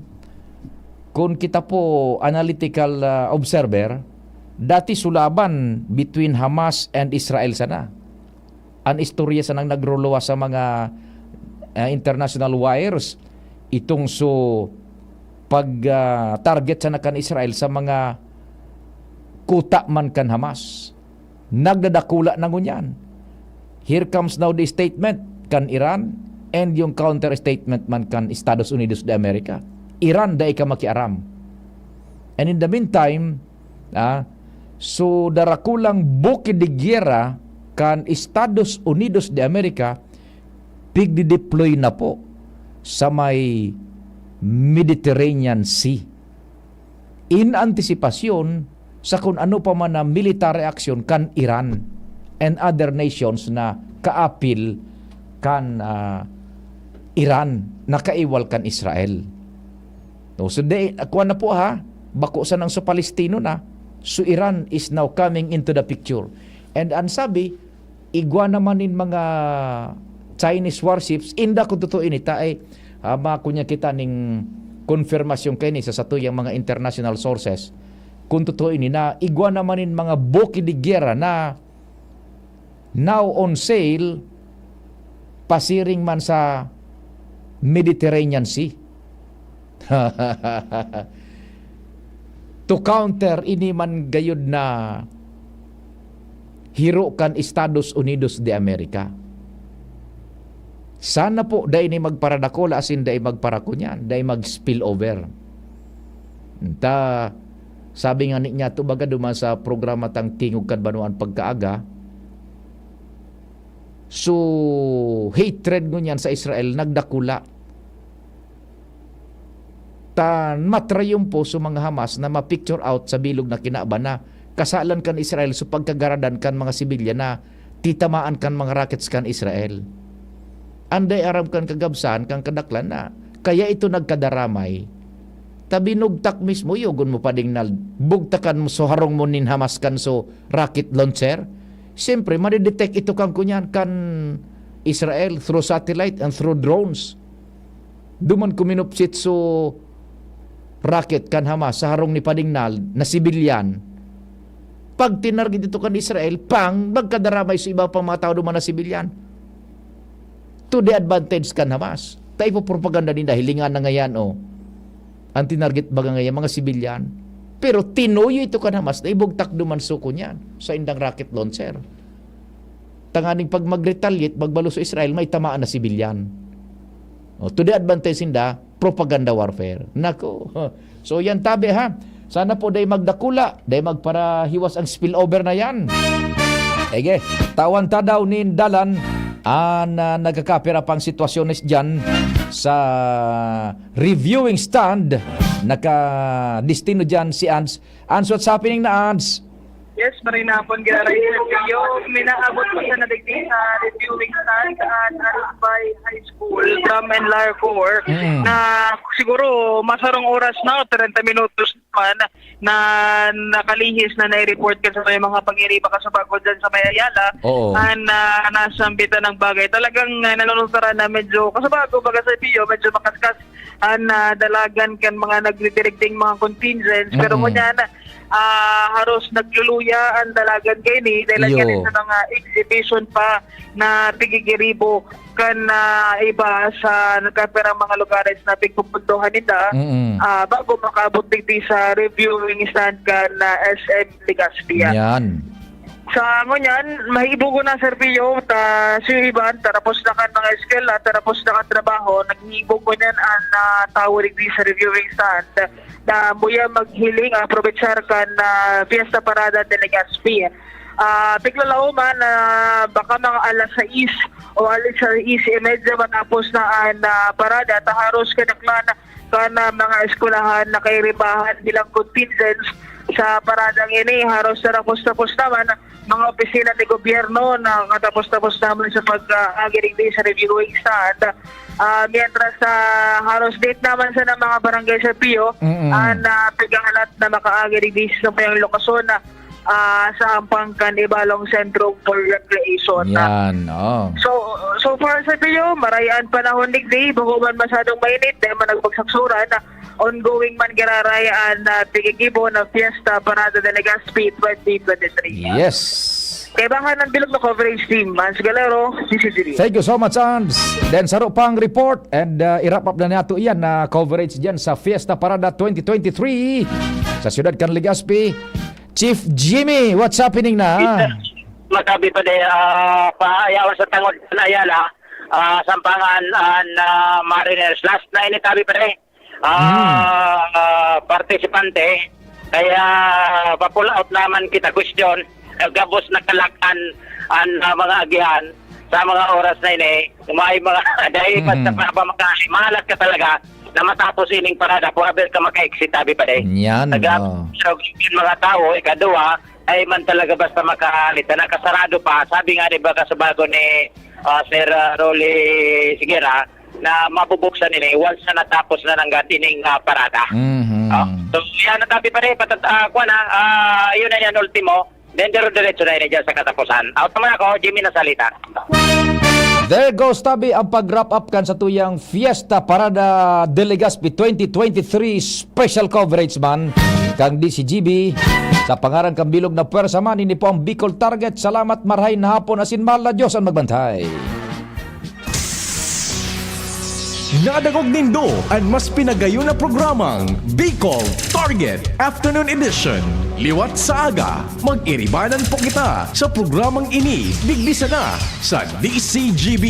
kun kita po analytical, ah, observer, dati su laban between Hamas and Israel sana. An istorya sanang nagruluwas sa mga, ah, international wires, itong su pag, ah, target sana kan Israel sa mga kuta man kan Hamas. Nagdadakula na ngunyan. Here comes now the statement kan Iran and yung counter statement man kan Estados Unidos de America. "Iran, dai ka makiaram." And in the meantime, ah, so darakulang buki de giyera kan Estados Unidos de America, pigdi-deploy na po sa may Mediterranean Sea. In antisipasyon sa kun ano pa man na military action kan Iran and other nations na kaapil kan, ah, Iran na kaiwal kan Israel. No, so de, kuwan na po ha, bako sanang sa Palestino na, so Iran is now coming into the picture. And ang sabi, igwa naman nin mga Chinese warships, inda kung totoo ini, ta ay, ah, makunya kita ning konfirmasyon kaini sa satuyang mga international sources. Kung totoo ini, na igwa naman nin mga buki de giyera na now on sale, pasiring man sa Mediterranean Sea. To counter ini man gayud na hiro kan Estados Unidos de America. Sana po dai ni magparadakula asin dai magparakunyan, dai mag-spill over. Ta, sabi nga ni niya, to baga duman sa programa tang Tingog kan Banwaan pagkaaga, so hatred ngunyan sa Israel nagdakula. Ta matrayumpo so mga Hamas na ma-picture out sa bilog na kinaban na kasalan kan Israel so pagkagaradan kan mga sibilyan na titamaan kan mga rockets kan Israel. Anday aram kan kagabsahan kan kadaklan na kaya ito nagkadaramay. Ta binugtak mismo, yogon mo pa ding nal-, bugtakan mo so harong mo nin Hamas kan so rocket launcher. Siyempre, madidetect ito kan kunyan kan Israel through satellite and through drones. Duman kuminupsit so rocket kan Hamas sa harong ni Padingnal na sibilyan. Pag tinarget ito kan Israel, pang, magkadaramay sa iba pang mga tao duman na sibilyan. To the advantage kan Hamas. Ta ipopropaganda ninda, hilingan na ngayan, oh. Ang tinarget baga ngayon, mga sibilyan. Pero tinuyo ito kan Hamas na ibugtak duman soko niyan sa indang rocket launcher. Tanganing pag mag-retaliate, magbalos sa Israel, may tamaan na sibilyan. O, to the advantage sinda, propaganda warfare. Nako. So, yan tabi, ha. Sana po, day magdakula, day magparahiwas ang spillover na yan. Ege, tawan ta daw nin dalan an, ah, nagkakapira pang sitwasyones dyan sa reviewing stand. Nakadestino dyan si Ans. Ans, what's happening na, Ans? Yes, maray na hapon, Giraray Sergio. Minaabot po sa nadigdi sa reviewing stand at Aribay High School from Enlarcor Mm. na siguro masarong oras na, treinta minutos naman na nakalihis na nai-report ka sa may mga pangiriba ka sa bago dyan sa may Ayala. Oo. An ah, nasambitan ng bagay. Talagang uh, nanunungkaran na medyo kasabago, baga sa Pio, medyo makaskas an ah, dalagan kan mga nagdidirigding mga contingents. Pero Mm-mm. Ngunyan, ah, haros nagluluya ang dalagan kaini dahil Iyo. Yan sa mga exhibition pa na tigigiribo kan ah, iba sa nagkapirang mga lugares na pigpupuntuhan nila Mm-mm. ah, bago makaabot digdi sa reviewing stand kan ah, S M Legazpi. Yan. Sa ngunyan, mahibo ko na, Sir Pio, ta si iban, tarapos na kan mga eskwela, tarapos na kan trabaho, naghihibog ngunyan ang ah, tawo digdi sa reviewing stand na muya maghiling, aprovechar kan ah, Fiesta Parada de Legazpi. Ah, tiglalaom man na baka mga alas sais o alas sais y media matapos na ang ah, parada, ta haros kadaklan kan ah, mga eskwelahan na kairibahan bilang contingents sa paradang ini. Haros tarapos-tapos naman mga opisina ni gobyerno na katapos-tapos naman sa pag-agi digdi sa reviewing stand. Ah, mientras sa haros date naman sa mga barangay sa Pio, Mm-mm. ang ah, pighahalat na makaagi digdi sa mayang lokasyon na ah, sa hampang kan Ibalong Sentro for Recreation. Yan, oh. So, so far sa Pio, maray an panahon digdi, bako man masyadong mainit, dahil man nagbagsak sa uran, ongoing man giraray an ah, tigigibo ng Fiesta Parada de Legazpi twenty twenty-three. Yes. Kaibahan ng bilog na coverage team, Hans Galero, C C G D. Thank you so much, Hans. Then, saro pang report and uh, i-wrap up na nato iyan na coverage dyan sa Fiesta Parada twenty twenty-three sa siyudad kan Legazpi. Chief Jimmy, what's happening na? Matabi pa de, ah, paayawan sa tangod na Ayala, ah, sampangan an ah, Mariners. Last na ini tabi pa de. Ah, ah, partisipante, kaya pa-pull out naman kita question. Gabos na kalakan an ah, mga agihan sa mga oras na ini. May mga dahil Mhm. basta pa ba makain, mahalat ka talaga na matapos ining parada, forever ka maka-exit, tabi pa de. Yan, Taga, oh. so, yung mga tao, ikaduha, ay man talaga basta makahalit na nakasarado pa. Sabi nga, di ba, kasabago ni ah, Sir ah, Rolly Sigera, na mabubuksan nila eh, once na natapos na ng gatining ah, parada. Mhm. Ah, so, yan ang tabi pa de, patat, ah, kuwan, ah, ah, yun na yan, ultimo. Then, dire-diretso na yun dyan sa katapusan. Out naman ako, Jimmy Nasalita. There goes tabi ang pag-wrap up kan satuyang Fiesta Parada de Legazpi twenty twenty-three special coverage man kang D C G B. Sa pangaran kan bilog na pwersa man, ini po ang Bicol Target. Salamat, marhay na hapon, asin mahal na Diyos ang magbantay. Nadangog nindo an mas pinagayon na programang Bicol Target Afternoon Edition. Liwat sa aga, mag-iribanan po kita sa programang ini digdi sana sa D C G B,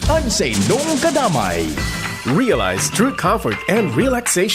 an saindong kadamay. Realize true comfort and relaxation